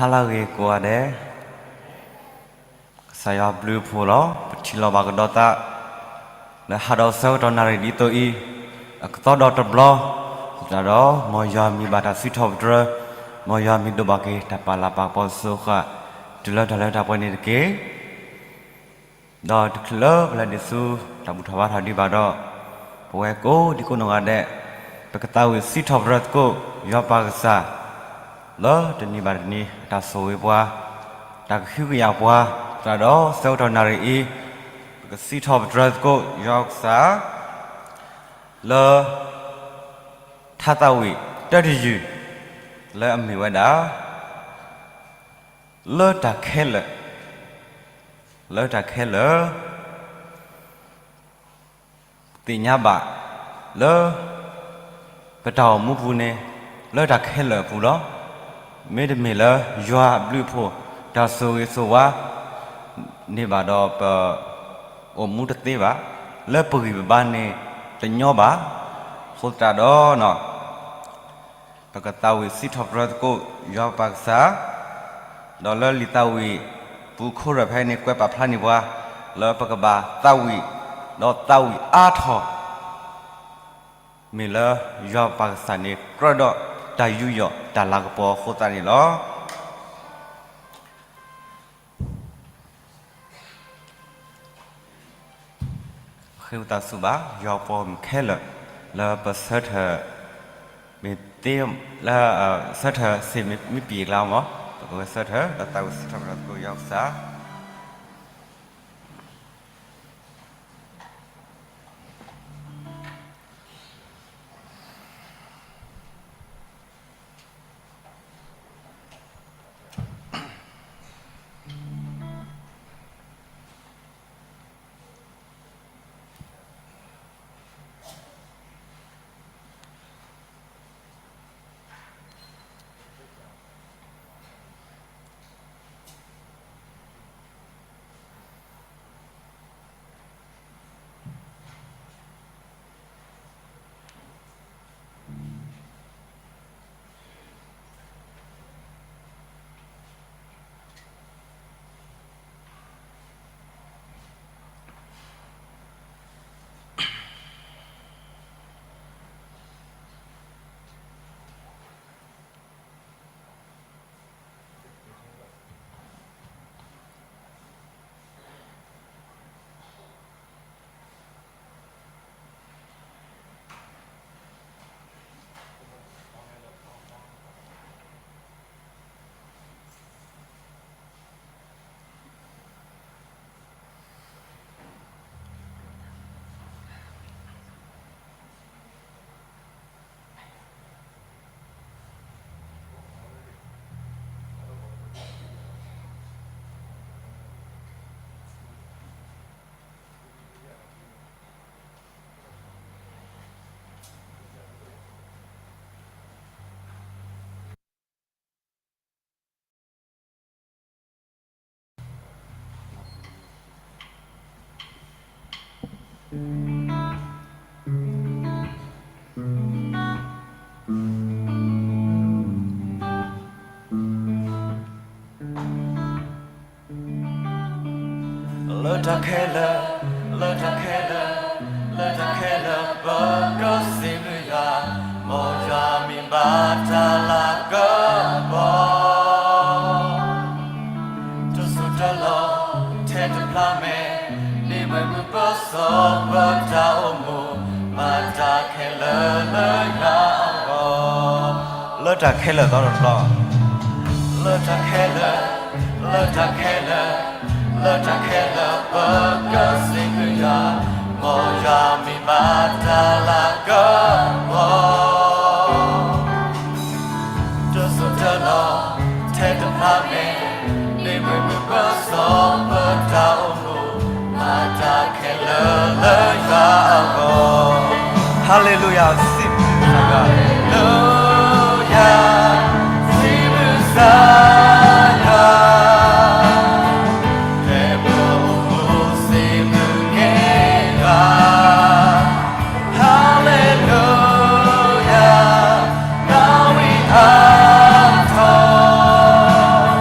ဟါလၢအဂ့ၤကိးဂၤဒဲး, ကစၢ်ယွၤဘျုးအဖှိၣ်လီၤ. ပထံၣ်လိာ်ဘၣ်ကဒီးသး လၢဟါဒီးဆၢကတီၢ်နၣ်ရံၣ်ဒ်သိးအံၤ, အကသီဒီးတဘျီ, သတးဒီး မ်ယွၤမံၤဘၣ်တၢ်စံးထီၣ်ပတြၢၤ, မ်ယွၤမံၤဒိးဘၣ်က့ၤတၢ်ပာ်လၤပာ်ကပီၤစိဃာ် တုၤလၢတၢ်လၢတၢ်ပှဲၤန့ၣ်တက့ၢ်. ဒီးတချုးလၢပလဲၤဒံးဆူတၢ်ဘူၣ်ထီၣ်ဘါထီၣ်ဒံးဘၣ်ဒီး, ပဝဲကိးဒံကိးနီၢ်ဂၤဒဲး, ပကသးဝံၣ်စံးထီၣ်ပတြၢၤသကိး ယွၤပၢ်ကစၢ်, လၢတနံၤဘၣ်တနံၤအတၢ်ဆိၣ်ဂ့ၤပှၤ, တၢ်ကဟုကယာ်ပှၤ, သတးဒီးဆၢကတီၢ်နၣ်ရံၣ်အံၤ, ပကစံးထီၣ်ပတြၢၤသကိးယွၤကစၢ် လၢ ထါသးဝံၣ်တၢတယုၢ် လၢအမ့ၢ်ဝဲဒၣ် လၢတၢ်ခဲလၢာ်, လၢတၢ်ခဲလၢာ် သ့ၣ်ညါဘၣ် လၢ ပတၢ်အိၣ်မူပူၤန့ၣ် လၢတၢ်ခဲလၢာ်အပူၤလီၤ. မ့တမ့ၢ်လၢယွၤအဘျုးအဖှိၣ် တၢ်ဆိၣ်ဂ့ၤဆိၣ်ဝါ န့ၣ်ဘၣ်ဒီးပ အိၣ်မူတသ့ဘၣ်, လၢပဂံၢ်ပဘါန့ၣ်တညီဘၣ်. အဃိသတးဒီး ပကသးဝံၣ်စံးထီၣ်ပတြၢၤသကိးယွၤပၢ်ကစၢ်, ဒီးလၢလံာ်သးဝံၣ်ပူၤခိၣ်ရၢၢ်ဖဲန့ၣ် ကွဲးပာ်ဖျါန့ၢ်ပှၤ လၢပကဘၣ်သးဝံၣ်, ဒီးသးဝံၣ်အါထီၣ် မ့ၢ်လၢယွၤပၢ်ကစၢ်န့ၣ် ကြၢးဒီးတၢ်ယူးယီၣ်တၢ်လၤကပီၤအဃိသတးန့ၣ်လီၤ. ဃ့ဝံသးစူၤဘၣ် ယွၤပှၤမုၣ်ခဲလၢာ် လၢပဆၢထၢၣ် မ့ၢ်သ့ လၢ ဆၢထၢၣ်စ့ၢ်မ့ၢ်ပံာ်ကျါမး, ပကဂဲၤဆၢထၢၣ် ဒီးသးဝံၣ်စံးထီၣ်ပတြၢၤသကိးယွၤကစၢ်. လၢတၢ်ခဲလၢာ်, လၢတၢ်ခဲလၢာ်, လၢတၢ်ခဲလၢာ် ပကစံးဘျုးယွၤ, မ်ယွၤမံၤဘၣ်တၢ်လၤကပီၤ တစိၢ်တလီၢ် ထဲတဖျါမဲာ်, ဒ့မုၢ်မုၢ်ပၢၤစီၤပၢတၢ်အိၣ်မူ, မၤတၢ်ခဲလၢာ်လၢယွၤအဂီၢ်, လၢတၢ်ခဲလၢာ်သီတဖျီ, လၢတၢ်ခဲလၢာ်, လၢတၢ်ခဲလၢာ်, လၢတၢ်ခဲလၢာ် ပကစံးဘျုးယွၤ, မ်ယွၤမံၤဘၣ်တၢ်လၤကပီၤ တစိၢ်တလီၢ် ထဲတဖျါမဲာ်, ဒ့မုၢ်မုၢ်ပၢၤစီၤပၢတၢ်အိၣ်မူ, မၤတၢ်ခဲလၢာ်လၢယွၤအဂီၢ်, ဟါလ့လူယၤ, စံးဘျုးစၢ်ယွၤ, ဟါလ့လူယၤ, စံးဘျုးစၢ်ယွၤ, ဖဲပအိၣ်မူစံးဘျုးက့ၤယွၤ, ဟါလ့လူယၤ, သးဝံၣ်အါထီၣ်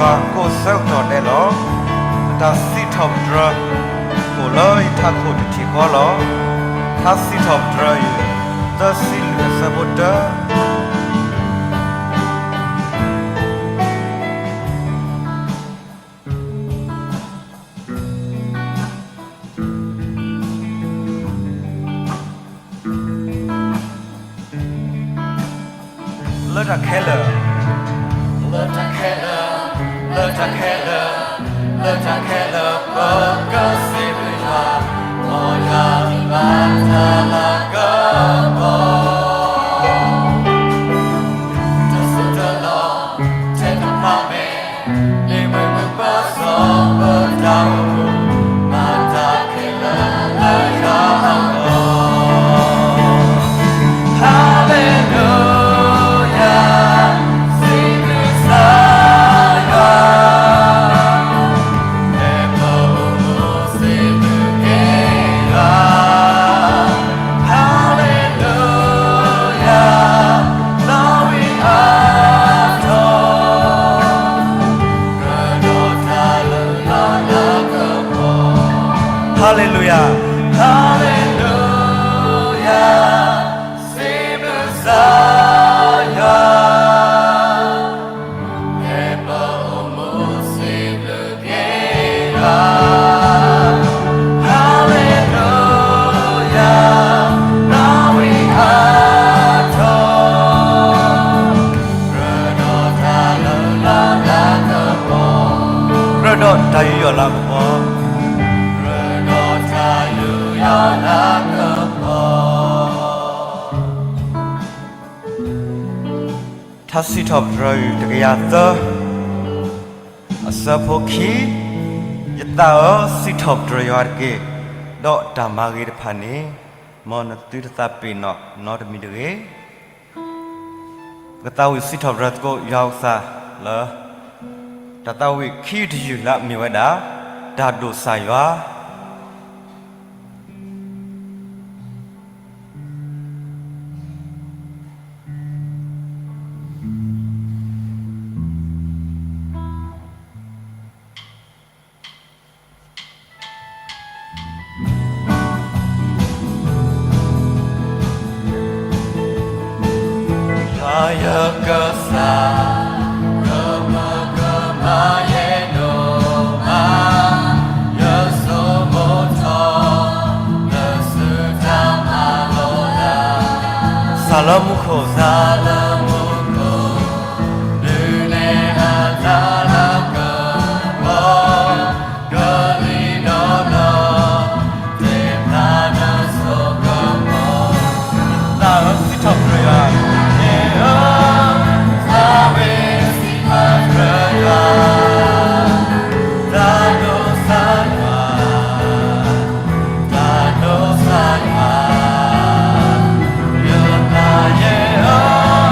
ယွၤကိးဆၢကတီၢ်ဒဲးလီၤ. တၢ်စံးထီၣ်ပတြၢၤ အိၣ်လၢယထးခိၣ်တထံၣ်ဃီလီၤ. ထါစံးထီၣ်ပတြၢၤအံၤ သၢဆံလွံၢ်အဆၢဖိတၢ လၢတၢ်ခဲလၢာ်, လၢတၢ်ခဲလၢာ်, လၢတၢ်ခဲလၢာ်, လၢတၢ်ခဲလၢာ် ပကစံးဘျုးယွၤ, မ်ယွၤမ့ၢ်ဘၣ်တၢ်လၤကပီၤ, တစိၢ်တလီၢ် ထဲတဖၣ်မ့ၢ် Hallelujah, hallelujah, စံးဘျုးကစၢ်ယွၤ, ဟဲပအိၣ်မူစံးဘျုးက့ၤယွၤ, hallelujah, နီၣ်ဝံအါထီၣ် ကြၢးဒီးတၢ်ယူးယီၣ်လၤကပီၤ, ကြၢးဒီးတၢ်ယူးယီၣ်လၤကပီၤ, ကြၢးဒီးတၢ်ယူးယီၣ်လၤကပီၤ. ထါစံးထီၣ်ပတြၢၤအံၤ တကယၤသၢ အဆၢဖိခံ, ယသးဧၢ, စံးထီၣ်ပတြၢၤယွၤတက့ၢ်, ဒီးတၢ်မၤဂ့ၤတဖၣ်န့ၣ် မ်နသုတသးပ့ၤနီၣ်နီတမံၤတဂ့ၤ. ပကသးဝံၣ်စံးထီၣ်ပတြၢၤသကိးယွၤပကစၢ်လၢ တၢ်သးဝံၣ်ခံယုၢ်တယုၢ်လၢအမ့ၢ်ဝဲဒၣ် တၢ်ဒိၣ်စၢ်ယွၤ. ယွၤယကစၢ်, ကမၢကမၤယဲဒိၣ်မး, ယဆိကမိၣ်ထီၣ် လၢစုတၢ်မၤလိလၢ စၢ်လၢမူခိၣ်, စၢ်လၢမူခိၣ်, ဒုးနဲၣ်အတၢ်လၤကပီၤ, ကလံၤဒီးလီၤ သ့ၣ်ဖျါနဆိကမိၣ်, သးဧၢ စံးထီၣ်ပတြၢၤယွၤ, ယဲဧၢ, သးဝံၣ်စံးထီၣ်ပတြၢၤယွၤ, တၢ်ဒိၣ်စၢ်ယွၤ, တၢ်ဒိၣ်စၢ်ယွၤ, ယသးယဲဧၢ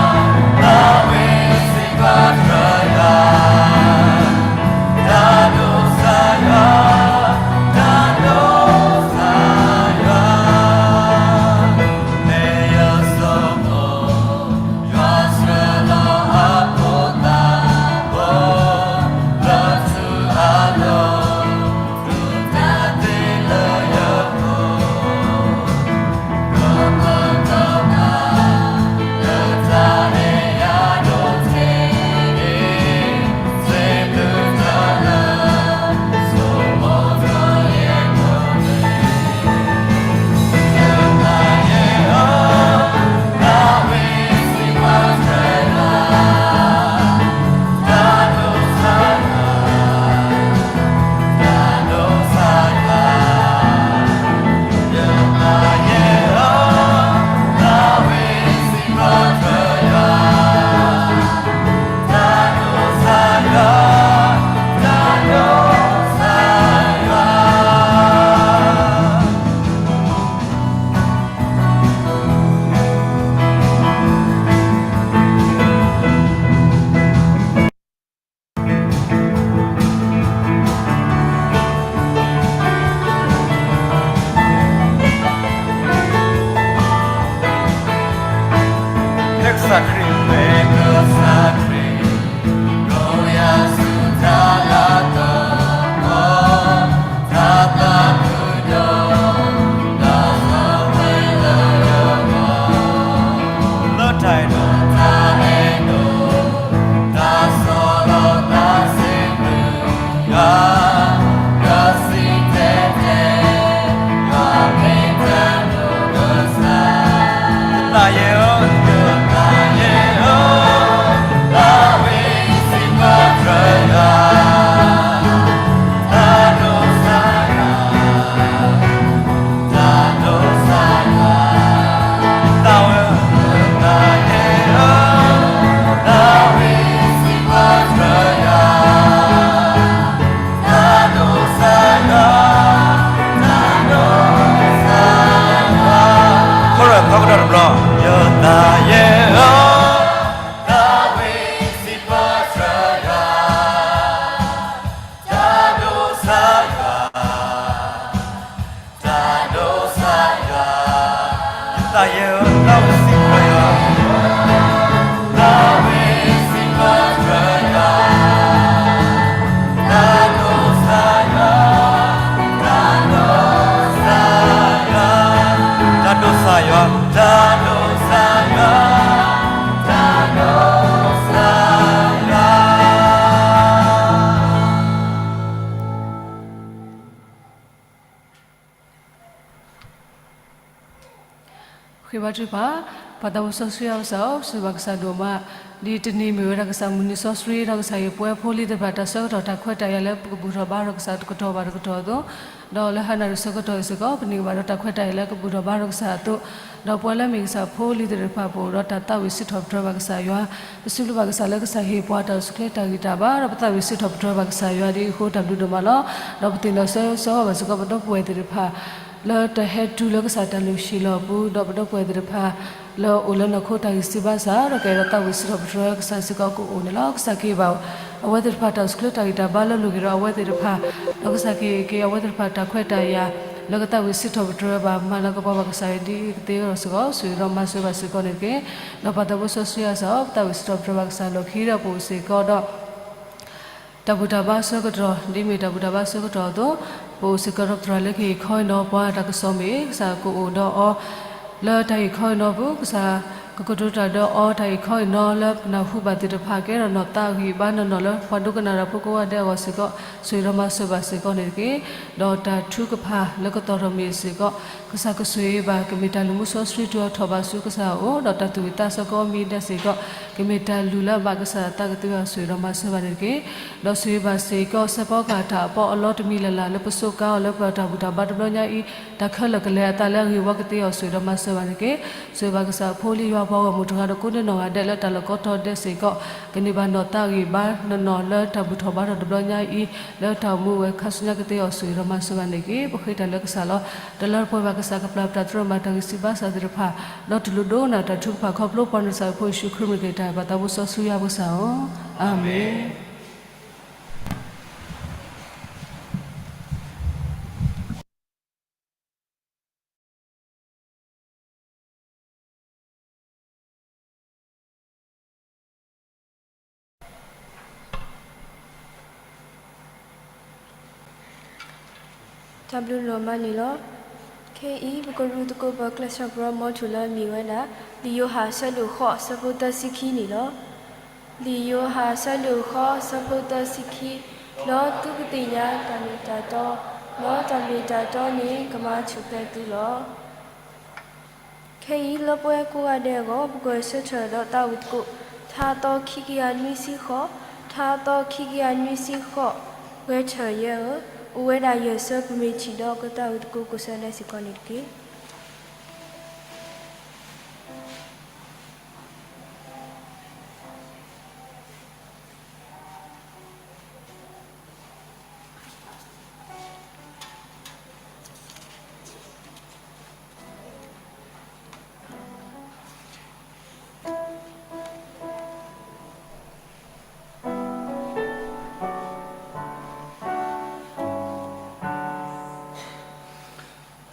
တၢ်ယဲၢ်ဧၢ, တၢ်ဝဲစံးဘၣ်ယွၤ, တၢ်ဝဲစံးဘၣ်ယွၤ, တၢ်ဒိးစၢ်ယွၤ, တၢ်ဒိးစၢ်ယွၤ, တၢ်ဒိးစၢ်ယွၤ, တၢ်ဒိးစၢ်ယွၤ, တၢ်ဒိးစၢ်ယွၤ, တၢ်ဒိးစၢ်ယွၤ. ဃ့ဘါထုကဖၣ်, ပၢ်သးဘိစီဆှံယွၤကစၢ်ဧၢ, ပစံးဘျုးဘၣ်ကစၢ်ဒိၣ်မး, ဒ်တနံၤမ့ၢ်ဝဲဒၣ်ကစၢ်မုၢ်နံၤစီဆှံဒီးကစၢ်ဟ့ၣ်ပှၤဖိလံၤသ့ၣ်တဖၣ် တၢ်ဆၢကတီၢ်တၢ်ခွဲးတၢ်ယာ်လၢပကဘူၣ်ထီၣ်ဘါထီၣ်တကတီၢ်ဘၣ်တကတီၢ်အသိး, ဒီးလၢဟါနၤတဆၢကတီၢ်အံၤစ့ၢ်ကီး ပန့ၢ်ကဘၣ်ဒီးတၢ်ခွဲးတၢ်ယာ်လၢကဘူၣ်ထီၣ်ဘါထီၣ်ကစၢ်အသိး, ဒီးပဝဲလၢမ့ၢ်ကစၢ်ဖိလံၤသ့ၣ်တဖၣ်ပအိၣ်ဒီးတၢ်သးဝံၣ်စံးထီၣ်ပတြၢၤဘၣ်ကစၢ်ယွၤ, ပစံးဘျုးဘၣ်ကစၢ်လၢကစၢ်ဟ့ၣ်ပှၤတၢ်အိၣ်ဆူၣ်ချ့တၢ်ဂံၢ်တၢ်ဘါ ဒီးပသးဝံၣ်စံးထီၣ်ပတြၢၤဘၣ်ကစၢ်ယွၤဒ်အံၤအဃိ တၢ်ဘျုးဒိၣ်မးလီၤ. ဒီးပသ့ၣ်နီၣ်ဆၢဂ့ၤဆၢဝါဘၣ်စ့ၢ်ကီး ပဒီပုၢ်ဝဲၢ်သ့ၣ်တဖၣ် လၢတၢ်ဟဲတုၤလၢကစၢ်တၢ်လုၢ်ဟံၣ်လီၢ်ပူၤ, ဒီးပဒီပုၢ်ဝဲၢ်သ့ၣ်တဖၣ် လၢအိၣ်လၢနီၢ်ခိတၢ်ဂံၢ်စၢ်ဘါစၢ် ဒီးကအဲၣ်ဒိးသးဝံၣ်စံးထီၣ်ပတြၢၤကစၢ်စ့ၢ်ကီးကအိၣ်န့ၣ်လီၤ. ကစၢ်ကဟ့ၣ်ဘၣ်အဝဲသ့ၣ်တဖၣ်တၢ်အိၣ်ဆူၣ်ချ့တၢ်ဂံၢ်တၢ်ဘါလၢအလိၣ်က့ၤဒီးအဝဲသ့ၣ်တဖၣ်, ဒီးကစၢ်ကဟ့ၣ်က့ၤအဝဲသ့ၣ်တဖၣ်တၢ်ခွဲးတၢ်ယာ် လၢကသးဝံၣ်စံးထီၣ်ပတြၢၤဘၣ် မၤလၤကပီၤဘၣ်ကစၢ်ယွၤဒ်အံၤကသ့အဂီၢ်စ့ၢ်ကီး ဆိၣ်ဂ့ၤဒီးမၤစၢၤဘၣ်စ့ၢ်ကီးန့ၣ်တက့ၢ်. ဒီးပၢ်သးဘိစီဆှံယွၤကစၢ်ဧၢ, ပသးဝံၣ်စံးထီၣ်ပတြၢၤဘၣ်ကစၢ် လီၢ်ခံဒီးပအိၣ်စ့ၢ်ကီးဒီး တၢ်ဘူၣ်တၢ်ဘါဆၢကတီၢ်, ဒ်မ့ၢ်တၢ်ဘူၣ်တၢ်ဘါဆၢကတီၢ်အသိး, ပအိၣ်စ့ၢ်ကီးဒီးသရၣ်လၢကဟ့ၣ်ခီအံၤနီၤပှၤတၢ်ကစီၣ်မ့ၢ် ကစၢ်ကအိၣ်ဒီးအီၤ လၢတၢ်ဟ့ၣ်ခီအံၤနီၤပူၤ, ကစၢ်ကကတိၤတၢ်ဒီးအီၤ တၢ်ဟ့ၣ်ခီအံၤနီၤလၢပနၢ်ဟူဘၣ်သ့ၣ်တဖၣ် ကဲထီၣ်နီၢ်သးအဂံၢ်အဘါနီၢ်နီၢ်လၢပှၤဒိကနၣ်တၢ်ဖိကိးဂၤဒဲးအဂီၢ်စ့ၢ်ကီး ဆိၣ်ဂ့ၤဒီးမၤစၢၤဘၣ်စ့ၢ်ကီးန့ၣ်တက့ၢ်. ဒီးတၢ်ထုကဖၣ်လၢကသီၣ်ထီၣ်မ့ၢ်စ့ၢ်ကီး ကစၢ်ကဆိၣ်ဂ့ၤဘၣ် ကမ့ၢ်တၢ်လုၢ်မူစီဆှံတုၤအထီၣ်ဘၣ်ဆူကစၢ်အအိၣ်, ဒီးတၢ်သူၣ်ဝံၣ်သးဆၢကီးမံၤဒဲးစ့ၢ်ကီး ကမ့ၢ်တၢ်လုၢ်လၢအဘၣ်ကစၢ်အသးကသ့အဂီၢ် ဆိၣ်ဂ့ၤဒီးမၤစၢၤဘၣ်န့ၣ်တက့ၢ်. ဒီးဆိၣ်ဂ့ၤဘၣ်စ့ၢ်ကီး စဲးဖီကဟၣ်တၢ်အပီးအလီတမံၤလၢ်လၢ် လၢပစူးကါအီၤလၢပတၢ်ဘူၣ်တၢ်ဘါတဘျီညါအံၤ တၢ်ခဲလၢာ်ကလဲာ်အသးလၢအဂ့ၤဝီကသ့အီၤ ဆိၣ်ဂ့ၤဒီးမၤစၢၤဘၣ်န့ၣ်တက့ၢ်. ဆိၣ်ဂ့ၤဘၣ်ကစၢ်အဖိလံၤယွၤပှၤဂီၢ်မုၢ်တဂၤဒီးကိးဒဲးနီၢ်ဂၤဒဲးလၢတၢ်လီၢ်ကိးတီၤဒဲးစ့ၢ်ကီး ကန့ၢ်ဘၣ်နီၢ်သးဂံၢ်ဘါနီၢ်နီၢ်လၢတၢ်ဘူၣ်ထီၣ်ဘါထီၣ်တဘျီညါအံၤ လၢတၢ်အိၣ်မူဝဲခါဆူညါကသ့အီၤ ဆိၣ်ဂ့ၤဒီးမၤစၢၤဘၣ်န့ၣ်တက့ၢ်. ပဃ့တၢ်လၢကစၢ်လီၤ. တၢ်လၢပှဲၤဘၣ်ကစၢ်ကပျၢ်ပတၢ်တြီမၤတၢ်ဂံၢ်စၢ်ဘါစၢ်သ့ၣ်တဖၣ် ဒီးတူၢ်လိာ်ဒိကနၣ်တၢ်ထုကဖၣ်ခီဖျိပှၤနၢ်စၢ်ဖိယ့ၣ်ၡူးခရံာ်မ့ၢ်ဂ့ၤ တၢ်ပၢ်သးဘိစီဆှံယွၤပကစၢ်ဧၢ, အၤမ့ၣ်. တၢ်ဘျုးဒိၣ်မးန့ၣ်လီၤ. ခဲအံၤ ပကရူၢ်သကိးပကျဲးစၢးကရၢမိၤထူၣ်လၢအမ့ၢ်ဝဲဒၣ် လံာ်ယိၤဟၣ်အဆၢဒိၣ်ဃိး အဆၢဖိသၢဆံခံန့ၣ်လီၤ. လံာ်ယိၤဟၣ်အဆၢဒိၣ်ဃိး အဆၢဖိသၢဆံခံ, ဒီးသုကသ့ၣ်ညါတၢ်မ့ၢ်တၢ်တီ, ဒီးတၢ်မ့ၢ်တၢ်တီန့ၣ် ကမၤဆူၣ်ဖျဲးသုလီၤ. ခဲအံၤလၢပဝဲကိးဂၤဒဲးအဂီၢ် ပကဂဲၤဆၢထၢၣ်ဒီးသးဝံၣ်သကိး ထါအသီခံကယၤနွံဆံဃိး, ထါအသီခံကယၤနွံဆံဃိး, ဂဲၤဆၢထၢၣ်ယဲၢ်ဧၢ, အိၣ်ဝဲဒၣ်ယဲၢ်ဆၢ ပမ့ၢ်ထံၣ်ဒီးကသးဝံၣ်သကိးကိးဆၢဒဲးစ့ၢ်ကီးန့ၣ်တက့ၢ်.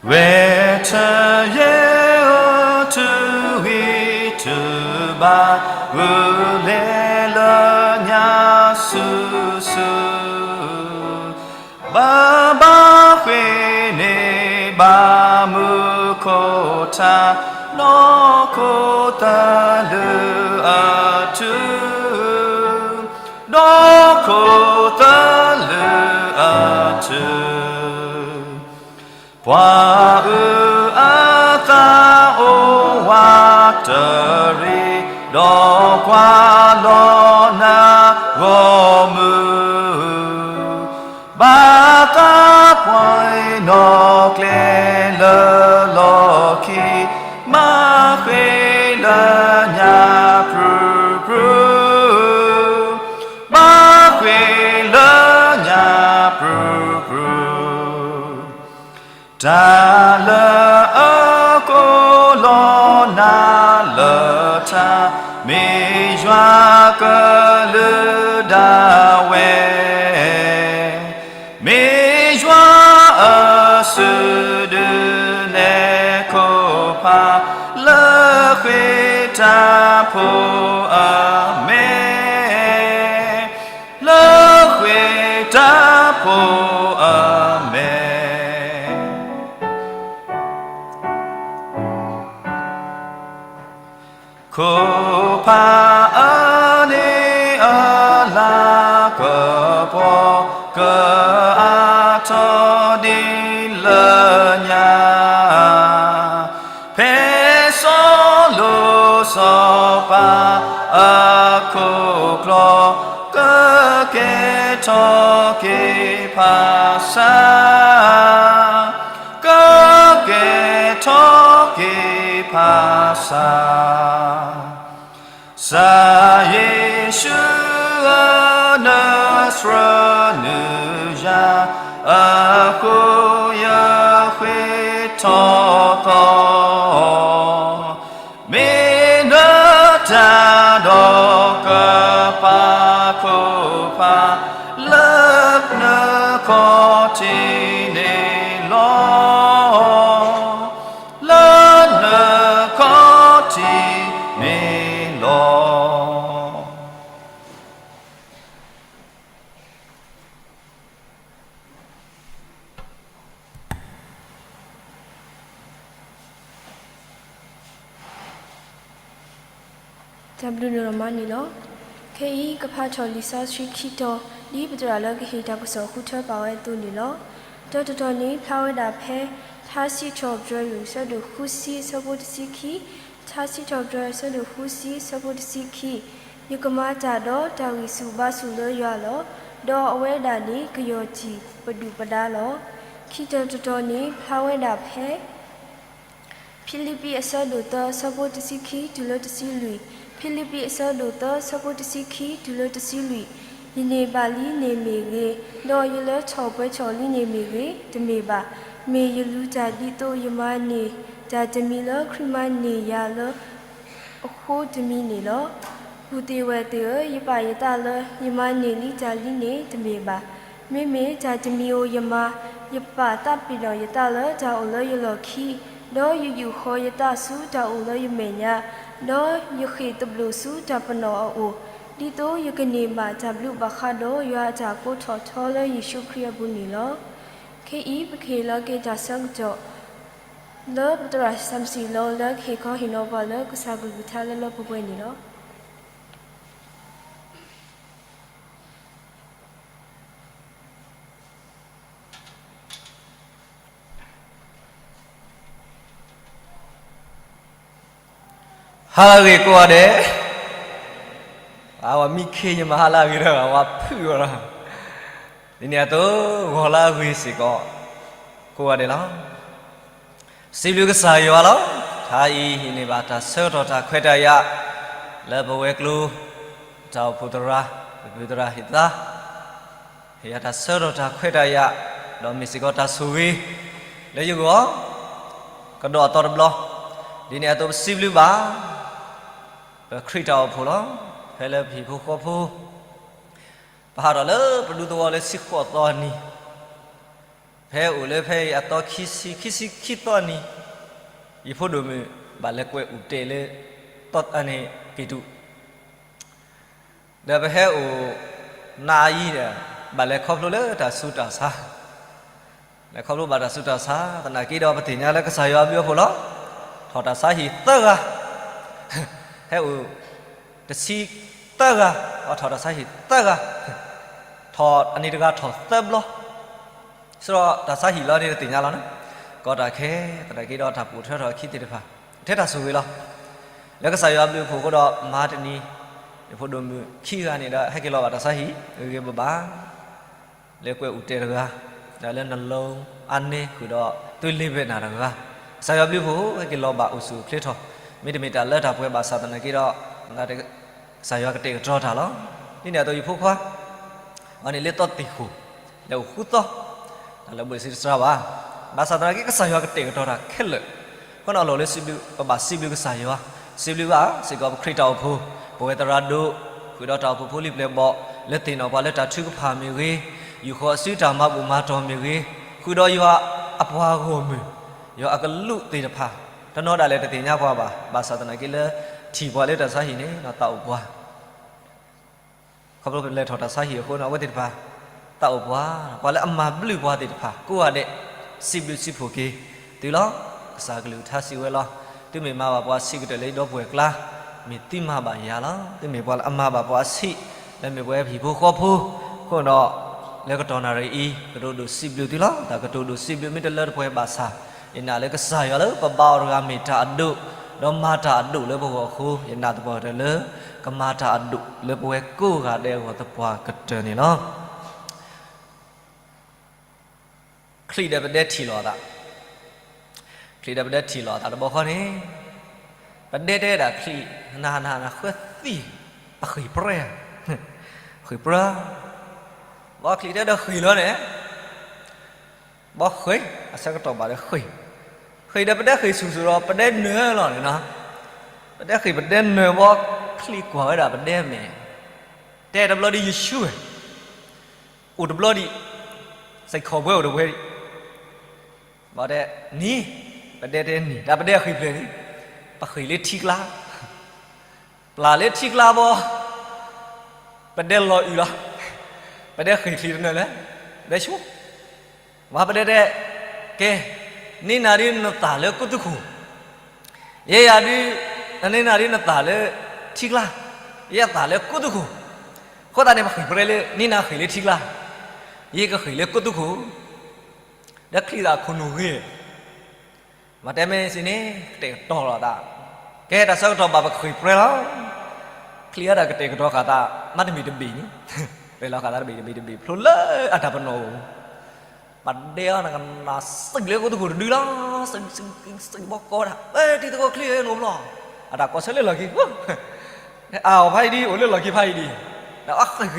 ဂဲၤဆၢထၢၣ်ယဲၢ်ဧၢ, တုၤဂံၢ်တုၤဘါ ဂုာ်လဲၤလၢညါဆူၣ်ဆူၣ်, ဘၣ်ဘၣ်ဃ့န့ၢ်ဘၣ်မူခိၣ်ထါ, နီၢ်ခိၣ်သလုးအထူၣ်, နီၢ်ခိၣ်သလုးအထူၣ်, ပှၤအုၣ်အသးအိၣ်ဝးတရံး, ဒီးကွၢ်လီၤနၤဂီၢ်မုၢ်, ဘၣ်သးပှၢ်နီၣ်ကျဲလၢလီၢ်ခံ, မၤဃ့လၢညါပြူၤပြူၤ, မၤဃ့လၢညါပြူၤပြူၤ, တၢ်လၢအကိးလီၤနၤလၢထါ, မ့ၢ်ယွၤကလုၢ်ဒၣ်ဝဲ, မ့ၢ်ယွၤအစုဒုးနဲခိၣ်ဖး, လၢဃ့ၢ်တၢ်ဖိအမဲာ်, လၢဃ့ၢ်တၢ်ဖိအမဲာ်. ခိၣ်ဖးအါန့ၢ်အလၤကပီၤ ကအါထီၣ်ဒ်လၢညါ, ဖဲစီၤလိၤစီၤပၤအခိၣ်ကျီၢ် ကကဲထီၣ်က့ၤဖဆါ ကကဲထီၣ်က့ၤဖဆါ. ကစၢ်ယ့ၣ်ၡူးဧၢ, နဆှၢနုာ်ယၤ, အဃိယဃ့ၢ်ထီၣ်သီ, မ့ၢ်နတၢ်ဒီးကပာ်ခိၣ်ဖး လၢနခီၣ်ထံးန့ၣ်လီၤ, လၢနခီၣ်ထံးန့ၣ်လီၤ. တၢ်ဘျုးနမါန့ၣ်လီၤ. ခဲအံၤကဖးထီၣ်လံာ်စီဆှံခံတီၤ ဒ်ပသရၣ်လၢကဟ့ၣ်တၢ်ကစီၣ်ဃုထၢပာ်ဝဲအသိးန့ၣ်လီၤ. တၢ်တတီၤန့ၣ်ဖျါဝဲဒၣ်ဖဲ ထါစံးထီၣ်ပတြၢၤ အဆၢဒိၣ်ဃုဆံ အဆၢဖိတဆံခံ, ထါစံးထီၣ်ပတြၢၤ အဆၢဒိၣ်ဃုဆံ အဆၢဖိတဆံခံ, ယကမၤတၢ်ဒီးတၢ်ဂံၢ်ဆူၣ်ဘါဆူၣ်လၢယွၤလီၤ. ဒီးအဝဲဒၣ်န့ၣ်ကယီၢ်ထံၣ်ပဒုၣ်ပဒါလီၤ. ခံတီၤတတီၤန့ၣ်ဖျါဝဲဒၣ်ဖဲ ဖံလံးပံး အဆၢဒိၣ်သၢ အဆၢဖိတဆံခံတုၤလၢတဆံလွံၢ်, ဖံလံးပံး အဆၢဒိၣ်သၢ အဆၢဖိတဆံခံတုၤလၢတဆံလွံၢ်, ယန့ၢ်ဘၣ်လံန့ၣ်မ့ၢ်ဂ့ၤ, ဒီးယလၢထီၣ်ပှဲၤထီၣ်လံန့ၣ်မ့ၢ်ဂ့ၤ, တမ့ၢ်ဘၣ်. မ့ၢ်ယလူၤတၢ်ဒ်သိးယမၤန့ၢ်တၢ်တမံၤလၢခရံာ်မၤန့ၢ်ယၤလၢ အဃိတမံၤန့ၣ်လီၤ. ပုၢ်သ့ၣ်ဝဲၢ်သ့ၣ်ဧၢ, ယပာ်ယသးလၢယမၤန့ၢ်လံတၢ်လံန့ၣ်တမ့ၢ်ဘၣ်. မ့မ့ၢ်တၢ်တမံၤဧိၤယမၤ, ယပာ်သးပ့ၤနီၣ်ယသးလၢတၢ်အိၣ်လၢယလီၢ်ခံ, ဒီးယယူာ်ဃီယသးဆူတၢ်အိၣ်လၢယမဲာ်ညါ, ဒီးယဃ့ၢ်သဘျိးဆူတၢ်ပနီၣ်အအိၣ်, ဒ်သိးယကန့ၢ်ဘၣ်တၢ်ဘျုးဘၣ်ဃးဒီးယွၤအတၢ်ကိးထီၣ်ထီလၢယ့ၣ်ၡူးခရံာ်အပူၤန့ၣ်လီၤ. ခဲအံၤပကဟ့ၣ်လီၤက့ၤတၢ်ဆၢကတီၢ် လၢပသရၣ်စီၤမုၢ်စံလီၤ လၢကဟ့ၣ်ခီဟ့ၣ်နီၤပှၤလၢကစၢ်ကလုၢ်ကထါလၢလၢပှဲၤပှဲၤန့ၣ်လီၤ. ဟါလၢအဂ့ၤကိးဂၤဒဲး, အဝဲမံခ့ယမၤဟါလၢအဂ့ၤဒီး အဝဲဖုၣ်အီၤလီၤ. ဒ်န့ၣ်အသိး ဂီၤလၢအဂ့ၤစ့ၢ်ကီး ကိးဂၤဒဲးလီၤ. စံးဘျုးကစၢ်ယွၤလီၤ. ခါအံၤဟံးန့ၢ်ဘၣ်တၢ်ဆၢကတီၢ်တၢ်ခွဲးတၢ်ယာ် လၢပဝဲၤကျိၤ တၢ်အိၣ်ဖှိၣ်သရၣ် ပပုၢ်သရၣ်ဟ့ၣ်သါ ဟ့ၣ်ယၤတၢ်ဆၢကတီၢ်တၢ်ခွဲးတၢ်ယာ် ဒီးမ့ၢ်စ့ၢ်ကီးတၢ်ဆိၣ်ဂ့ၤ လၢယဂီၢ် ကဒီးအသီတဘျီ, ဒ်န့ၣ်အသိးပစံးဘျုးဘၣ် ပခရံာ်တၢ်အိၣ်ဖှိၣ်လီၤ. ဖဲလၢပဟံၣ်ဖိဃီဖိ ပဟးထီၣ်လၢပဒူသဝီလၢဆံဃိးသီနံၤ, ဖဲအိၣ်လၢဖဲအံၤအသီခံဆံ ခံဆံခံသီနံၤ, ယဖိဒိၣ်မုၣ်ဘၣ်လဲၤကွဲးအူးတဲာ်လၢ သီန့ၣ် က့ၤတုၤ ဒီးပဟဲအိၣ်နၤအံၤဒီး ဘၣ်လဲၤခီဖျိလၢတၢ်ဆူးတၢ်ဆါ, လဲၤခီဖျိဘၣ်တၢ်ဆူးတၢ်ဆါ သနာ်က့ဒီးပသ့ၣ်ညါလၢကစၢ်ယွၤအဘျုးအဖှိၣ်လီၤ. ထီၣ်တၢ်ဆါဟံၣ်သၢဂၤ, ဟဲအိၣ်တဆံသၢဂၤ, ထီၣ်တၢ်ဆါဟံၣ်သၢဂၤ, ထီၣ်အန့ၣ်တဂၤထီၣ်သၢဘျီ စရီတၢ်ဆါဟံၣ်လီၤန့ၣ် တသ့ၣ်ညါလီၤန့ၣ်, ကီးတၢ်ခဲ သနာ်က့ဒီးတၢ်ပိာ်ထွဲထီၣ်အခံသ့ၣ်တဖၣ် ထဲတၢ်ဆိၣ်ဂ့ၤလီၤ. လၢကစၢ်ယွၤအဘျုးအဖှိၣ်အဃိဒီး မၤတနံၤ ယဖိဒိၣ်မုၣ်ခံဂၤန့ၣ်ဒီး ဟဲက့ၤလီၤဘၣ်တၢ်ဆါဟံၣ် ဂ့ၤဂ့ၤဘၣ်ဘၣ်, လၢကွဲးအူးတဲာ်တဂၤ, ဒီးလၢနလီအါန့ၢ်ဃုာ်ဒီး သွေးလေးဘဲနာ်တဂၤ, ကစၢ်ယွၤအဘျုးအဖှိၣ် ဟဲက့ၤလီၤဘၣ်အိၣ်ဆူၣ်အိၣ်ချ့ထီၣ်, မ့တမ့ၢ်တၢ်လၢတၢ်ပှဲၤဘၣ်ဆၣ်သနာ်က့ဒီး ကစၢ်ယွၤကတဲာ်ကတီၤတၢ်လီၤ. ဒ်န့ၣ်အသိးယဖိခွါ အဝဲန့ၣ်လၢသီသ့ၣ်ဃိၣ် လဲၤအိၣ်ဃုသီ, တၢ်လၢဘၣ်စံးတစှၤဘၣ်, ဘၣ်ဆၣ်သနာ်က့ကစၢ်ယွၤကတဲာ်ကတီၤတၢ်ခဲလၢာ်, အဃိန့ၣ်အလီၢ်လၢပဘၣ်စံးဘျုးကစၢ်ယွၤ, စံးဘျုးဘၣ်စ့ၢ်ကီးပခရံာ်တၢ်အိၣ်ဖှိၣ်, ပဝဲသရၣ်ဒိၣ်, ဃုာ်ဒီးတၢ်အိၣ်ဖှိၣ်ဖိလံၤပျဲၢ်ဘီၣ်, လၢသ့ၣ်နီၣ်ပှၤလၢတၢ်ထုကဖၣ်မ့ၢ်ဂ့ၤ, ယူာ်ဃီၤအစုတၢ်မၤဘူၣ်မၤတီၢ်မ့ၢ်ဂ့ၤ, ဃုာ်ဒီးယွၤအပှၤဂီၢ်မုၢ်, ယွၤအကလူးသ့ၣ်တဖၣ် တနီၤဒၣ်လဲာ်တသ့ၣ်ညါပှၤဘၣ်, ဘၣ်ဆၣ်သနာ်က့လၢ ထံၣ်ပှၤလၢတၢ်ဆါဟံၣ်န့ၣ် သးအိၣ်ပှၤ, ခီဖျိလဲၤထီၣ်တၢ်ဆါဟံၣ်အဃိန့ၣ် အဝဲသ့ၣ်တဖၣ် သးအိၣ်ပှၤ, ပှၤလၢအမၤဘျုးပှၤသ့ၣ်တဖၣ် ကိးဂၤဒဲး စံးဘျုးစံးဖှိၣ်က့ၤသုလီၤ. ကစၢ်ကလုၢ်ကထါစံးဝဲလီၤ, သုမ့ၢ်မၤဘၣ်ပှၤဆံးကတၢၢ်လၢယဒီပုၢ်ဝဲၢ်အကျါ, မ့ၢ်သုမၤဘၣ်ယၤလီၤ. သုမ့ၢ်ပှၤလၢအမၤဘၣ်ပှၤဆံး, လၢမ့ၢ်ပှၤဟံၣ်ဖိဃီဖိအဃိဒီး, လၢကတီၢ်နၣ်ရံၣ်အံၤ ကတိၤဒိၣ်စံးဘျုးသုလီၤ. တၢ်ကတိၤဒိၣ်စံးဘျုးမ့ၢ်တလၢတပှဲၤဘၣ်ဆၣ်, ယနာ်လၢကစၢ်ယွၤလၢပဘါအီၤတဂၤမ့ၢ်တၢ်အဒိၣ်, ဒီးမၤတၢ်အဒိၣ်လၢပဂီၢ်အဃိ, ယနာ်သပှၢ်ကတၢၢ်လၢ ကမၤတၢ်အဒိၣ်လၢပဝဲကိးဂၤဒဲးအဂီၢ်သပှၢ်ကတၢၢ်န့ၣ်လီၤ. ချံးဒီးပဒဲထံၣ်လိာ်အသး, ချံးဒီးပဒဲထံၣ်လိာ်အသးတဘျီဃီန့ၣ်, ပဒဲတဲဒၣ်ချံး, နနနဃၢသံ, ပဃ့ၢ်ပြၢ, ဃ့ၢ်ပြၢ, ဘီချံးတဲဒီးဃ့ၢ်လီၤန့ၣ်, ဘီဃ့ၢ်, အဆၢကတီၢ်ဘၣ်ဒီးဃ့ၢ်, ဃ့ၢ်ဒီးပဒဲဃ့ၢ်ဆူၣ်ဆူၣ်ဒီး ပဒဲနၢၤလီၤန့ၣ်နီၤ, ပဒဲဃ့ၢ်ပဒဲနၢၤဘီ, ချံးကွၢ်ဝဲဒၣ်ပဒဲမဲာ်, တဲတဘျီဒီးယဆူၣ်ဝဲ အိၣ်တဘျီဒံး, စဲးခီၣ်ဘှဲအိၣ်တဘှဲဒံး, ဘၣ်တဲ, နံၤ, ပဒဲတဲနံၤ, တၢ်ပဒဲအဃ့ၢ်ဖျဲၣ်န့ၣ်, ပဃ့ၢ်လၢထံကျါ, ပျၢ်လၢထံကျါဘီ, ပဒဲလီၤအုၣ်လီၤ, ပဒဲဃ့ၢ်ချံးတနၢၤလၢၤ, ပဒဲဆူၣ် ဝဲပဒဲတဲ, ကဲ, နံၤနၤဒုးနသၣ်လၢကိးသူခိၣ်, ယဲယၤဒုး, နံၤနၤဒုးနသၣ်လၢထံကျါ, ယဲယသၣ်လၢကိးသူခိၣ်, အဃိသတးန့ၣ် ပဃ့ၢ်ပြၢလၢ နံၤနၤဃ့ၢ်လၢထံကျါ, ယဲကဃ့ၢ်လၢကိးသူခိၣ်, ဒီးချံးသးခိၣ်နူာ်ဂ့ၤ မ့ၢ်တဲမ့ၢ်စ့ၢ်န့ၣ် ကတဲာ်ကတီၤလိာ်သး, ကဲတၢ်ဆၢကတီၢ်ဘၣ်ပကဃ့ၢ်ပြၢလီၤ, ချံးအတၢ်ကတဲာ်ကတီၤဃာ်သး, မ့တမ့ၢ်တဘ့ၣ်န့ၣ်, တဲလီၤဃာ်သးတဘ့ၣ်တဘ့ၣ်တဘ့ၣ် ဖျိလၢအတၢ်ပနီၣ်အိၣ်, ပဒဲအီၤနကနၣ်စံးလၢကိးသူခိၣ်တဒုလီၤ, စံးဘီကီဒၣ်, ဝဲတံၤသကိးချံးဧၢ နအိၣ်ဘျီ, အတၢ်ကိးဆၢလၢလီၢ်ခံ အအိၣ်ဖးအံၤဒံး အိၣ်လၢလီၢ်ခံဖးအံၤဒံး, ဒီးအဃ့ၢ်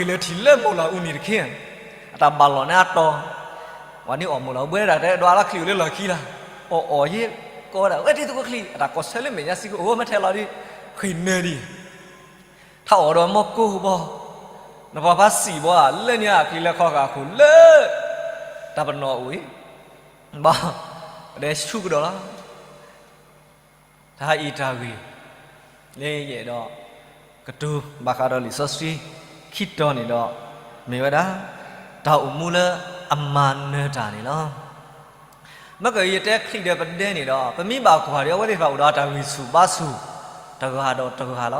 ဃ့ၢ်လၢထံၣ်လၢမိၢ်လီၤအူန့ၣ်တခ့, အတၢ်ဘၣ်လီၢ်န့ၣ်အတီၤ, ဝဲန့ၣ်အီၣ်မိၢ်လီၤဘှဲဒၣ်တဲဒွးလၢချံးအိၣ်လၢလီၢ်ခံလီၤ, အီၣ်အီၣ်ယဲ, ကီဝဲဒၣ် ဝဲတံၤသကိးချံး အတၢ်ကိးဆၢလၢမဲာ်ညါစံးကအိၣ်မ့ၢ်ထဲလီၤဒံး, ဃ့ၢ်နၢၤဒံး, ထးအီၣ်ဒီးမီၢ်ကိၢ်ဘီ, နပှၤဖးစံးဘီဧါ လၢညါအချံးလဲၤခီဃာ်အခိၣ်လၢ တၢ်ပနီၣ်အိၣ်အံၤ, ဘၣ်, ပဒဲဆူၣ်ကဒီးလီၤ တၢ်အံၤတၢ်ဂ့ၢ်, လၢယအဲၣ်ဒိးကတိၤဘၣ်ဃးဒီးလံာ်စီဆှံခံတီၤန့ၣ်ဒီး, မ့ၢ်ဝဲဒၣ် တၢ်အိၣ်မူလၢအမၤနၢၤတၢ်န့ၣ်လီၤ. မ့ၢ်ကယတဲချံးဒီးပဒဲန့ၣ်ဒီး ပမ့ၢ်ဘၣ်ကွၢ်ဒီး အဝဲသ့ၣ်တဖၣ်အိၣ်ဒီးတၢ်ဂံၢ်ဆူၣ်ဘါဆူၣ် တဂၤဒီးတဂၤလီၤ.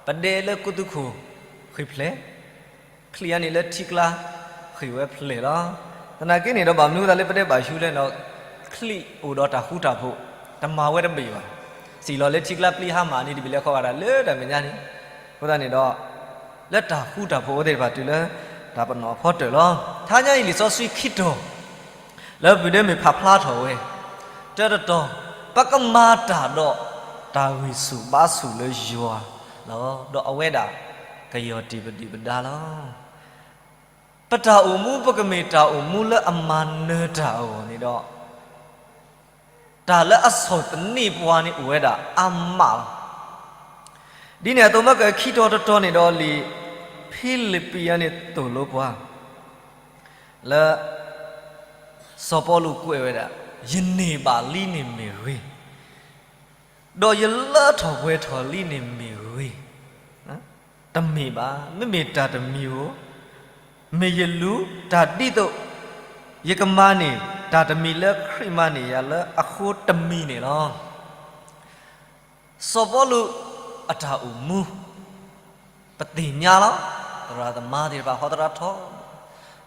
ပဒဲလၢကိးသူခိၣ်ဃ့ၢ်ဖျဲၣ် ချံးအံၤန့ၣ်လၢထံကျါ ဃ့ၢ်ဝဲဖျဲၣ်လီၤ. သနာ်က့န့ၣ်ဒီး ဘၣ်မနုၤအဃိသတးလၢပဒဲဘၣ်ဆူၣ်လဲၣ်ဒီး ချံးအိၣ်ဒီးတၢ်ဃူတၢ်ဖိး, တမၤဝဲတဘ့ၣ်ဘၣ်. စံၣ်လီၤလၢထံကျါပျံၤဟါမၢ်န့ၣ် တဘ့ၣ်လဲၤခီဂာ်ဒၣ်လၢတၢ်မဲာ်ညါန့ၣ်, အဃိသတးန့ၣ်ဒီး လၢတၢ်ဃူတၢ်ဖိးအဝဲသ့ၣ်တဖၣ်တုၤလၢတၢ်ပနီၣ်အဖီတၢၢ်လီၤ. ထါညါအံၤလံာ်စီဆှံခံတီၤ လၢပဒဲမ့ၢ်ဖးဖျါထီၣ်ဝဲ, တၢတတီၤ, ပကမၤတၢ်ဒီးတၢ်ဂံၢ်ဆူၣ်ဘါဆူၣ်လၢယွၤလီၤ. ဒီးအဝဲဒၣ်ကယီၢ်တံၢ်ပဒုၣ်ပဒါလီၤ. ပတၢ်အိၣ်မူ ပကမ့ၢ်တၢ်အိၣ်မူလၢအမၤနၢၤတၢ်အဂီၢ်န့ၣ်ဒီး တၢ်လၢအဆီၣ်သနံးပှၤန့ၣ်အိၣ်ဝဲဒၣ်အါမးလီၤ. ဒ်န့ၣ်အသိး မ့ၢ်ကခံတီၤတတီၤန့ၣ်ဒီး လံာ်ဖံလံးပံးအံၤန့ၣ်သိၣ်လိပှၤ လၢ စီၤပီလူးကွဲးဝဲဒၣ်, ယန့ၢ်ဘၣ်လံန့ၣ်မ့ၢ်ဂ့ၤ, ဒီးယလၢထီၣ်ပှဲၤထီၣ်လံန့ၣ်မ့ၢ်ဂ့ၤ, တမ့ၢ်ဘၣ်, မ့မ့ၢ်တၢ်တမံၤဧိၤ, မ့ၢ်ယလူၤတၢ်ဒ်သိး ယကမၤန့ၢ်တၢ်တမံၤလၢခရံာ်မၤန့ၢ်ယၤလၢအဃိတမံၤန့ၣ်လီၤ. စီၤပီလူးအတၢ်အိၣ်မူ ပသ့ၣ်ညါလီၤ. သရၣ်သမါသ့ၣ်တဖၣ်ဟီသရၣ်ထီ,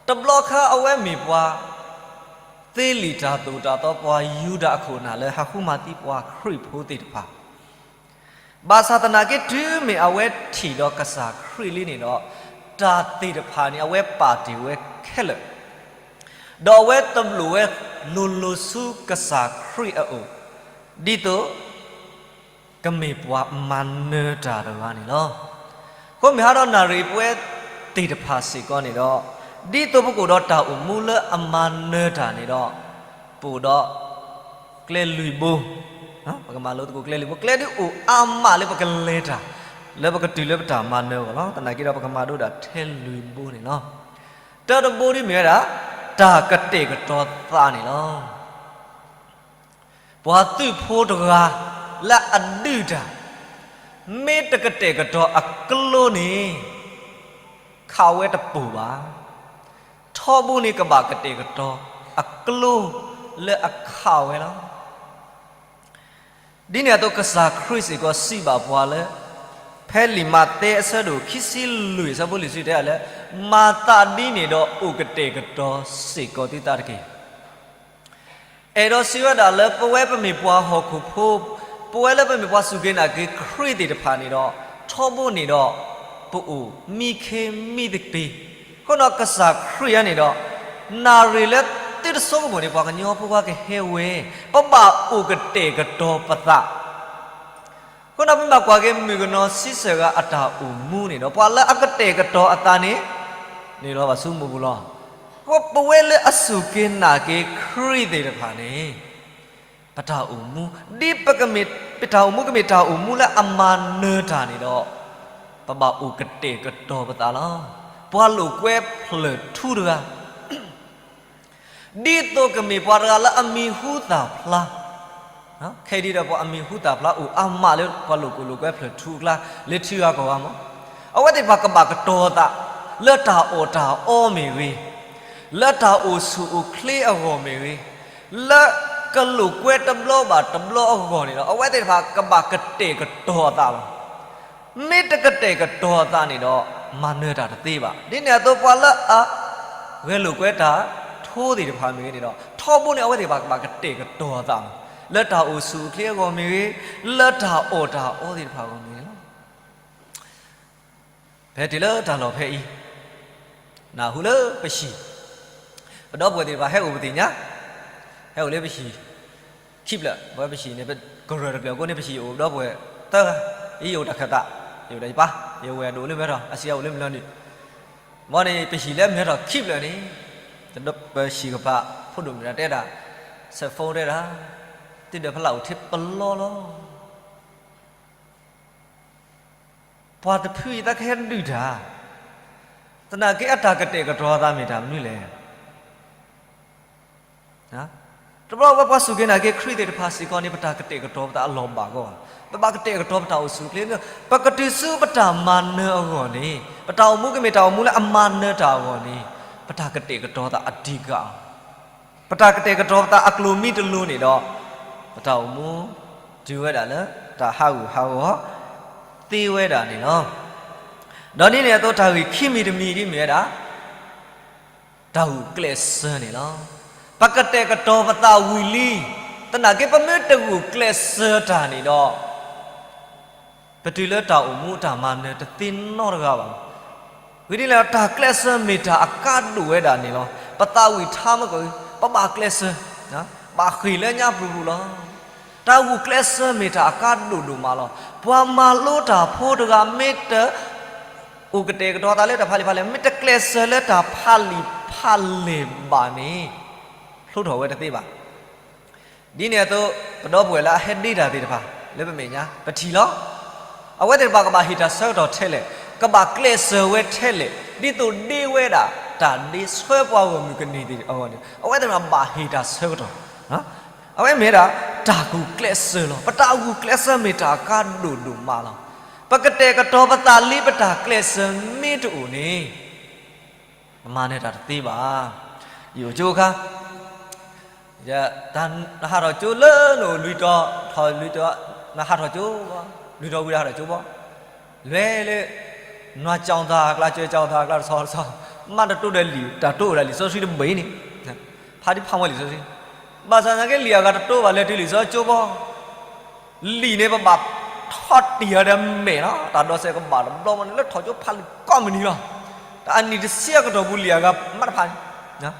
တဘျီခါအဝဲမ့ၢ်ပှၤ သ့လံာ်တၢ်သိၣ်တၢ်သီ ပှၤယူဒၤအခိၣ်အနၢ်လၢဟးဃုမၤသံပှၤခရံာ်ဖိသ့ၣ်တဖၣ်, ဘၣ်ဆၣ်သနာ်က့ တုၤမ့ၢ်အဝဲထံၣ်ဒီးကစၢ်ခရံာ်လံန့ၣ်ဒီး တၢ်သ့ၣ်တဖၣ်န့ၣ် အဝဲပာ်တ့ၢ်ဝဲခဲလၢာ်, ဒီးအဝဲသဘျိၣ်ဝဲလိၤလိၤဆူကစၢ်ခရံာ်အအိၣ်, ဒ်သိး ကမ့ၢ်ပှၤမၤနၢၤတၢ်တဂၤန့ၣ်လီၤ. အဃိမ့ၢ်ဟါဒီးနၣ်ရံၣ်ပဝဲသ့ၣ်တဖၣ်စ့ၢ်ကီးန့ၣ်ဒီး, ဒ်သိးပကအိၣ်ဒီးတၢ်အိၣ်မူလၢအမၤနၢၤတၢ်န့ၣ်ဒီး, ပအိၣ်ဒီးကျဲလွံၢ်ဘိ, ပကမၤလိသကိးကျဲလွံၢ်ဘိ, ကျဲဒ်အိၣ်အါမးလၢပကလဲၤတၢ်, လၢပကတုၤလၢပတၢ်မၤနၢၤအဂီၢ်လီၤ. သနာ်က့ဒီး ပကမၤဒိဒၣ်ထဲလွံၢ်ဘိန့ၣ်လီၤ. တၢတဘိဒ်မ့ၢ်ဝဲဒၣ် တၢ်ကတဲာ်ကတီၤသးန့ၣ်လီၤ. ပှၤသုးဖိတဂၤလၢအဒုၣ်တၢ်, မ့ၢ်တကတဲာ်ကတီၤအကျိန့ၣ် ခးဝဲတပူၤဘၣ်. ထီဘိန့ၣ်ကဘၣ်ကတဲာ်ကတီၤအကျိလၢအခးဝဲလီၤ. ဒ်န့ၣ်အသိးကစၢ်ခရံာ်စ့ၢ်ကီးစံးဘၣ်ပှၤလၢ ဖဲလံာ်မးသဲအဆၢဒိၣ်ခံဆံလွံၢ်အဆၢဖိလွံၢ်ဆံတဲဒၣ်လၢ မၤသးဒ်န့ၣ်ဒီးအိၣ်ကတဲာ်ကတီၤစ့ၢ်ကီးသုသးတက့ၢ်. အဲၣ်ဒိးစံးဝဲဒၣ်လၢ ပဝဲပမ့ၢ်ပှၤဟီၣ်ခိၣ်ဖိ, ပဝဲလၢပမ့ၢ်ပှၤစူၢ်က့ၤနာ်က့ၤခရံာ်သ့ၣ်တဖၣ်န့ၣ်ဒီး ထီဘိန့ၣ်ဒီး ပအိၣ်မံခ့မံသပ့ၤ, အဃိဒီးကစၢ်ခရံာ်အံၤန့ၣ်ဒီး နၣ်ရံၣ်လၢသုတဆိကမိၣ်န့ၣ် ပှၤကညီဖိခွါကဟဲဝဲ, ပဘၣ်အိၣ်ကတဲာ်ကတီၤပသး အဃိဒီးပမ့ၢ်ဘၣ်ကွၢ်က့ၤမုၣ်ကနီၤဆံဆဲၣ်ဂၤအတၢ်အိၣ်မူန့ၣ်ဒီး ပှၤလၢအကတဲာ်ကတီၤအသးန့ၣ် န့ၣ်လီၤဘၣ်ဆူမိၢ်ပူၤလီၤ. အဃိပဝဲလၢအစူၢ်က့ၤနာ်က့ၤခရံာ်သ့ၣ်တဖၣ်န့ၣ် ပတၢ်အိၣ်မူ, ဒ်ပကမ့ၢ်, ပတၢ်အိၣ်မူကမ့ၢ်တၢ်အိၣ်မူလၢအမၤနၢၤတၢ်န့ၣ်ဒီး ပဘၣ်အိၣ်ကတဲာ်ကတီၤပသးလီၤ. ပှၤလိာ်ကွဲဖျၢၣ်ထူတဂၤ ဒ်သိးကမ့ၢ်ပှၤတဂၤလၢအမံၤဟူသၣ်ဖျါ, ခဲအံၤဒီးပှၤအမံၤဟူသၣ်ဖျါအိၣ်အါမးလၢပှၤလိာ်ကွဲ, လိာ်ကွဲဖျၢၣ်ထူအကျါ လၢထံဂၤကီၢ်ဂၤမး, အဝဲသ့ၣ်တဖၣ်ကဘၣ်ကတီၤသး လၢတၢ်အီၣ်တၢ်အီမ့ၢ်ဂ့ၤ, လၢတၢ်အိၣ်ဆူၣ်အိၣ်ချ့အဂီၢ်မ့ၢ်ဂ့ၤ, လၢကလိာ်ကွဲတဘျီဘၣ်တဘျီအဂီၢ်န့ၣ်ဒီး အဝဲသ့ၣ်တဖၣ်ကဘၣ်ကတဲာ်ကတီၤအသးလီၤ. မ့ၢ်တကတဲာ်ကတီၤအသးန့ၣ်ဒီး မၤနၢၤတၢ်တသ့ဘၣ်. ဒ်န့ၣ်အသိးပှၤလၢအ ဂဲၤလိာ်ကွဲတၢ်ထူသ့ၣ်တဖၣ်မ့ၢ်ဂ့ၤန့ၣ်ဒီး ထီဘိန့ၣ်အဝဲသ့ၣ်တဖၣ်ကဘၣ်ကတဲာ်ကတီၤအသးလီၤ. လၢတၢ်အိၣ်ဆူၣ်အိၣ်ချ့အဂီၢ်မ့ၢ်ဂ့ၤ, လၢတၢ်အီၣ်တၢ်အီသ့ၣ်တဖၣ်အဂီၢ်မ့ၢ်ဂ့ၤလီၤ. ဖဲတုၤလၢတၢ်လီၢ်ဖဲအံၤ, နၢ်ဟူလၢပဟံၣ်, ပဒီပုၢ်ဝဲၢ်သ့ၣ်တဖၣ်ဟဲအိၣ်ပသ့ၣ်ညါ, ဟဲအိၣ်လၢပဟံၣ်, ခံဖျၢၣ်, ပဝဲပဟံၣ်န့ၣ် ပကရၢၢ်တကျၢၤအဃိန့ၣ် ပဟံၣ်အိၣ်ပဒီပုၢ်ဝဲၢ်သၢဂၤ, အံၤယအိၣ်တၢ်ခၢၣ်သး, ယအိၣ်တၢ်ယပၢ်, ယဝဲၢ်ဒိၣ်လၢမဲထီၣ်, အစံးအအိၣ်လၢမုၢ်လီၤနုာ်, မ်န့ၣ်ပဟံၣ်လၢမဲထီၣ်ခံဖျၢၣ်န့ၣ်, ပဟံၣ်ကပၤဖိဒိၣ်မုၣ်တဂၤတဲဒၣ်, စဲးဖိတဲဒၣ်, တုၤဒီးဖလးအိၣ်ထံပလီလီၤ. ပှၤတဖုအံၤသးကဟဲဒုၣ်တၢ်, သနာ်က့အတၢ်ကတဲာ်ကတီၤအသးမ့ၢ်တၢ်မနုၤလဲၣ်. တဘျီဝဲပှၤစူၢ်က့ၤနာ်က့ၤခရံာ်သ့ၣ်တဖၣ်စ့ၢ်ကီးန့ၣ် ပတၢ်ကတဲာ်ကတီၤပသးအလီၢ်ဘၣ်ဂီၢ်ဘၣ်, ပဘၣ်ကတဲာ်ကတီၤပတၢ်အိၣ်ဆူၣ်အိၣ်ချ့, ပကတုၤဆူပတၢ်မၤနၢၤအဂီၢ်န့ၣ်, ပတၢ်အိၣ်မူကမ့ၢ်တၢ်အိၣ်မူလၢအမၤနၢၤတၢ်အဂီၢ်န့ၣ်, ပတၢ်ကတဲာ်ကတီၤသးအဓိက ပတၢ်ကတဲာ်ကတီၤပသးအကျိၤမ့ၢ်တလိၤန့ၣ်ဒီး, ပတၢ်အိၣ်မူတုၤဝဲဒၣ်လၢ တၢ်ဟးဂူာ်ဟးဂီၤ သ့ဝဲဒၣ်န့ၣ်လီၤ. ဒီးဒ်န့ၣ်အသိးတၢ်ဂ့ၢ်ခံမံၤတမံၤဒ်မ့ၢ်ဝဲဒၣ် တၢ်ဂုာ်ကျဲးစၢးန့ၣ်လီၤ. ပကတဲာ်ကတီၤပသးဝံၤလံ, သနာ်က့ပမ့ၢ်တဂုာ်ကျဲးစၢးတၢ်န့ၣ်ဒီး ပတုၤလၢတၢ်အိၣ်မူတၢ်မၤနၢၤတသ့နီတဂၤဘၣ်. ဝံၤဒ်လဲၣ် တၢ်ကျဲးစၢးမ့ၢ်တၢ်အကါဒိၣ်ဝဲဒၣ်န့ၣ်လီၤ. ပသးဝံၣ်ထါမ့ၢ်ကီး, ပဘၣ်ကျဲးစၢး, ဘၣ်ဃ့ၢ်လၢညါပူၤပူၤလီၤ. တၢ်ဂုာ်ကျဲးစၢးမ့ၢ်တၢ်အကါဒိၣ်ဒိၣ်မးလီၤ. ပှၤမၤလိတၢ်ဖိတဂၤမ့ၢ်တ အိၣ်ကတဲာ်ကတီၤသးလၢတၢ်ဖးလံာ်ဖးလဲၢ်, မ့ၢ်တကျဲးစၢးလၢတၢ်ဖးလံာ်ဖးလဲၢ်ဘၣ်န့ၣ်, ဖျိထီၣ်ဝဲတသ့ဘၣ်. ဒ်န့ၣ်အသိး ပဒီပုၢ်ဝဲၢ်လၢအဟဲဒ့တၢ်သ့ၣ်တဖၣ် လၢပမဲာ်ညါ ပထံၣ်လီၤ. အဝဲသ့ၣ်တဖၣ်ကဘၣ်ဟ့ၣ်တၢ်ဆၢကတီၢ်ထဲလဲၣ်, ကဘၣ်ကျဲးစၢးဝဲထဲလဲၣ်, ဒ်သိးဒ့ဝဲဒၣ် တၢ်ဒ့ဆှၢပှၤဂီၢ်မုၢ်ကန့ၢ်သ့ၣ်အဂီၢ်န့ၣ် အဝဲသ့ၣ်တဖၣ်ဘၣ်ဟ့ၣ်တၢ်ဆၢကတီၢ်. အဝဲမ့ၢ်ဝဲဒၣ် တၢ်ဂုာ်ကျဲးစၢးလီၤ. ပတၢ်ဂုာ်ကျဲးစၢးမ့ၢ်တၢ်အကါဒိၣ်ဒိၣ်မးလီၤ. ပကတဲာ်ကတီၤပသးလၢပတၢ်ကျဲးစၢးမ့ၢ်တအိၣ်န့ၣ် ပမၤနၢၤတၢ်တသ့ဘၣ်. ယအိၣ်ကၠိအခါ, နဟးထီၣ်ကၠိလၢနအိၣ်လွံၢ်တီၤ, ထီၣ်လွံၢ်တီၤ, နဟးထီၣ်ကၠိ, လွံၢ်တီၤဝံၤဒီးဟးထီၣ်ကၠိဘီ, လဲၤလၢ နွၤကၠီၣ်သၣ်အကျါ ကၠီၣ်သၣ်အကျါတဆီတဆီ, မ့ၢ်တတိၢ်ဒီးလံာ် တၢ်တိၢ်ဝဲဒၣ်လံာ်စီဆှံတဘ့ၣ်န့ၣ်, ဖးဒံးဖးမီလံာ်စီဆှံ, ဘၣ်ဆၣ်သနာ်က့လံာ်အဂၤတတိၢ်ဘၣ် လဲၤတုၤလံာ်စီဆှံကၠိဘီ လံာ်န့ၣ် ပဘၣ်ထီၣ်တံၢ်အီၤဒီးမဲာ်လီၤ. တၢ်ဒိးစဲးကဘၣ်တဘျီဘီန့ၣ် လၢထီၣ်ကၠိဖးလံာ်ကိးမုၢ်နံၤလီၤ. တၢ်အနံၣ်တဆံအကတီၢ်ပူၤ လံာ်အဂၤမ့ၢ်တဖးန့ၣ်,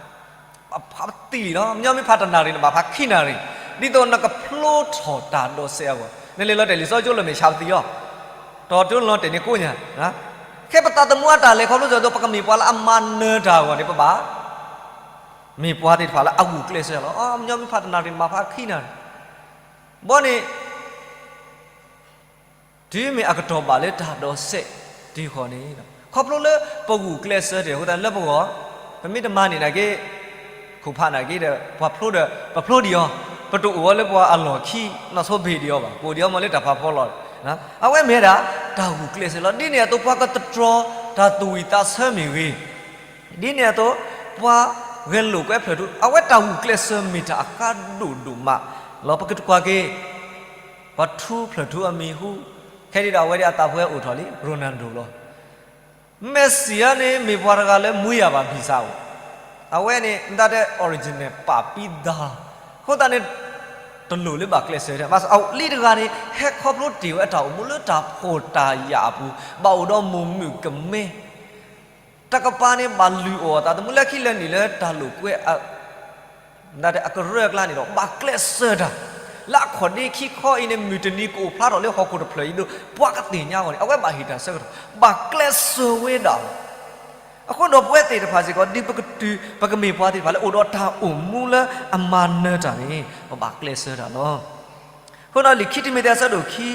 ဘၣ်ဖးပသံလံလီၤ. မညီမ့ၢ်ဖးတနၣ်ရံၣ်န့ၣ် ဘၣ်ဖးခံနၣ်ရံၣ်, ဒ်သိးနကဖျိထီၣ်တၢ်ဒိးစဲးအဂီၢ်. နလဲၤလီၤတဲာ်လံာ်စီဆှံကၠိလၢမဲာ်ဆှးပသံလီၤ. တီၤတိလီၤတဲာ်န့ၣ်ကိးညါ, ခဲပသးသမူအတၢ်လဲၤခီဖျိစၢၤအသိး ပကမ့ၢ်ပှၤလၢအမၤနၢၤတၢ်အဂီၢ်န့ၣ် ပဘၣ် မ့ၢ်ပှၤသ့ၣ်တဖၣ်လၢအဂုာ်ကျဲးစၢးလီၤ. မညီမ့ၢ်ဖးတနၣ်ရံၣ်န့ၣ် ဘၣ်ဖးခံနၣ်ရံၣ်, ဘီန့ၣ် တုၤမ့ၢ်အကတီၢ်ဘၣ်လၢတၢ်ဒိးစဲးတံၢ်ဃီန့ၣ်, ခီဖျိလၢပဂုာ်ကျဲးစၢးတ့ၢ်အဃိသတးလၢပဂီၢ်, ပမ့ၢ်တမၤန့ၢ်နာ်က့, ခိၣ်ဖးနာ်က့ဒီး ပှၤဖျိဒီး ပဖျိဒံးအီၤ, ပတအိၣ်ဝဲလၢပှၤအလီၢ်ခံ နီၢ်ဆိဘ့ၣ်ဒံးအီၤဘၣ်, ပအိၣ်ဒံးအီၤမ့ၢ်လၢတၢ်ဖးဖီလီၤ. အဝဲမ့ၢ်ဝဲဒၣ် တၢ်ဂုာ်ကျဲးစၢးလီၤ. ဒ်န့ၣ်အသိးပှၤကတတြီၤတၢ်သူၣ်ဝံၣ်သးဆၢမ့ၢ်ဂ့ၤ, ဒ်န့ၣ်အသိး ပှၤဂဲၤလိာ်ကွဲဖျၢၣ်ထူ အဝဲတၢ်ဂုာ်ကျဲးစၢးမ့ၢ်တၢ်အဃါဒိၣ်ဒိၣ်မးလီၤ. ပကကွၢ်က့ၤ ပှၤထူဖျၢၣ်ထူအမံၤဟူ, ခဲဒံးဒီးအဝဲဒၣ်အသးပှဲၤအိၣ်ထီၣ်လံ Ronaldo လီၤ. မဲးစံၣ်ဧါန့ၣ် မ့ၢ်ပှၤတဂၤလၢ မွေးရာပါ ဗီဇာ အိၣ်, အဝဲန့ၣ် မတၤတဲ original ပာ်ပံသါလီၤ. အဃိသတးန့ၣ် တလိၣ်လၢဘၣ်ကျဲးစၢးထဲ, ဘၣ်ဆၣ်အလံတဂၤန့ၣ် ဟဲခီဖျိတ့ၢ်ဝဲအတၢ်အိၣ်မူလၢတၢ်ဖှီၣ်တၢ်ယာ်အပူၤ, ဘၣ်အိၣ်ဒီးမိၢ်မုၣ်ကမဲ တကပၤန့ၣ် ဘၣ်လုၢ်အီၣ်အသးသမူလၢခံလၢနံၣ်လၢတၢ်လိာ်ကွဲ အကရၢအကျါန့ၣ်ဒီး ဘၣ်ကျဲးစၢးတၢ်, လၢအခီၣ်ဒ့ခံခီအံၤန့ၣ် မုၢ်တနံၤကအိၣ်ဖျါထီၣ်လၢဟီၣ်ခိၣ်တဖျၢၣ်အံၤဒီး ပှၤကသ့ၣ်ညါအဂီၢ်န့ၣ် အဝဲဘၣ်ဟ့ၣ်တၢ်ဆၢကတီၢ် ဘၣ်ကျဲးစၢးဝဲဒၣ်လီၤ. အဃိဒီးပဝဲသ့ၣ်တဖၣ်စ့ၢ်ကီး ဒ်ပကတုၤ ပကမ့ၢ်ပှၤသ့ၣ်တဖၣ်လၢအိၣ်ဒီးတၢ်အိၣ်မူလၢအမၤနၢၤတၢ်န့ၣ် ပဘၣ်ကျဲးစၢးတၢ်လီၤ. အဃိဒီးလံာ်ခံတံၤမသ့းအဆၢဒိၣ်ခံ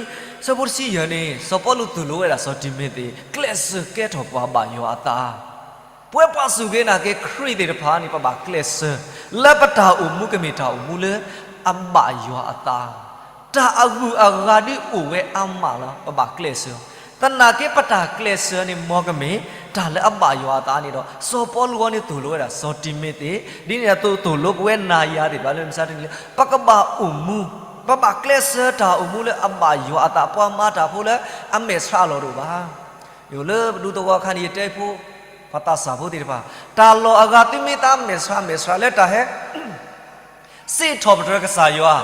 ဆၢဖိတဆံယဲၢ်န့ၣ် စီၤပီလူးသိၣ်လိဝဲဒၣ်စီၤတံၤမသ့း ကျဲးစၢးကဲထီၣ်ပှၤဘၣ်ယွၤအသး, ပဝဲပှၤစူၢ်က့ၤနာ်က့ၤခရံာ်သ့ၣ်တဖၣ်န့ၣ် ပဘၣ်ကျဲးစၢး လၢပတၢ်အိၣ်မူကမ့ၢ်တၢ်အိၣ်မူလၢအဘၣ်ယွၤအသး, တၢ်အဂုၤအဂၤဒ်အိၣ်ဝဲအါမးလီၤ ပဘၣ်ကျဲးစၢး, သနာ်က့ပတၢ်ကျဲးစၢးန့ၣ် မ်ကမ့ၢ်တၢ်လၢအဘၣ်ယွၤအသးန့ၣ်ဒီး စီၤပီလူးအံၤန့ၣ်သိၣ်လိဝဲဒၣ်စီၤတံၤမသ့း ဒ်န့ၣ်အသိးသိၣ်လိပဝဲနၤယၤသ့ၣ်တဖၣ်လၢမုၢ်မဆါတနံၤလၢ ပကဘၣ်အိၣ်မူ, ပဘၣ်ကျဲးစၢးတၢ်အိၣ်မူလၢအဘၣ်ယွၤအသး ပှၤမၤတၢ်ဖိလၢအမဲာ်ဆှးအလီၢ်တအိၣ်ဘၣ်. ယအိၣ်လၢပဒူသဝီခါန့ၣ် ယတဲဖိ ပှၤသးစၢ်ဖိသ့ၣ်တဖၣ် တၢ်လီၢ်အဂၤသုမ့ၢ်သးမဲာ်ဆှး မဲာ်ဆှးလၢတၢ်ဟဲ စံးထီၣ်ပတြၢၤကစၢ်ယွၤ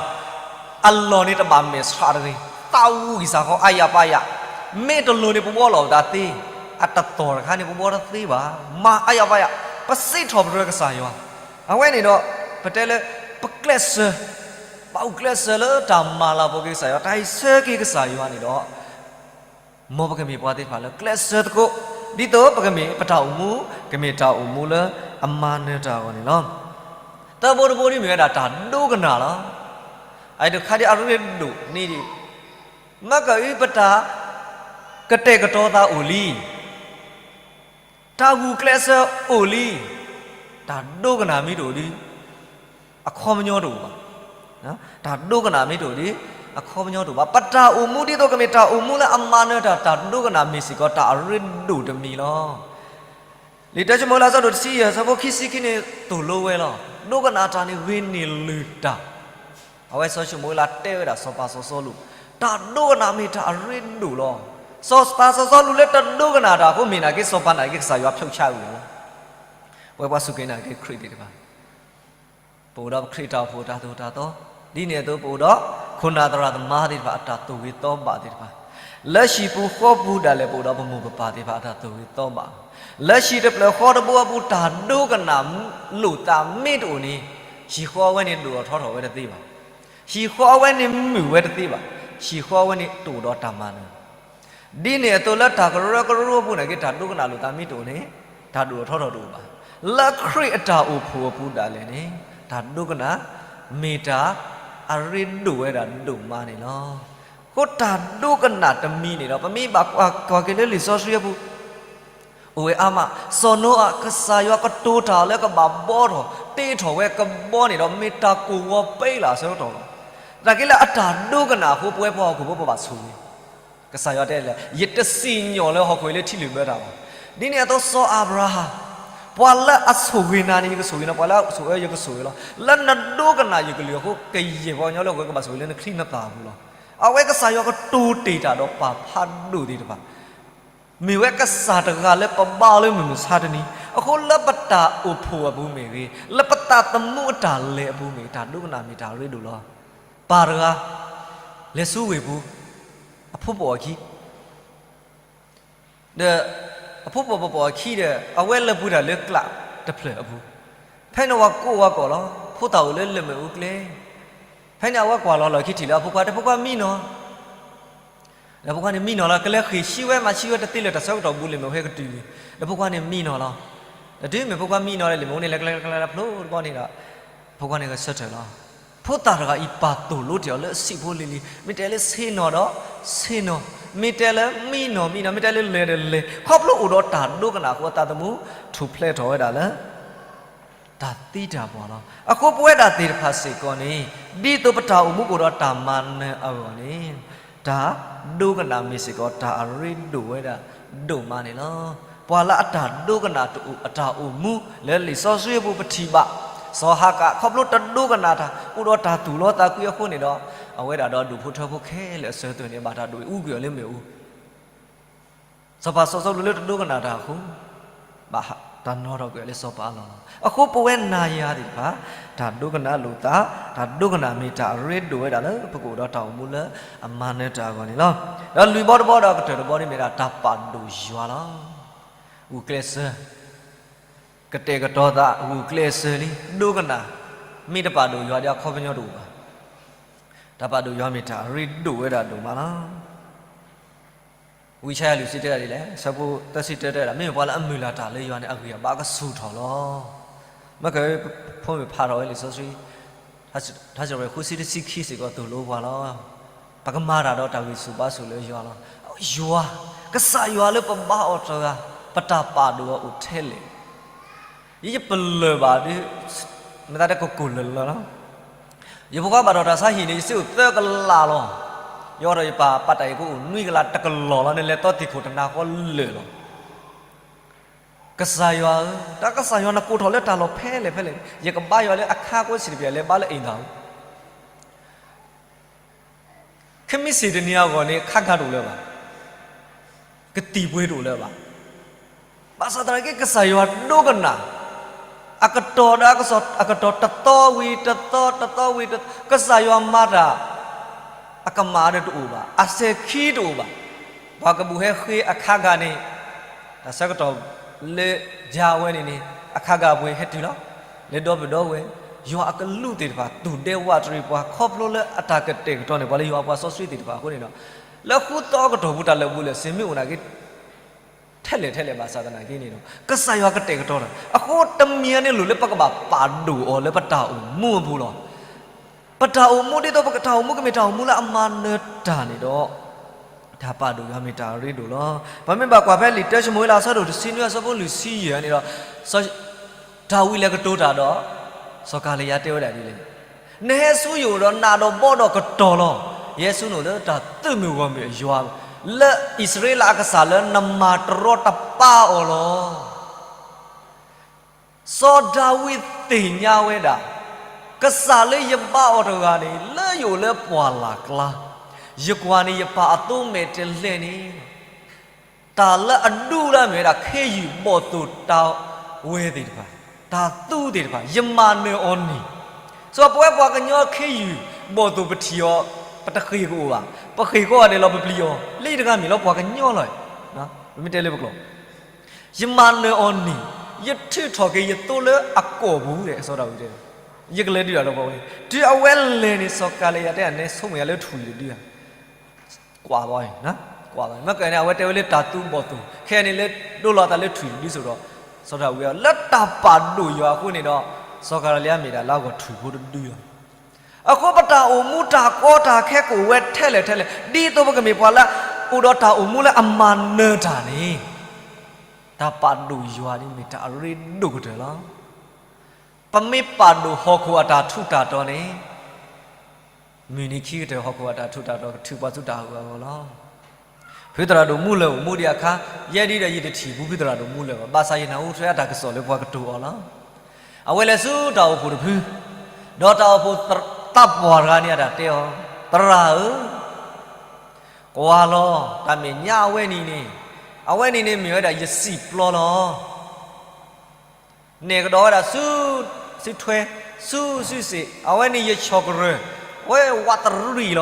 အလီၢ်န့ၣ်တဘၣ်မဲာ်ဆှးတဂ့ၤ, သးဝံၣ်စ့ၢ်ကီး အါယၤပါယၤ, မ့ၢ်တလိၣ်န့ၣ် ပဘှီလီၤပသးသ့, အတသီၣ်တခါန့ၣ် ပဘှီတသ့ဘၣ်, မၤအါယၤပါယၤ, ပစံးထီၣ်ပတြၢၤကစၢ်ယွၤ, အဝဲန့ၣ်ဒီး ပတဲလၢ ပကျဲးစၢး, ပအိၣ်ကျဲးစၢးလၢတၢ်မၤလၤကပီၤက့ၤကစၢ်ယွၤ တၢ်ဟ့ၣ်ဆၢက့ၤကစၢ်ယွၤန့ၣ်ဒီး မ်ပကမ့ၢ်ပှၤသ့ၣ်တဖၣ်လၢကျဲးစၢးသကိး, ဒ်သိးပကမ့ၢ်ပတၢ်အိၣ်မူ ကမ့ၢ်တၢ်အိၣ်မူလၢအမၤနၢၤတၢ်အဂီၢ်န့ၣ်လီၤ. တၢ်ဘိတဘိဒ်မ့ၢ်ဝဲဒၣ်တၢ်ဒိကနၣ်လီၤ. အအံၤတခါဒ်အရ့ဒိၣ်န့ၣ်ဒံး, မ့ၢ်ကအု ပတၢ်ကတဲာ်ကတီၤသးအိၣ်လံ တၢ်ဂုာ်ကျဲးစၢးအိၣ်လံ, တၢ်ဒိကနၣ်မ့ၢ်တအိၣ်ဒီး အခီပညီတအိၣ်ဘၣ်. တၢ်ဒိကနၣ်မ့ၢ်တအိၣ်ဒီး အခီပညီတအိၣ်ဘၣ်. ပတၢ်အိၣ်မူဒ်သိးကမ့ၢ်တၢ်အိၣ်မူလၢအမၤနၢၤတၢ် တၢ်ဒိကနၣ်မ့ၢ်စ့ၢ်ကီးတၢ်အရ့ဒိၣ်တမံၤလီၤ. လံာ်တၢၡမူၤအ့လး အဆၢဒိၣ်တဆံယဲၢ် အဆၢဖိခံဆံခံန့ၣ် သိၣ်လိဝဲလီၤ. ဒိကနၣ်တၢ်န့ၣ်ဂ့ၤန့ၢ်လုၢ်တၢ်. အဝဲစီၤၡမူၤအ့လးတဲဝဲဒၣ်စီၤပၤစီၤစီလူး, တၢ်ဒိကနၣ်မ့ၢ်တၢ်အရ့ဒိၣ်လီၤ. စီၤပၤစီၤစီလူးလၢတဒိကနၣ်တၢ်အဃိ မ့ၢ်နာ်က့စီၤပၤနာ်က့ကစၢ်ယွၤဖျိးဆါဝံၤလီၤ. ပဝဲပှၤစူၢ်က့ၤနာ်က့ၤခရံာ်သ့ၣ်တဖၣ် ပအိၣ်ဒီးပခရံာ်တၢ်အိၣ်ဖှိၣ်တၢ်သိၣ်တၢ်သီ, ဒ်န့ၣ်အသိးပအိၣ်ဒီး ခိၣ်နၢ်သရၣ်သမါသ့ၣ်တဖၣ်အတၢ်သူၣ်ဂ့ၤသီဘၣ်သ့ၣ်တဖၣ်, လၢဟံၣ်ပူၤဃီပူၤဒၣ်လဲာ် ပအိၣ်ဒီးပမိၢ်ပပၢ်သ့ၣ်တဖၣ်အတၢ်သူၣ်ဂ့ၤသီဘၣ်, လၢဟံၣ်တဖျၢၣ်ဃီတဘိအပူၤတၢ်ဒိကနၣ်လိာ်သးမ့ၢ်တအိၣ်န့ၣ်, ဟံၣ်ဃီအဝဲန့ၣ်ဒိၣ်ထီၣ်ထီထီၣ်ဝဲတသ့ဘၣ်. ဟံၣ်ဃီအဝဲန့ၣ်မုာ်ဝဲတသ့ဘၣ်. ဟံၣ်ဃီအဝဲန့ၣ်တအိၣ်ဒီးတၢ်မၤနၢၤ ဒ်န့ၣ်အသိးလၢတၢ်ကရၢကရိအပူၤနာ်က့ တၢ်ဒိကနၣ်လိာ်သးမ့ၢ်တအိၣ်န့ၣ်, တၢ်ဒိၣ်ထီၣ်ထီထီၣ်တအိၣ်ဘၣ်. လၢခရံာ်အတၢ်အိၣ်ဖှိၣ်အပူၤဒၣ်လဲာ်န့ၣ်, တၢ်ဒိကနၣ်မ့ၢ်တၢ်အရ့ဒိၣ်ဝဲဒၣ်ဒိၣ်မးန့ၣ်လီၤ. အဃိတၢ်ဒိကနၣ်တမံၤန့ၣ်ဒီး ပမ့ၢ်ဘၣ်ကွၢ်က့ၤလၢလံာ်စီဆှံအပူၤ အိၣ်ဝဲအါမး, စီၤနိအၤ ကစၢ်ယွၤကတိၤတၢ်လၢကဘၣ်ဘှီထီၣ်တ့ထီၣ်ဝဲကဘီန့ၣ်ဒီး မ့ၢ်တၢ်ကိၢ်ဂီၤပ့လၢအဆၢကတီၢ်လီၤ. သနာ်က့လၢအတၢ်ဒိကနၣ်အဃိ ပဝဲပှၤဟီၣ်ခိၣ်ဖိပဘၣ်ဆိၣ်ဂ့ၤ, ကစၢ်ယွၤတဲလဲၣ်, ယတစံၣ်ညီၣ်လၢဟီၣ်ခိၣ်အံၤလၢထံလုၢ်ဘၢတၢ်ဘၣ်. ဒ်န့ၣ်အသိးစီၤအၤဘြၤဟၣ်, ပှၤလၢအဆိၣ်ဂ့ၤနၤန့ၣ် ယကဆိၣ်ဂ့ၤနၤ, ပှၤလၢအဆိၣ်အၢယကဆိၣ်ဂ့ၤလီၤ. လၢနဒိကနၣ်ယကလုၢ်အဃိ ကယဲၢ်ပှၤကညီလၢဟီၣ်ခိၣ်ကဘၣ်ဆိၣ်ဂ့ၤလၢနချံနသၣ်အပူၤလီၤ. အဝဲကစၢ်ယွၤကတိၤတ့ၢ်တၢ်ဒီးပၢ်ဖးဒိၣ်သ့ၣ်တဖၣ် မ့ၢ်ဝဲကစၢ်တဂၤလၢပဘါလၢမုၢ်မဆါတနံၤ, အဃိလၢပတၢ်အိၣ်ဖှိၣ်အပူၤမ့ၢ်ဂ့ၤ, လၢပသးသမူအတၢ်လဲၤအပူၤမ့ၢ်ဂ့ၤ, တၢ်ဒိကနၣ်မ့ၢ်တၢ်ရ့ဒိၣ်လီၤ. ပၢ်တဂၤ လဲၤဆူဝ့ၢ်ပူၤ, အဖိပိာ်အခံ, ဒီး အဖိပိာ်ပိာ်အခံဒီး အဝဲလၢပှဲၤတၢ်လၢကျးတဖျၢၣ်အပူၤ, ဖဲန့ၣ်ဝဲကိးဝဲကိးလီၤ. ဖိသၣ်အိၣ်လၢလၢၢ်မ့ၣ်အူကျဲ, ဖဲန့ၣ်အဝဲကွၢ်လီၤလီၢ်ခံထံၣ်လၢအဖိခွါ, တဲဖိခွါမံနီၤ ဒီးဖိခွါန့ၣ်မံနီၤလီၤ. ကလဲၤဃ့ၢ်ဆံဝဲမၤဆံဝဲတသ့လၢၤ တၢ်ဆၢကတီၢ်ဘူးလၢမ့ၢ်ဟဲကတုၤန့ၣ်, ဒီးဖိခွါန့ၣ်မံနီၤလီၤ. ဒီးတုၤမ့ၢ်ဖိခွါမံနီၤလၢလၢၢ်မ့ၣ်အူန့ၣ် လဲၤကျဲကျဲကျဲဖျိတဘီန့ၣ်ဒီး ဖိခွါန့ၣ်ဂဲၤဆၢထၢၣ်လီၤ. ဖိသၣ်တဂၤအံၤပၢ်သိၣ်လိတ့ၢ်အီၤလၢအဆံးဖိလံၤလံၤ, မ့ၢ်တဲလၢဆ့ၣ်နီၤဒီးဆ့ၣ်နီၤ, မ့ၢ်တဲလၢမံနီၤမံနီၤ, မ့ၢ်တဲလၢလဲၤဒီးလဲၤ, ခီဖျိအိၣ်ဒီးတၢ်ဒိကနၣ်အဃိ အသးသမူထူၣ်ဖျဲးထီၣ်ဝဲဒၣ်လၢတၢ် တၢ်သံတၢ်ပှၢ်လီၤ. အဃိပဝဲဒၣ်သ့ၣ်တဖၣ်စ့ၢ်ကီးန့ၣ်, ဒ်သိးပတၢ်အိၣ်မူကအိၣ်ဒီးတၢ်မၤနၢၤအဂီၢ်န့ၣ်, တၢ်ဒိကနၣ်မ့ၢ်စ့ၢ်ကီးတၢ်အရ့ဒိၣ်ဝဲဒၣ်ဒိၣ်မးန့ၣ်လီၤ. ပှၤလၢအတၢ်ဒိကနၣ်တအိၣ် အတၢ်အိၣ်မူလၢလံာ်စီဆှံအပူၤပထံၣ်ဘၣ်, စီၤဟၤကၤခီဖျိတဒိကနၣ်တၢ် အိၣ်ဒီးတၢ်သူၣ်လီသးကွံအဃိန့ၣ်ဒီး, အဝဲဒၣ်ဒီးဒူၣ်ဖိထၢဖိခဲလၢာ်အစၢၤအသွဲၣ်န့ၣ် ဘၣ်တၢ်ဒိၣ်အူကွံာ်အီၤလၢမ့ၣ်အူ စီၤပၤစီၤစီလူးလၢတဒိကနၣ်တၢ်အဃိ, ဘၣ်တၢ်နီၣ်ထီၣ်ကွံာ်အီၤလၢစီၤပၤအလီၢ်လီၤ. အဃိပဝဲနၤယၤသ့ၣ်တဖၣ်, တၢ်ဒိကနၣ်လိာ်သး, တၢ်ဒိကနၣ်မ့ၢ်တၢ်အရ့ဒိၣ်ဝဲဒၣ်လၢပကအိၣ်ဒီးတၢ်အိၣ်မူလၢအမၤနၢၤတၢ်အဂီၢ်န့ၣ်လီၤ. ဒီးလွံၢ်ဘီတဘီဒီးကတၢၢ်တဘီန့ၣ်မ့ၢ်ဒၣ် တၢ်ပာ်ဒိၣ်ယွၤလီၤ. ဂုာ်ကျဲးစၢး ကတဲာ်ကတီၤသး ဂုာ်ကျဲးစၢးလံ ဒိကနၣ်, မ့ၢ်တပာ်ဒိၣ်ယွၤဒီးအခီပညီတအိၣ်ဘၣ်. တၢ်ပာ်ဒိၣ်ယွၤမ့ၢ်တၢ်အရ့ဒိၣ်ဝဲဒၣ်ဒိၣ်မးလီၤ. ဝံယၡါယၤလွံၢ်ဆံတဲဒၣ်ဒ်လဲၣ်, ဆၢဖိသၢဆံတၢတဲဒၣ်, မ့မ့ၢ်ပှၤလၢအမုၢ်လၢ်တၢ်လၢယွၤန့ၣ် အဂံၢ်အဘါကဆူၣ်ထီၣ်လီၤ. မ့ၢ်ကဲ ဖိမ့ၢ်ဖးထီၣ်ဝဲလံာ်စီဆှံ ထါစံးထီၣ်ပတြၢၤ ဃုဆံတဆံခံစ့ၢ်ကီးသိၣ်လိပှၤလီၤ. ပကမၤတၢ်ဒီးတၢ်ဂံၢ်ဆူၣ်ဘါဆူၣ်လၢယွၤလီၤ. ယွၤ, ကစၢ်ယွၤလၢပဘါအီၤတဂၤ, ပတၢ်ပာ်ဒိၣ်အီၤအိၣ်ထဲလဲၣ်. ယယပလၢၢ်ဘၣ်ဒီး, မ့ၢ်သးတကကိၢ်လၢာ်လၢာ်လီၤ. ယဖိခွါဘၣ်ထီၣ်တၢ်ဆါဟံၣ်န့ၣ် ယစ့အိၣ်သၢကလးလီၤ. ယအိးထီၣ်ယပာ်ပာ်တၢ်အံၤကအိၣ်နွံကလးတကလီၢ်လီၤန့ၣ် လဲၤသီသ့ၣ်ခိၣ်တနၤဃီလၢာ်လီၤ. ကစၢ်ယွၤဧၢ, တၢ်ကစၢ်ယွၤ နကိးထီၣ်လၢတၢ်လီၢ်ဖဲလဲၣ်ဖဲလဲၣ်, ယကဘါယွၤလၢအခါကိးဆံးတပျဲၤ လဲၤဘါလၢအ့ၣ်သၣ်ဧိၤ ခမ့ၢ်စ့ၢ်တနံၤအဂီၢ်န့ၣ် ခါဂၤတအိၣ်လၢၤဘၣ်, ကသံၣ်ပှ့ၤတအိၣ်လၢၤဘၣ်. ဘၣ်ဆၣ်သနာ်က့ ကစၢ်ယွၤဒိကနၣ်, အကတီၢ်ဒီးအကတီၢ် တသီဝံၤတသီ တသီဝံၤတသီ ကစၢ်ယွၤမၤတၢ် အကမၣ်ဒီးတအိၣ်ဘၣ်, အစဲၤခံတအိၣ်ဘၣ်. ပှၤကဘူၣ်ဟဲဃ့အခါဂၤန့ၣ် တၢ်ဆၢကတီၢ်လၢယၤဝဲန့ၣ်န့ၣ် အခါဂၤပှ့ၤဟဲတုၤလီၤ. လၢဒီပုၢ်ဒီဝဲၢ်, ယွၤအကလူးသ့ၣ်တဖၣ် သူၣ်ဒဲဝးတရံးပှၤ ခီဖျိလၢအတၢ်ကတဲာ်ကတီၤန့ၢ်ပှၤလၢယွၤအပှၤစီဆှံသ့ၣ်တဖၣ်အဃိန့ၣ်ဒီး, လၢဃုသီအကတီၢ်ပူၤ တၢ်လၢာ်ဘူၣ်လၢာ်စ့ၤမ့ၢ်အိၣ်နာ်က့ ထဲလဲၣ်ထဲလဲၣ်ဘၣ်ဆၣ်သနာ်က့န့ၣ်ဒီး ကစၢ်ယွၤကတဲာ်ကတီၤတၢ် အဃိတမံၤန့ၣ်လိၣ်လၢပကဘၣ်ပာ်ဒိၣ်အီၤလၢပတၢ်အိၣ်မူအပူၤလီၤ. ပတၢ်အိၣ်မူ ဒ်သိးပကတၢ်အိၣ်မူကမ့ၢ်တၢ်အိၣ်မူလၢအမၤနၢၤတၢ်န့ၣ်ဒီး, တၢ်ပာ်ဒိၣ်ယွၤမ့ၢ်တၢ်အရ့ဒိၣ်လီၤ. ပမ့ၢ်ဘၣ်ကွၢ်ဖဲလံာ်တၢၡမူၤအ့လး အဆၢဒိၣ်တဆံနွံ အဆၢဖိလွံၢ်ဆံယဲၢ်န့ၣ်ဒီး, စီၤ ဒၤဝံးလဲၤကတိၤတၢ်ဒီး စီၤကၤလံယါတဲဝဲဒၣ်ဒ်လဲၣ်, နဟဲဆူယအိၣ်ဒီးနးဒီးဘီဒီးကတီၢ်လီၤ. ယဟဲဆူနအိၣ်လၢတၢ်သုးမုၢ်ဂီၢ်မုၢ်အယွၤ, လၢအံၣ်စရ့လးအကစၢ်လၢနမၤတရီတပါအီၤလီၤ. စီၤဒၤဝံးသ့ၣ်ညါဝဲဒၣ်, ကစၢ်လၢယဘါအီၤတဂၤန့ၣ် လၢယအိၣ်လၢပှၢ်လၢ်ကျါ, ယကွၢ်န့ၣ်ယပာ်အသိမဲာ်တဲလဲၣ်န့ၣ် တၢ်လၢအဒူၣ်လၢအမ့ၢ်ဝဲဒၣ် ခ့ယုၢ်ဘီၣ်သိၣ်တၢ်ဝဲသ့ၣ်တဖၣ်, တၢ်သူသ့ၣ်တဖၣ် ယမၤနၢၤအီၤန့ၣ်, စီၤပဝဲပှၤကညီခ့ယုၢ်ဘီၣ်သိၣ်ပထံၣ်အီၤ, ပတဃ့ၢ်ကအိၣ်ဘၣ်, ပဃ့ၢ်ကီးအီၤဒဲးလီၤပပျံၤအီၤ, လၢယတဂၤမ့ၢ်လီၤပှၤကညီလီၤ. ပမ့ၢ်တဲလၢပကျိာ် ယမၤနၢၤအီၤန့ၣ်, ယထုးထီၣ်က့ၤယသိလၢအကိာ်ပူၤ စီၤဒၤဝံးတဲ, ယကလဲၤဒုးတၢ်ဒီးပဝဲ, တုၤအဝဲလဲၤန့ၣ် စီၤကၤလံယါတဲ အနဲဆိကမိၣ်ယၤလၢထွံၣ်တဒုဧါ, ကွၢ်ဘၣ်, ကွၢ်ဘၣ်, မ့ၢ်ကဲန့ၣ် အဝဲတဲဝဲလၢတၢ်သူဘီၣ်သိၣ်, ခဲအံၤန့ၣ်လၢဒိလီၤသးလၢထွံၣ်တဒုစိၤဒီး, စီၤဒၤဝံးအီၤ လၢတၢ်ပာ်ဒိၣ်ယွၤအဃိန့ၣ်ဒီး, စီၤကၤလံယါမ့ၢ်ဒၣ်လၢအဂီၢ်ထွံၣ်ဖိတဒုလီၤ. အဃိပတၢ်အိၣ်မူတၢ်ကီတၢ်ခဲကအိၣ်ဝဲထဲလဲၣ်ထဲလဲၣ်, ဒ်သိးပကမ့ၢ်ပှၤလၢအိၣ်ဒီးတၢ်အိၣ်မူလၢအမၤနၢၤတၢ်န့ၣ်, တၢ်ပာ်ဒိၣ်ယွၤန့ၣ်မ့ၢ်တၢ်အရ့ဒိၣ်ကတၢၢ်လီၤ. ပမ့ၢ်ပာ်ဒိၣ်ဟီၣ်ခိၣ်အတၢ်ထူးတၢ်တီၤန့ၣ်, မုၢ်နံၤခံကတၢၢ်ဟီၣ်ခိၣ်အတၢ်ထူးတၢ်တီၤကထုးပှၤဆူတၢ်ဟးဂူာ်အဂီၢ်လီၤ. ဖုသရၣ်ဒိၣ်မူလၢၢ်အိၣ်မူဒံးအခါ, ယဲဒ်ဒီးယတထံၣ်ဘူးဖုသရၣ်ဒိၣ်မူလၢၢ်ဘၣ်, ဘၣ်ဆၣ်ယနၢ်ဟူထွဲအတၢ်ကစီၣ်လၢပှၤကတိၤအီၤလီၤ. အဝဲလဲၤဆူတၢ်အိၣ်ဖှိၣ်တဖု, ဒီးတၢ်အိၣ်ဖှိၣ်သးပှၢ်တဂၤန့ၣ်အတၢ်တဲအီၤ, သရၣ်ဧၢ, ကွၢ်လီၤ, တၢ်မဲာ်ညါအဝဲန့ၣ်န့ၣ်, အဝဲန့ၣ်န့ၣ်မ့ၢ်ဝဲဒၣ်ယစံာ်ပျီလီၤ. နဲၣ်ကဒီးဝဲဒၣ်ဆူ, ဆူထွဲ, ဆူစုစ့ၣ်, အဝဲန့ၣ်ယဆီၣ်ကရၢၢ်, ဝဲဝးတရံးလီၤ.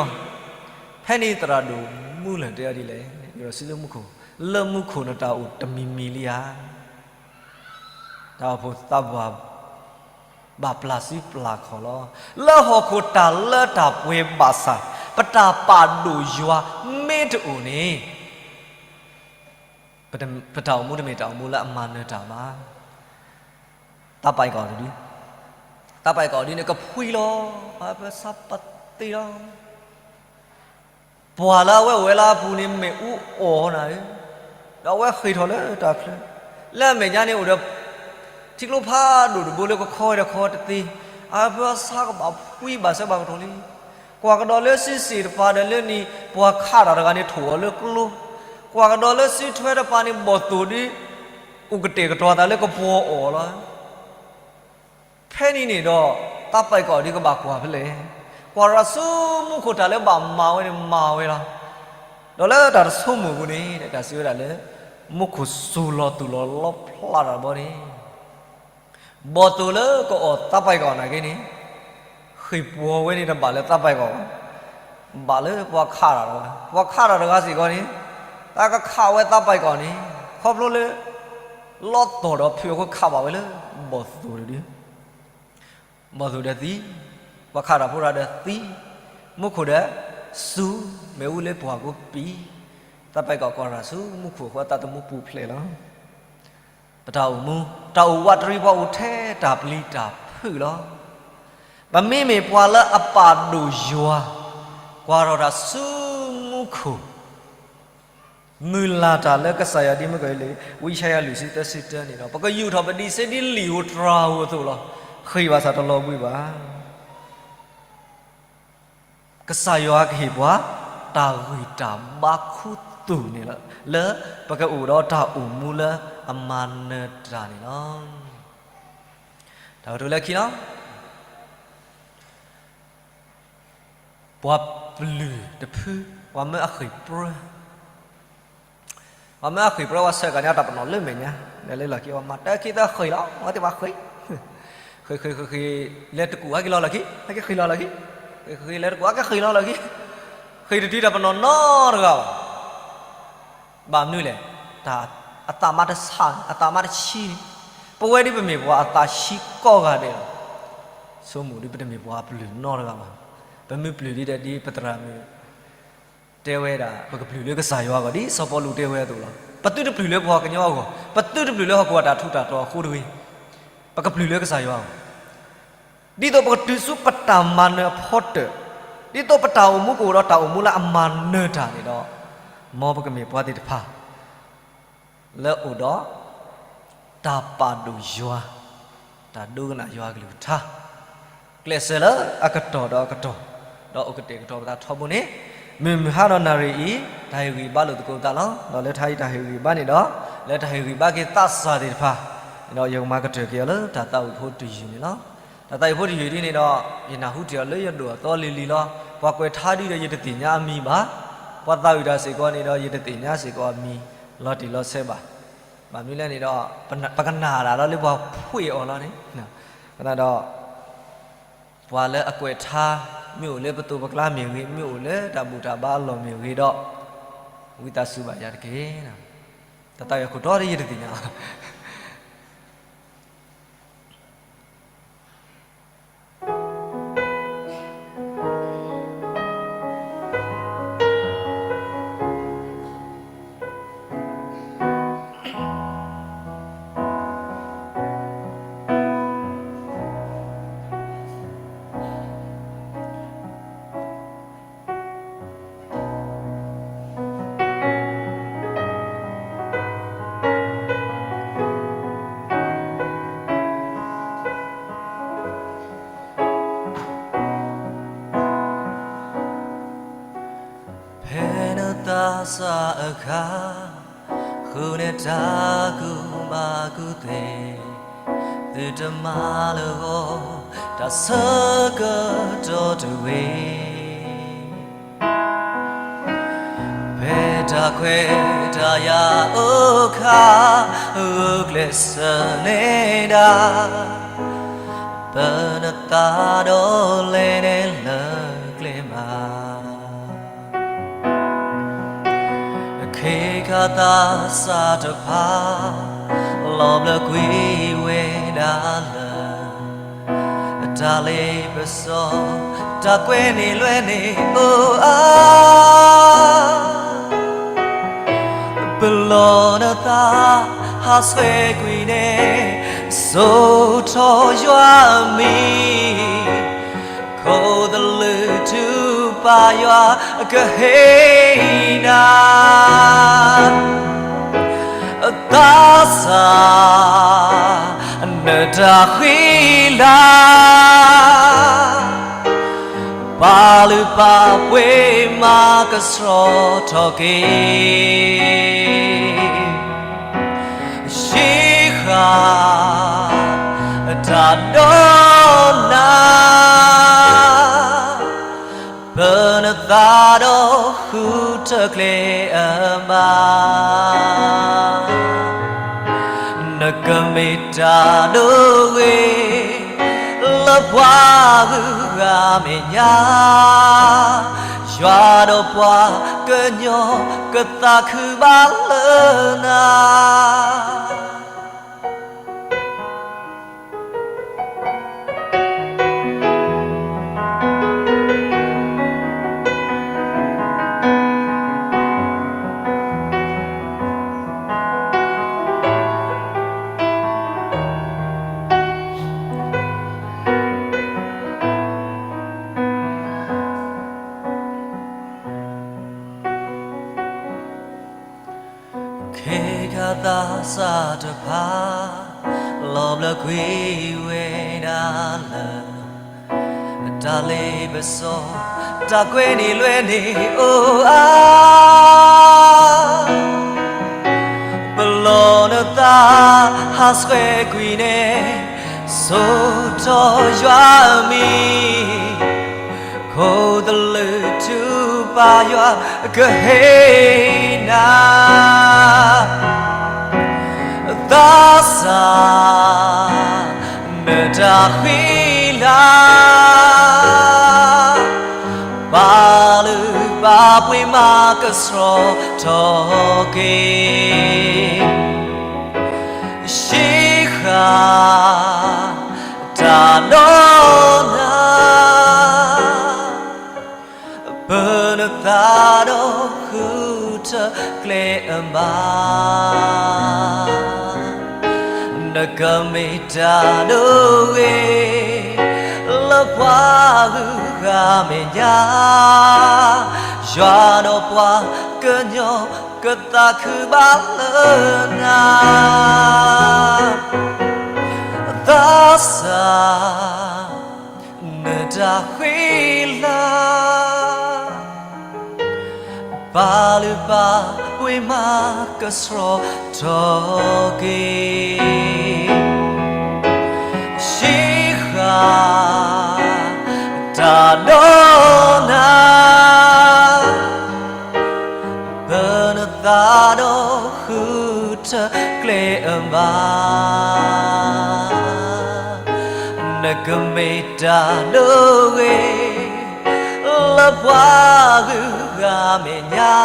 ဖဲန့ၣ်သရၣ်ဒိၣ်မူလၢၢ်တဲအီၤဒ်လဲၣ်, ယဆူလၢမူခိၣ်, လၢမူခိၣ်နတၢ်အိၣ်တမံၤမံၤလံဧါ. တၢ်အိၣ်ဖှိၣ်သးပှၢ် ဘၣ်ပျၢ်စုပျၢ်ခီၣ်လီၤ. လၢဟီၣ်ခိၣ်တၢ်လၢတၢ်ပှဲၤဘၣ်ဆၣ်, ပတၢ်ပာ်ဒိၣ်ယွၤမ့ၢ်တအိၣ်န့ၣ် ပတ, ပတၢ်အိၣ်မူတမ့ၢ်တၢ်အိၣ်မူလၢအမၤနၢၤတၢ်ဘၣ်. သးပာ်အီၤကဒု, သးပာ်အီၤကဒုန့ၣ် ကဖှံလီၤ, ပဆါပသ့လီၤ. ပှၤလၢအဝဲအိၣ်ဝဲလၢအပူၤန့ၣ် မ့ၣ်အူအီၣ်နၤဧၢ, ဒီးအဝဲဃ့ၢ်ထီၣ်လၢတၢ်ချၢ, လၢအမဲာ်ညါန့ၣ်အိၣ်ဒီး, ထံ ထံကျိဖးဒိၣ်တဘိလၢကခီဝဲဒီးခီတသ့, အဖၢအဆါကဘၣ်ဖှံဘၣ်ဆၢဘၣ်ကတီၢ်လံ. ကွၢ်ကဒီးလၢစံစ့ၣ်တပၤဒီးလၢနံၤ ပှၤခးတၢ်တဂၤန့ၣ် ထိၣ်အီၤလၢကျိ, ကွၢ်ကဒီးလၢစုထွဲတပၤန့ၣ် ဘီၣ်သိၣ်ဒ် အိၣ်ကတဲာ်ကတီၤသးလၢကပှီၤအီၤလီၤ. ဖဲန့ၣ်န့ၣ်ဒီး သးပာ်ကီၢ်ဒ်ကဘၣ်ကွၢ်ဖဲလဲၣ်. ကွၢ်ရၤဆူမူခိၣ်တၢ်လၢဘၣ်မၤဝဲန့ၣ်မၤဝဲလီၤ. ဒီးလၢတၢ်တဆိကမိၣ်ပူၤန့ၣ် တၢ်စံးဝဲဒၣ်လၢ မူခိၣ်စူၤလီၤသူၣ်လီၤလီဖျးတၢ်တဘျီန့ၣ် ဘီၣ်သိၣ်လၢကအီၣ်သးပာ်ကီၢ်နာ်က့န့ၣ် ဃ့ၢ်ပှီၤဝဲန့ၣ်တဘၣ်လၢသးပာ်ကီၢ်ဘၣ်, ဘၣ်လၢပှၤခးတၢ်တဂၤ, ပှၤခးတၢ်တဂၤစ့ၢ်ကီးန့ၣ် တၢ်ကခးဝဲသးပာ်ကီၢ်န့ၣ် ခီဖျိလၢ လီသီၣ်ဒီးဖုးအဃိခးဘၣ်ဝဲလၢ ဘီၣ်သိၣ်တဒု ဘီၣ်သိၣ်ဒီးသံ, ပှၤခးတၢ်ဖိတဂၤဒီးသံ, မူခိၣ်ဒီးစူၤ, မ့ၣ်အူလၢပှၢ်ကိးပံၤ, သးပာ်ကီၢ်ကွၢ်ရၤဆူမူခိၣ်အဃိ အသးသမူပူၤဖျဲးလီၤ. ပတၢ်အိၣ်မူ, တၢ်အိၣ်ဝးတရံးပှၤအိၣ်ထဲတၢ်ပျံၤတၢ်ဖုးလီၤ. ပမ့မ့ၢ်ပှၤလၢအပာ်ဒိၣ်ယွၤ, ကွၢ်ထီၣ်တၢ်ဆူမူခိၣ်, မုၢ်လၢ်တၢ်လၢကစၢ်ယွၤဒ်မုၢ်ကီၢ်လံ, ဝံယၡါယၤလွံၢ်ဆံသၢဆံတၢန့ၣ်ဒီး ပကယူာ်ထီၣ်ပဒံးစ့ဒ်လံာ်ဧိၤတြၤဧိၤအသိးလီၤ. ဃ့ၢ်ဘၣ်ဆၣ်တလီၤဘှံးဘၣ်. ကစၢ်ယွၤကဟ့ၣ်ပှၤ တၢ်ဂံၢ်တၢ်ဘါခူသူၣ်န့ၣ်လီၤ, လၢပကအိၣ်ဒီးတၢ်အိၣ်မူလၢအမၤနၢၤတၢ်န့ၣ်လီၤ. တၢ်ကတိၤလၢခံလီၤ. ပှၤပျုၢ်တဖု, ပှၤမၢအဃ့ၢ်ပြၢ, ပှၤမၢအဃ့ၢ်ပြၢ ပှၤဆှၢကၤန့ၣ် အတၢ်ပနီၣ်လၢမဲာ်ညါ, ဒီးလၢလီၢ်ခံ ပှၤမၤတၢ်ခံသၢဃ့ၢ်လီၤ, ပှၤသ့ၣ်ပှၤဃ့ၢ်, ဃ့ၢ်ဃ့ၢ်ဃ့ၢ်ဃ့ၢ်, လဲၤတကူၣ်ဟဲက့ၤလီၤလီၢ်ခံ, ဟဲက့ၤဃ့ၢ်လီၤလီၢ်ခံ, ဃ့ၢ်ဃ့ၢ်လဲၤတကူၣ်ဟဲက့ၤဃ့ၢ်လီၤလီၢ်ခံ, ဃ့ၢ်တတုၤတၢ်ပနီၣ်နီတဂၤဘၣ်. ဘၣ်မနုၤလဲၣ်, တၢ်အသးမါတဆါ, အသးမါတဆံန့ၣ်, ပဝဲဒ်ပမ့ၢ်ပှၤအသးဆံကိးဂၤဒဲးလီၤ. ဆိကမိၣ်ဒ်ပတမ့ၢ်ပှၤပျုၢ်နီတဂၤဘၣ်. ပမ့ၢ်ပျုၢ်ဒ်ဒီးဒ်ပသရၣ်မုၣ် တဲဝဲဒၣ် ပကပျုၢ်လၢကစၢ်ယွၤအဂီၢ် ဒ်စီၤပီလူးတဲဝဲအသိးလီၤ. ပသုတပျုၢ်လၢပှၤကညီအဂီၢ်, ပသုတပျုၢ်လၢဟီၣ်ခိၣ်အတၢ်ထူးတၢ်တီၤအဃိတဂ့ၤ, ပကပျုၢ်လၢကစၢ်ယွၤအဂီၢ်. ဒ်သိးပကတုၤဆူပတၢ်မၤနၢၤအဖီတၢၣ်, ဒ်သိးပတၢ်အိၣ်မူကအိၣ်ဒီးတၢ်အိၣ်မူလၢအမၤနၢၤတၢ်န့ၣ်ဒီး, မ်ပကမ့ၢ်ပှၤသ့ၣ်တဖၣ် လၢအိၣ်ဒီး တၢ်ပာ်ဒိၣ်ယွၤ, တၢ်ဒိကနၣ်ယွၤအကလုၢ်ကထါ, ကျဲးစၢးလၢအကတီၢ်ဒီးအကတီၢ်, ဒီးအိၣ်ကတဲာ်ကတီၤပသးထီဘိန့ၣ်, မုၢ်မုၢ်ဟါဒီးနၣ်ရံၣ်အံၤ တၢ်ဟ့ၣ်ဂံၢ်ဘါလိာ်သကိးပသးလီၤ. ဒီးလၢတၢ်အံၤတၢ်ဟ့ၣ်ဂံၢ်ဘါန့ၣ်ဒီး, လၢတၢ်ဟ့ၣ်ဂံၢ်ဘါက့ၤသးစၢ်သ့ၣ်တဖၣ်, ဒီးယကမၤကတၢၢ်က့ၤအီၤလၢတၢ်သးဝံၣ်ဖိတယုၢ်န့ၣ်လီၤ. တၢ်သးဝံၣ်ဖိတယုၢ်ဒ်န့ၣ်ဒီး, ယနၢ်ဟူတ့ၢ်အီၤလၢယဒိၣ်အသီလံၤလံၤလီၤ. ပှၤကွဲးထါဒုဒီးယတသ့ၣ်ညါအမံၤဘၣ်. ပှၤသးဝံၣ်တၢ်စ့ၢ်ကီးန့ၣ်ဒီး ယတသ့ၣ်ညါစ့ၢ်ကီးအမံၤ လီၤတံၢ်လီၤဆဲးဘၣ်. ဘၣ်မနုၤလဲၣ်န့ၣ်ဒီး, ပကနၣ်တၢ်လီၤလၢပှၤဖှ့ၣ်အီၤလီၤန့ၣ်, ဒီး ပှၤလၢအကွဲးထါ, မ့ၢ်အိၣ်လၢပသိးပကျါမ့ၢ်ဂ့ၤ, မ့ၢ်အိၣ်လၢတၢ်ဘူၣ်တၢ်ဘါအလီၢ်မ့ၢ်ဂ့ၤဒီး, ဝံသးစူၤဘၣ်ယၤတက့ၢ်. တၢ်သးဝံၣ်အခိၣ်တီဒီးယတသ့ၣ်ညါဘၣ်. ဖဲနသးစၢ်အခါ, ဃုာ်န့ၢ်တၢ်ကူၣ်ဘၣ်ကူၣ်သ့, သုတမၤလၢာ်ဂီၢ်, တၢ်ဆၢကတီၢ်တဂ့ၤ. ဖဲတၢ်ခွဲးတၢ်ယာ်အိၣ်ခါ, ဂုာ်ကျဲးစၢးန့ၢ်ဒၣ်, ပနသးဒီးလဲၤန့ၢ်လၢကျဲမး. အခ့ခါသးစၢ်တဖၣ်, လီၤဘျၢကွံာ်ဝဲဒၣ်လၢ တၢ်လ့ပစီ, တၢ်ကွဲန့ၢ်လွဲန့ၢ်အိၣ်အါ, ပလီၢ်နသးဟးဆှဲးကွံာ်န့ၣ်, စိာ်ထီၣ်ယွၤအမံၤ, ခိၣ်သလုးထူပာ်ယွၤကဟ့ၣ်နၤ, သးစၢ် နတၢ်ဃံလၤ ပာ်လုၢ်ပာ်ပှ့ၤမၤကဆှီထီၣ်က့ၤ ယံဃာ် တၢ်ဒိနၤ ပနသးဒီးဃုထၢကျဲအမါ နကမ့ၢ်တၢ်ဒိဂ့ၤ လၢပှၤဂုၤဂၤမဲာ်ညါ ယွၤဒီးပှၤကညီကသးခုဘၣ်လၢနၤ ခဲခါသးစၢ်တဖၣ် လီၤဘျၢကွံာ်ဝဲဒၣ်လၢ တၢ်လ့ပစီ တၢ်ကွဲနံၤလွဲနံၤအိၣ်အါ ပလီၢ်နသးဟးဆှဲးကွံာ်န့ၣ် ဆိၣ်ထီၣ်ယွၤအမံၤ ခိၣ်သလုးထူပာ်ယွၤ ကဟ့ၣ်နၤ သးစၢ် နတၢ်ဃံလၤ ပာ်လုၢ်ပာ်ပှ့ၤမၤကဆှီထီၣ်က့ၤ ယံဃာ် တၢ်ဒိနၤ ပနသးဒီးဃုထၢကျဲအမါ နကမ့ၢ်တၢ်ဒိဂ့ၤ လၢပှၤဂုၤဂၤမဲာ်ညါ ယွၤဒီးပှၤကညီကသးခုဘၣ်လၢနၤ သးစၢ် နတၢ်ဃံလၤ ပာ်လုၢ်ပာ်ပှ့ၤမၤကဆှီထီၣ်က့ၤ ယံဃာ် တၢ်ဒိနၤ ပနသးဒီးဃုထၢကျဲအမါ နကမ့ၢ်တၢ်ဒိဂ့ၤ လၢပှၤဂုၤဂၤမဲာ်ညါ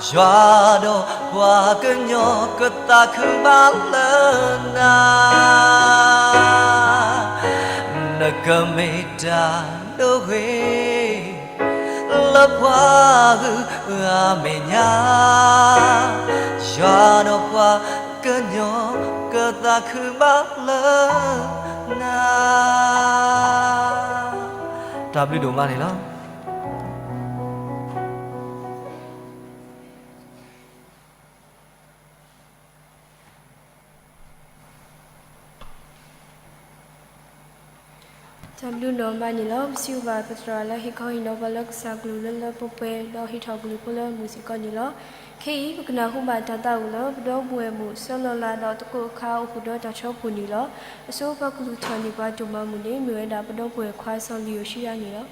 ယွၤဒီးပှၤကညီကသးခုဘၣ်လၢနၤ နကမ့ၢ်တၢ်ဒိဂ့ၤ လၢပှၤဂုၤဂၤမဲာ်ညါ ယွၤဒီးပှၤကညီကသးခုဘၣ်လၢနၤ တၢ်ဘျုးဒိၣ်မးန့ၣ်လီၤ. တၢ်ဘျုးဒိၣ်မးန့ၣ်လီၤ. ပစံးဘျုးဘၣ်ပသရၣ်လၢဟ့ၣ်ခီဟ့ၣ်နီၤပှၤလၢကစၢ်ကလုၢ်လၢလၢပှဲၤပှဲၤ ဒီးဟ့ၣ်ထီၣ်ကလုၢ်ဖိလၢမုာ်စ့ၢ်ကီးန့ၣ်လီၤ. ခဲအံၤ ပကနၢ်ဟူဘၣ်တၢ်သးဝံၣ်လၢ ပဒီပုၢ်ဝဲၢ်မုၣ် စီၤလီၤလါဒီးသကိးအခါအိၣ်ဃုာ်ဒီးတၢ်ဆီဖိန့ၣ်လီၤ. အဆိပှၤကလုၢ်ထီၣ်န့ၢ်ပှၤဒိၣ်မးမုၢ်န့ၣ် မ့ၢ်ဝဲဒၣ်ပဒီပုၢ်ဝဲၢ်ခွါစီၤလံၤယိၤၡံယၤန့ၣ်လီၤ.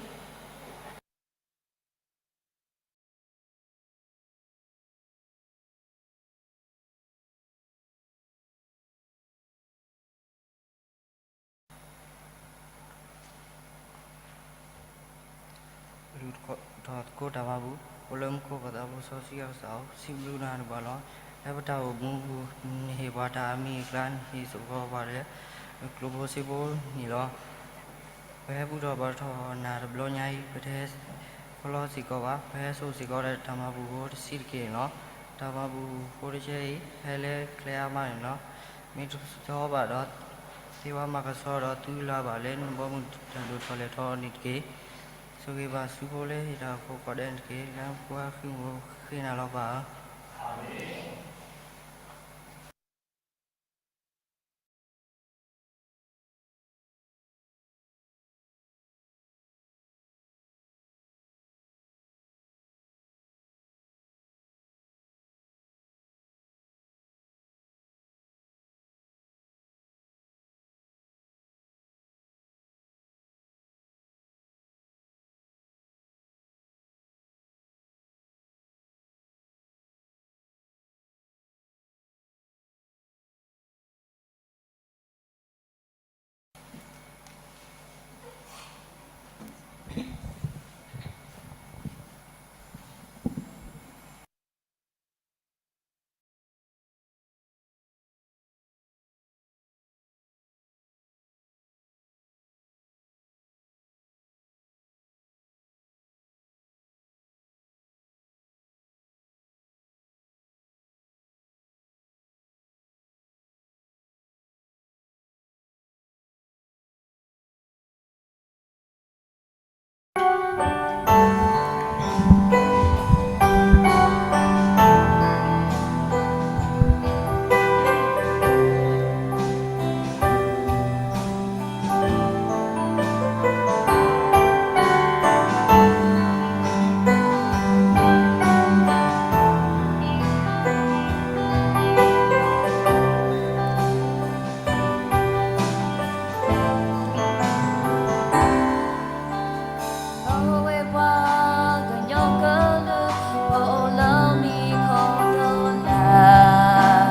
လူၤထီၣ်သကိးတၢ်မၤဘူၣ်, အိၣ်လၢမူခိၣ်ပသးဖိစီဆှံကစၢ်ဧၢ, စံးဘျုးနၤတဘျီလီၤ. လၢပတၢ်အိၣ်မူပူၤ, နဟ့ၣ်ပှၤတၢ်အမံၤအကျါ, နဟ့ၣ်စ့ၢ်ကီးပှၤလၢ ကျိၣ်ဖိစ့ဖိန့ၣ်လီၤ. ပဟဲဘူၣ်ထီၣ်ဘါထီၣ်နၤတဘျီညါအံၤ, ပတဟဲခီလီစ့ၢ်ကီးဘၣ်, ပဟဲစိာ်စ့ၢ်ကီးဒီးတၢ်မၤဘူၣ်ဖိတဆံးတက့ၢ်န့ၣ်လီၤ. တၢ်မၤဘူၣ်ဖိတဆံးအံၤ ဟဲလၢကျဲအါမးန့ၣ်လီၤ. မ့ၢ်တဆီဘၣ်ဒီး သ့ဝဲမၤကဆှီဒီး သုလၢဘၣ်လၢနဘီမုၢ်တၢ်ဒိၣ်ထီၣ်လဲၤထီၣ်န့ၣ်တက့ၢ်. ဆိၣ်ဂ့ၤဘၣ်ဆူဖိလၢဟ့ၣ်တၢ်ဖိကိးဂၤဒဲးန့ၣ်တက့ၢ်. လၢပှၤဃ့ၢ်မူဃ့ၢ်နၤလီၤပၢ်ဧၢ. ပဝဲပှၤကညီကလုာ် ပအိၣ်လၢမံၤခိၣ်ဒိၣ်လၢ်,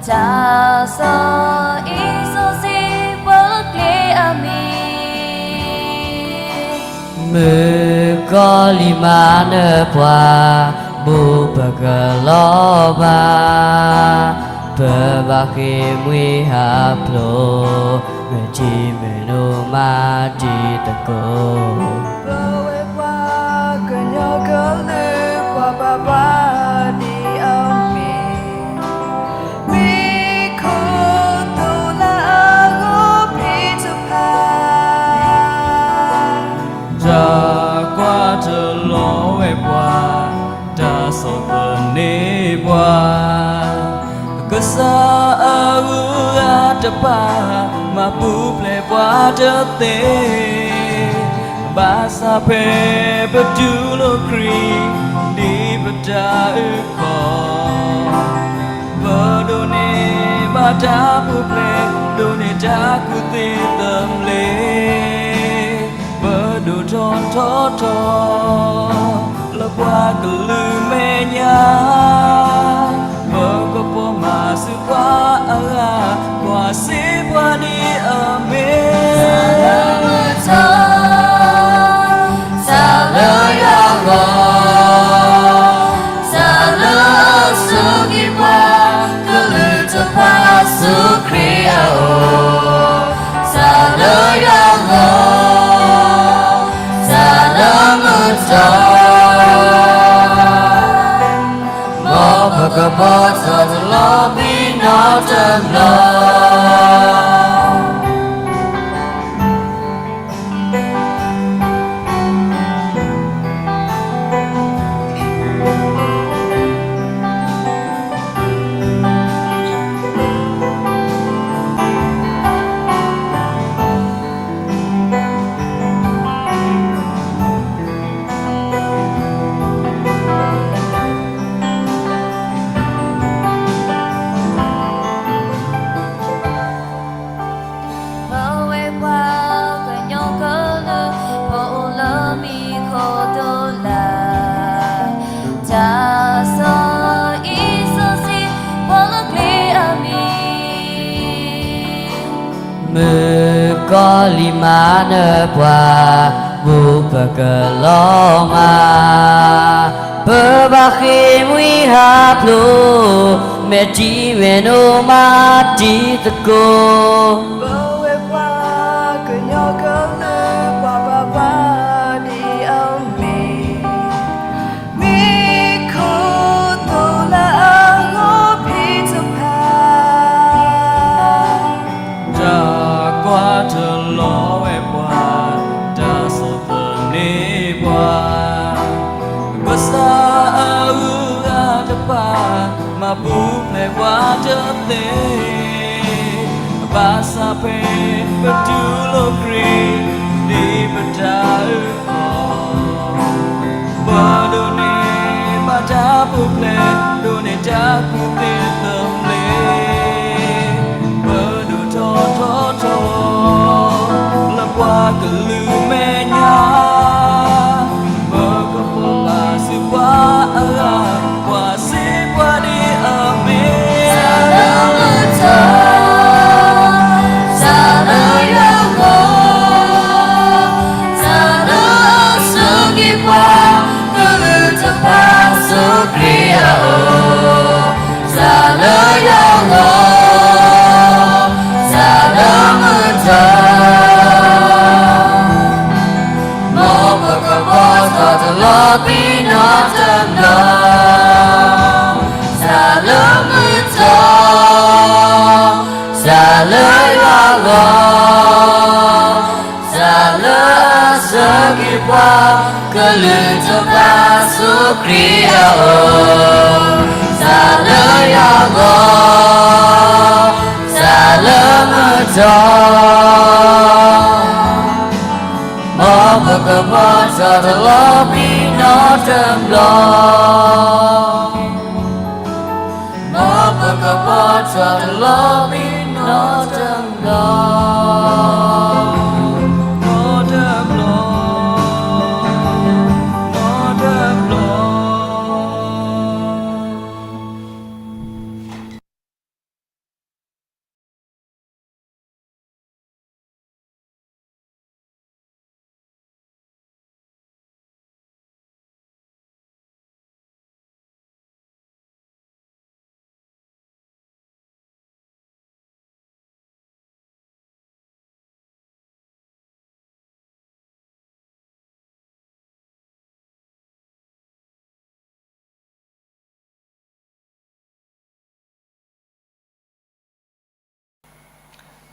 တၢ်စီဆှံပှၤလၢကျဲအမံၤ မုၣ်ကီၤလံၢ်မၤနၢၤပှၤ ဘူးပကလီၤမၢ်, ပဘၣ်ဃ့ၢ်မှံဟးဖျိး, မ့ၢ်ထံမ့ၢ်နိမၤတံၤသကိး, ပဝဲပှၤကညီကလုာ် ပှၤဘၣ်ပှၤဒ်အမ့ၢ် မံၤခိၣ်ဒိၣ်လၢအဂီၢ်ဖံးတဖၣ်, တၢ်ကွၢ်တလီၤဝဲပှၤ, တၢ်ဆီၣ်သနံးပှၤ, ကစၢ်အဂုၤအဂၤတဖၣ် မၤပူၤဖျဲးပှၤတသ့, ဘၣ်ဆၣ်ဖဲပတူၢ်လိာ်ခရံာ် ဒ်ပတၢ်အုၣ်ကီၤ ပဒိးန့ၢ်ဘၣ်တၢ်ပူၤဖျဲး, ဒိးန့ၢ်တၢ်ကူၣ်သ့သဘျ့, ပဒိၣ်ထီၣ်ထီထီၣ် လၢပှၤကလုာ်မဲာ်ညါ, ပကပိာ်မၤဆူပှၤအဂၤ, ပှၤစံးပှၤဒ်အမ့ၢ် တၢ်လၢမုၢ်ထီၣ် တၢ်လၢယွၤဂီၢ်, တၢ်လၢအစူၢ်က့ၤပှၤ ကလုာ်တဖၣ်ဆူခရံာ်အအိၣ်, တၢ်လၢယွၤဂီၢ်, တၢ်လၢမုၢ်ထီၣ်, မ်ပကပိာ်ထီၣ်တလီၤဘံနီတဘျီ. ပဝဲပှၤကညီကလုာ် ပအိၣ်လၢမံၤခိၣ်ဒိၣ်လၢ်, တၢ်စီဆှံစီဆှံ ပှၤလၢကျဲအမံၤ မုၣ်ကီၤလံၢ်မၤနၢၤပှၤ, ဘူးပကလီၤမၢ်, ပဘၣ်ဃ့ၢ်မှံဟးဖျိး, မဲာ်ထံမဲာ်နိမၤတံၤသကိး, ပဝဲပှၤကညီကလုာ် ပှၤဘၣ်ပှၤဒ်အမ့ၢ် မံၤခိၣ်ဒိၣ်လၢအဂီၢ်ဖံးတဖၣ်, တၢ်ကွၢ်တလီၤဝဲပှၤ, တၢ်ဆီၣ်သနံးပှၤ, ကစၢ်အဂုၤအဂၤတဖၣ် မၤပူၤဖျဲးပှၤတသ့, ဘၣ်ဆၣ်ဖဲပတူၢ်လိာ်ခရံာ် ဒ်ပတၢ်အုၣ်ကီၤ ပဒိးန့ၢ်ဘၣ်တၢ်ပူၤဖျဲး, ဒိးန့ၢ်တၢ်ကူၣ်သ့သဘျ့, ပဒိၣ်ထီၣ်ထီထီၣ် လၢပှၤကလုာ်မဲာ်ညါ, ပကပိာ်မၤဆူပှၤအဂၤ, ပှၤစံးပှၤဒ်အမ့ၢ် တၢ်လၢမုၢ်ထီၣ်, တၢ်လၢယွၤဂီၢ်, တၢ်လၢအစူၢ်က့ၤပှၤ ကလုာ်တဖၣ်ဆူခရံာ်အအိၣ်, တၢ်လၢယွၤဂီၢ်, တၢ်လၢမုၢ်ထီၣ်, မ်ပကပိာ်ထီၣ်တလီၤဘံနီတဘျီ, တၢ်လၢမုၢ်ထီၣ်, တၢ်လၢယွၤဂီၢ်, တၢ်လၢအစူၢ်က့ၤပှၤ ကလုာ်တဖၣ်ဆူခရံာ်အအိၣ်, တၢ်လၢယွၤဂီၢ်, တၢ်လၢမုၢ်ထီၣ်, မ်ပကပိာ်ထီၣ်တလီၤဘံနီတဘျီ, မ်ပကပိာ်ထီၣ်တလီၤဘံနီတဘျီ, နီတဘျီ.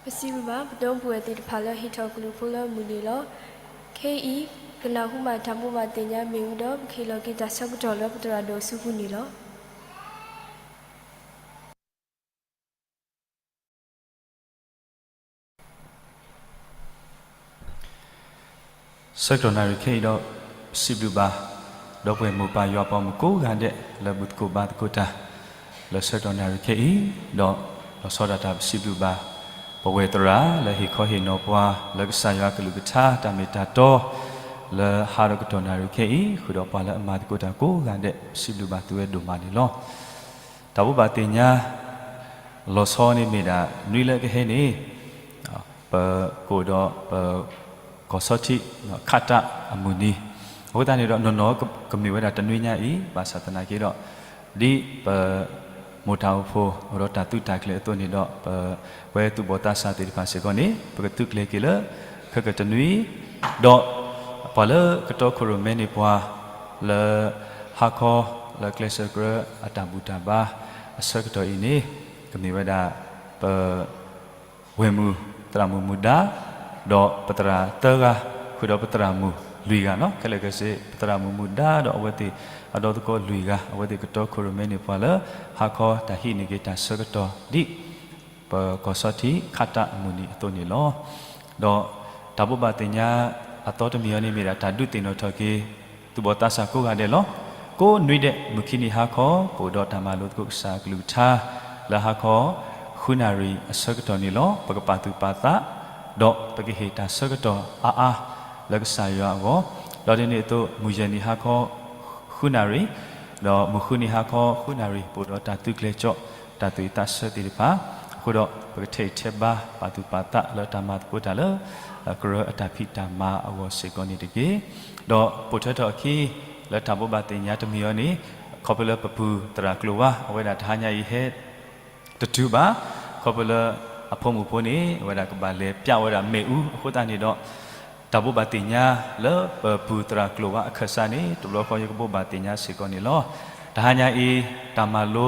ပစံးဘျုးဘၣ် ပဒီပုၢ်ဝဲၢ်သ့ၣ်တဖၣ်လၢဟ့ၣ်ထီၣ်ကလုၢ်ဖိလၢအမုာ်န့ၣ်လီၤ. ခဲအံၤ ပကနၢ်ဟူဘၣ်တၢ်ဘိးဘၣ်သ့ၣ်ညါမ့ၢ်ဝံၤဒီး ပကဟ့ၣ်လီၤက့ၤတၢ်ဆၢကတီၢ်လၢပသရၣ်ဒိၣ်အစုပူၤန့ၣ်လီၤ. ဆၢကတီၢ်နၣ်ရံၣ်ခဲအံၤဒီး ပစံးဘျုးဘၣ် ဒီပုၢ်ဝဲၢ်မိၢ်ပၢ်ယွၤပှၤမုၣ်ကိးဂၤဒဲး လၢဘူၣ်သကိးဘါသကိးတၢ် လၢဆၢကတီၢ်နၣ်ရံၣ်ခဲအံၤ, ဒီးလီၤဆီဒၣ်တၢ်ပစံးဘျုးဘၣ် ပဝဲၢ်သရၣ်လၢဟ့ၣ်ခီဟ့ၣ်နီၤပှၤ လၢကစၢ်ယွၤကလုၢ်ကထါတၢ်မ့ၢ်တၢ်တီ လၢဟါဒီးကတီၢ်နၣ်ရံၣ်ခဲအံၤ ဃုာ်ဒီးပှၤလၢအမၤသကိးတၢ်ကိးဂၤဒဲး ပစံးဘျုးဘၣ်သုဝဲဒိၣ်မးန့ၣ်လီၤ. တၢ်ဘိးဘၣ်သ့ၣ်ညါ လီၤဆီန့ၣ်မ့ၢ်ဒၣ် နွံလၢကဟဲန့ၣ် ပကအိၣ်ဒီးပ ကီၢ်ဆီထံး ခးတၢ်အမုၢ်နံၤ, အဃိသတးန့ၣ်ဒီး နီၢ်နီၢ်ကမ့ၢ်ဝဲဒၣ်တနွံညါအံၤ ဘၣ်ဆၣ်သနာ်က့ဒီး ဒ်ပ မိၢ်တၢ်အိၣ်ဖှိၣ် အိၣ်ဒီးတၢ်သုးတၢ်ကျဲၤအသိးန့ၣ်ဒီး ပဝဲသူၣ်ဘီၣ်သးစၢ်သ့ၣ်တဖၣ်စ့ၢ်ကီးန့ၣ် ပကသုးကျဲၤက့ၤလၢ ခဲကတနွံ ဒီး ပှၤလၢကတီခိၣ်ရိၣ်မဲန့ၢ်ပှၤ လၢ ဟါခီ လၢကျဲးစၢးကြၢးအတၢ်ဘူၣ်တၢ်ဘါ အဆၢကတီၢ်အံၤန့ၣ် ကမ့ၢ်ဝဲဒၣ် ပ ဝဲၢ်မုၢ် သရၣ်မုၣ်မုၢ်ဒါ ဒီးပသရၣ်သၢဂၤ ဃုာ်ဒီးပသရၣ်မုၣ်လွံၢ်ဂၤနီၤ ခဲလၢာ်ခဲဆ့ ပသရၣ်မုၣ်မုၢ်ဒါဒီးအဝဲသ့ၣ်အဒီသကိးလွံၢ်ဂၤ အဝဲသ့ၣ်ကတီခိၣ်ရိၣ်မဲန့ၢ်ပှၤလၢ ဟါခီတၢ်ဟံးန့ၢ်က့ၤတၢ်ဆၢကတီၢ်ဒ် ပကီၢ်ဆီထံးခးတၢ်အမုၢ်နံၤအသိးန့ၣ်လီၤ. ဒီးတၢ်ဘိးဘၣ်သ့ၣ်ညါအသီတမံၤအံၤန့ၣ်မ့ၢ်ဒၣ်တၢ်ဒုးသ့ၣ်နီၣ်ထီၣ်က့ၤ သူၣ်ဘီၣ်သးစၢ်ကိးဂၤဒဲးလီၤ. ကိးနွံဒဲး မုၢ်ခံနံၤဟါခီ ပအိၣ်ဒီးတၢ်မၤလိသကိးကစၢ်အကလုၢ်ကထါ လၢဟါခီ ဃုနၣ်ရံၣ်အဆၢကတီၢ်န့ၣ်လီၤ. ပကပာ်သူၣ်ပာ်သး ဒီးပကဟ့ၣ်တၢ်ဆၢကတီၢ်အါအါ လၢကစၢ်ယွၤအဂီၢ်, ဒီးဒ်န့ၣ်အသိး မုၢ်ယဲၢ်နံၤဟါခီ ဃုနၣ်ရံၣ်, ဒီးမုၢ်ဃုနံၤဟါခီ ဃုနၣ်ရံၣ် ပအိၣ်ဒီးတၢ်သုးကျဲၤကၠီၣ် တၢ်သူၣ်ဝံၣ်သးဆၢသ့ၣ်တဖၣ်, အဃိဒီး ပကထဲးထဲးဘါ ပာ်သူၣ်ပာ်သးလၢတၢ်မၤသကိးတၢ်လၢ ကရၢအတၢ်ဖံးတၢ်မၤအဂီၢ်စ့ၢ်ကီးန့ၣ်တက့ၢ်. ဒီးပိာ်ထွဲထီၣ်အခံ လၢတၢ်ဘိးဘၣ်သ့ၣ်ညါတမံၤအံၤန့ၣ် ခီဖျိလၢပပုၢ်သရၣ်ကျိၤဝါ အဝဲဒၣ်တဟါညါအံၤဟဲ တတုၤဘၣ်, ခီဖျိလၢအဖိမုၣ်ဖိန့ၣ် အဝဲဒၣ်ကဘၣ်လဲၤပျးဝဲဒၣ်မ့ၣ်အူအဃိသတးန့ၣ်ဒီး တၢ်ဘိးဘၣ်သ့ၣ်ညါလၢပပုၢ်သရၣ်ကျိၤဝါအခၢၣ်စးန့ၣ် တဘျီဃီယကဘိးဘၣ်သ့ၣ်ညါစ့ၢ်ကီးန့ၣ်လီၤ. တဟါညါအံၤ တၢ်မၤလိ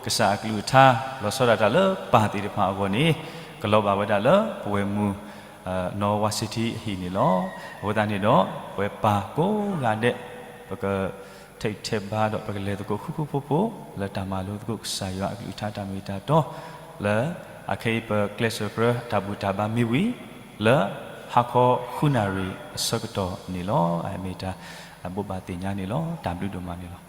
ကစၢ်အကလုၢ်ကထါ လီၤဆီဒၣ်တၢ်လၢပၢ်သ့ၣ်တဖၣ်အဂီၢ်န့ၣ် ကလီၤဘၣ်ဝဲဒၣ်လၢပဝဲၢ်မုၢ် နီၢ်ဝါစ့ထံအဟံၣ်န့ၣ်လီၤ. အဃိသတးန့ၣ်ဒီး ပဝဲပၢ်ကိးဂၤဒဲး ပက ထဲးထဲးဘါဒီးပကလဲၤသကိးဃူဃူဖိးဖိး လၢတၢ်မၤလိသကိးကစၢ်ယွၤအကလုၢ်ကထါတၢ်မ့ၢ်တၢ်တီ လၢအခဲအံၤပကျဲးစၢးကြၢးတၢ်ဘူၣ်တၢ်ဘါမ့ၢ်ဝံၤ လၢဟါခီဃုနၣ်ရံၣ်အဆၢကတီၢ်န့ၣ်လီၤ. အမ့ၢ်တၢ်ဘိးဘၣ်သ့ၣ်ညါန့ၣ်လီၤ. တၢ်ဘျုးဒိၣ်မးန့ၣ်လီၤ.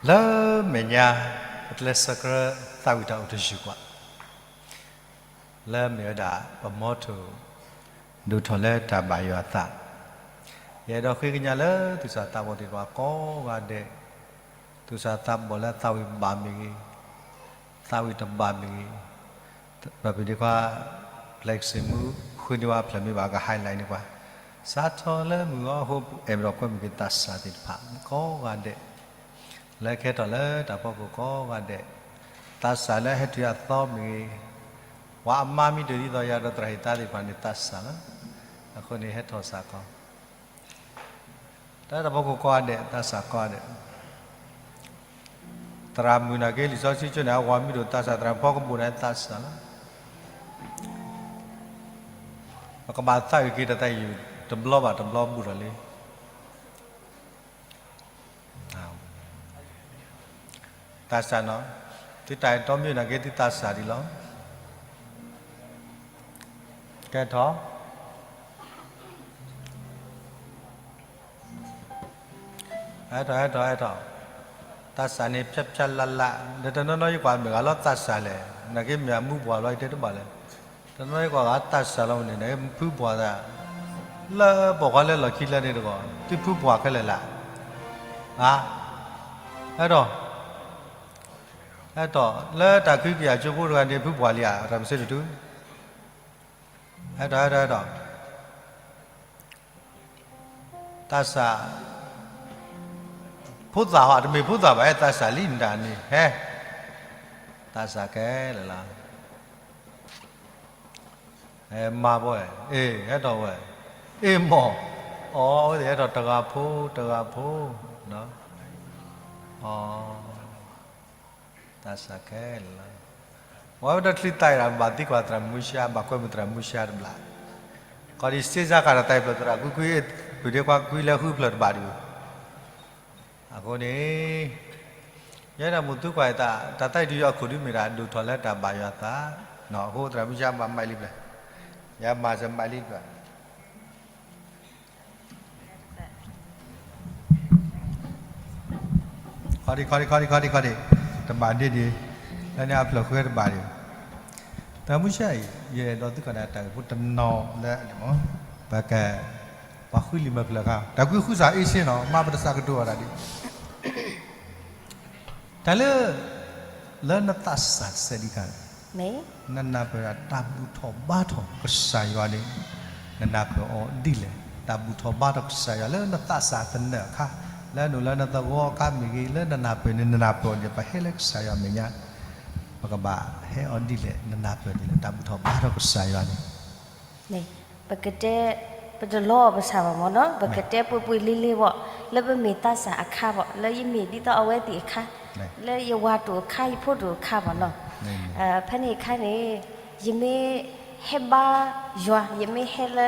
လၢမဲာ်ညါ ပကျဲးစၢးကြၢးသးဝံၣ်တၢ်အိၣ်တယုၢ်ကွၢ် လၢမ့ၢ်ဝဲဒၣ် ပမီထိၣ် ဒိၣ်ထီၣ်လၢတၢ်ဘၣ်ယွၤအသး, ယအဲၣ်ဒိးဃ့ကညးလၢသူၣ်စၢ်သးဘီၣ်သ့ၣ်တဖၣ်ကိးဂၤဒဲး, သူၣ်စၢ်သးဘီၣ်လၢသးဝံၣ်ဘၣ်မ့ၢ်ဂ့ၤ, သးဝံၣ်တဘၣ်မ့ၢ်ဂ့ၤ, ပဖံးဒ့ခွါ ဖျဲးကစ့ၢ်မူ ဃုန့ၢ်ဝဲဖျၢၣ်မ့ၢ်ဘၣ်က highlight န့ၢ်ပှၤ, စးထီၣ်လၢမုၢ်ဂီၤအဟိ အဲၣ်ဒိးကွဲမုာ်က့ၤသးစၢ်သ့ၣ်တဖၣ်ကိးဂၤဒဲး လၢကဟဲထီၣ်လၢတၢ်ဖီခိၣ်ကိးဂၤဒဲး, သးစၢ်လၢဟဲတုၤအသီမ့ၢ်ဂ့ၤ, ပှၤအမါမံၤဒိၣ်ဒ်သိးယၤဒီးသရၣ်ဟ့ၣ်သါသ့ၣ်တဖၣ်န့ၣ်သးစၢ်လီၤ. အဃိန့ၣ်ဟဲထီၣ်စ့ၢ်ကီး, တၢ်ဖီခိၣ်ကိးဂၤဒဲး သးစၢ်ကိးဂၤဒဲး, သရၣ်မုၣ်နာ်က့ လံာ်စီဆှံကၠိန့ၣ် အဝၤမံၤဒိၣ်သးစၢ် သရၣ်ဖီကဘူးန့ၣ်သးစၢ်လီၤ. ပကဘၣ်သးအုးက့ၤတၢ်သးအုး တဘျီဘၣ်တဘျီဘူးထီၣ်လံ. သးစၢ်နီၤ, သုတၢ်အဲၣ်တီမ့ၢ်နာ်က့ သုသးစၢ်ဒံးလီၤ. ကဲထီၣ်, ဟဲထီၣ် ဟဲထီၣ် ဟဲထီၣ်, သးစၢ်န့ၣ် ဖျါဖျါလၢ်လၢ်, ဒီးတနီၤနီၤယကွၢ်မ့ၢ်ဂၤလီၤသးစၢ်လဲၣ်, နာ်က့မ့ၢ်အမူပှၢ်လီၤ ယတဲတဘၣ်လဲၣ်. တနီၤနီၤယကွၢ်ဂၤသးစၢ်လီၤန့ၣ် နဖုပှၢ်သး, လၢပိာ်ခွါလၢလီၢ်ခံလၢန့ၣ်တဂီၢ် သုဖုပှၢ်ခဲလၢာ်လၢ်. ဟါ, ဟဲထီၣ်, ဟဲထီၣ်, လၢတၢ်ခုကယၤကၠိဖိတဂၤန့ၣ် ဖုပှၢ်လံဧါ, တၢ်မစ့တထူ, ဟဲထီၣ် ဟဲထီၣ် ဟဲထီၣ်. သးစၢ်, ဖိသၣ်ဟီ တမ့ၢ်ဖိသၣ်ဘၣ် အဲၣ်သးစၢ်လံမတၤန့ၣ် ဟဲ, သးစၢ်ခဲလၢာ်လီၤ. မၤဘၣ်ဝဲ, အ့ ဟဲထီၣ်ဝဲ, အ့ မီၢ်, အီ အဝဲသ့ၣ်ဟဲထီၣ်တဂၤဖိတဂၤဖိ, အီ သးစၢ်ခဲလၢာ်လီၤ. ပဝဲတချုးသးအံၤဒီး ဘၣ်သံကွၢ်သရၣ်မူရှါ, ဘၣ်ကွဲမုာ်သရၣ်မူရှါတဘျီ, ခီဒံးစ့စါဃာ်ဒီးသးအံၤဖျၢၣ်သရၣ်ကွံကွံ, ပဒ့ခွါကွံလၢဃုဖျၢၣ်တဘၣ်ဒံး, အဃိန့ၣ် ယဲဒၣ်မိၢ်သူကွၢ်အသး, တၢ်သးအံၤတုၤယီၤအခိၣ်ဒုးမ့ၢ်ဒၣ်ဒိၣ်ထီၣ်လၢတၢ်ဘၣ်ယွၤသး, အဃိသရၣ်မူရှါဘၣ်မၤလံဖျၢၣ်, ယမၤစၢၤမၤလံဖျၢၣ် ခီဒံး ခီဒံး ခီဒံး ခီဒံး ခီဒံး, တဘၣ်ဒ့ဒံး, လၢန့ၣ်အဖျၢၣ်ဃုတဘၣ်ဒံး, သရၣ်မူရှါအံၤ ယအဲၣ်ဒိးသံကွၢ်နၤတၢ်ဂ့ၢ်ဖိတနီၤလၢအန့ၣ်မ့ၢ်, ပက, ပှၤဃုလံာ်မၤဖျၢၣ်အခါ တၢ်ကွံဃုစၢ်အ့ၣ်စ့နီၤ မၤပတစၢ်ကတိၤအီၤဒၣ်ဒံး တၢ်လၢ, လၢနသးစၢ်တစဲးဒံးခါန့ၣ်, နနၢ်ပၢၢ်ဒၣ်တၢ်ဘူၣ်ထီၣ်ဘါထီၣ်ကစၢ်ယွၤန့ၣ်, နနၢ်ပၢၢ်အီၤဒ်လဲၣ်, တၢ်ဘူၣ်ထီၣ်ဘါထီၣ်ကစၢ်ယွၤလၢနသးစၢ်သနၢၣ်အခါ, လၢနအိၣ်လၢနသဝီအခါမ့ၢ်ဂ့ၤ, လၢနနၢ်ပၢၢ်န့ၣ် နနၢ်ပၢၢ်အီၤန့ၣ် ပဟဲလၢကစၢ်ယွၤမဲာ်ညါ, ပကဘၣ်ဟဲအီၤဒ်လဲၣ်, နနၢ်ပၢၢ်ဒ်လဲၣ် တၢ်ဘူၣ်ထီၣ်ဘါထီၣ်ကစၢ်ယွၤန့ၣ် ပကတဲ, ပတလီအီၤပဆၣ်ဘၣ်မ့ၢ်နီၤ, ပကတဲပှဲၤပှဲၤလ့လ့ဘၣ်, လၢပမ့ၢ်သးစၢ်အခါဘၣ်, လၢယမ့ၢ်ဒ်သိးအဝဲသ့ၣ်အခါ, လၢယဝၤတိာ်အခါ ယဖိတိာ်အခါဘၣ်နီၤ, ဖဲန့ၣ်အခါန့ၣ်, ယမ့ၢ်ဟဲဘါယွၤ, ယမ့ၢ်ဟဲလၢ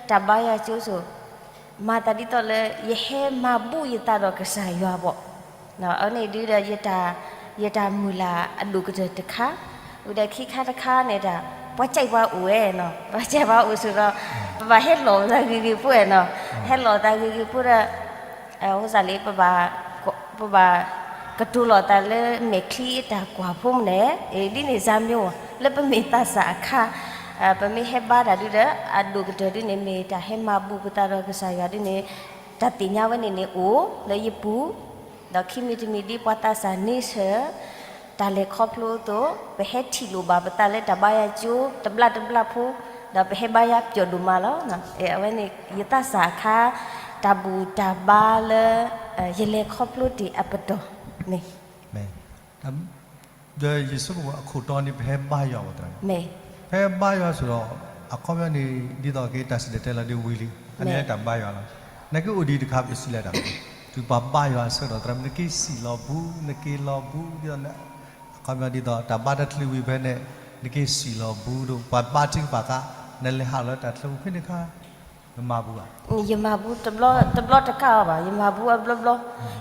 တၢ်ဘါယွၤကၠိစိၤ, မၤသးဒ်သိးလၢ ယဟဲမၤဘူၣ်ယသးဒီးကစၢ်ယွၤဘၣ် အဝဲန့ၣ်ဒုးဒီး ယတၢ်မုၢ်လၢ်အဒိၣ်ကတၢၢ်တခါ, ဝံၤဒီးခံခါတခါန့ၣ်ဒီး ပှၤကဲပှၤအိၣ်ဝဲနီၤ, ပှၤကဲပှၤအိၣ်ဆိးဒီး, ပဘၣ်ဟဲလီၤသးဂ့ၤဂ့ၤဖိနီၤ, ဟဲလီၤသးဂ့ၤဂ့ၤဖိဒီး, အဃိသတးလၢ ပဘၣ်, ပဘၣ်ကတိၤလီၤသးလၢမဲာ်ချံအတၢ်ကွၢ်ဖိမနုၤလဲၣ်, ဒ်န့ၣ်စၢ်မ့ၢ်ဝဲ, လၢပမ့ၢ်သးစၢ်အခါ, ပမ့ၢ်ဟဲဘါတၢ်ဒုးဒီး အဒိၣ်ကတၢၢ်ဒုးန့ၣ် မ့ၢ်တၢ်ဟဲမၤဘူၣ်ပသးဒီးကစၢ်ယွၤဒ်န့ၣ်, တၢ်သ့ၣ်ညါဝဲန့ၣ်န့ၣ်အိၣ်လၢယပူၤ, ဒီးခံမံၤတမံၤဒ်ပှၤသးစၢ်န့ဆၢၣ်, တၢ်လဲၤခီဖျိအသိး, ပဟဲထံၣ်လိာ်ဘၣ်ပသးလၢတၢ်ဘါယွၤကၠိတဘျီတဘျီဖိ, ဒီးပဟဲဘါယွၤပျီဒိၣ်မးလီၤ. အဝဲန့ၣ် ယသးစၢ်အခါ, တၢ်ဘူၣ်တၢ်ဘါလၢ ယလဲၤခီဖျိတ့ၢ်အပတီၢ်န့ၣ် ဒီးယဆိကမိၣ်အခိၣ်တီန့ၣ် ပဟဲဘါယွၤအသး, ပဟဲဘါယွၤဆိဒီး အခီပညီန့ၣ် ဒ်သိးက့ၤတၢ်စံၣ်တဲၤတဲလီၤဒ်ဝံၤလံ, အန့ၣ်တၢ်ဘါယွၤလီၤ. နက့ၤအိၣ်ဒံးတခါ ပစံးလၢတၢ်, တုၤပှၤဘါယွၤအဆၢကတီၢ် သရၣ်မုၣ် နက့ၤစံၣ်လီၤဘူး, နက့ၤလီၤဘူး, ဒ်သိး အခီပညီဒ်သိး တၢ်ဘါတၢ်ချၢဝံၤဖဲန့ၣ် နက့ၤစံၣ်လီၤဘူးဒီး ပှၤဘါထုကဖၣ်အခါ နလဲၤဟးလီၤလၢတၢ်ချၢပူၤဖဲန့ၣ်အခါ နမၤဘူးဧါ. ယမၤဘူး, တဘျီတကးအီၤဘၣ်, ယမၤဘူးအဘျီဘျီ,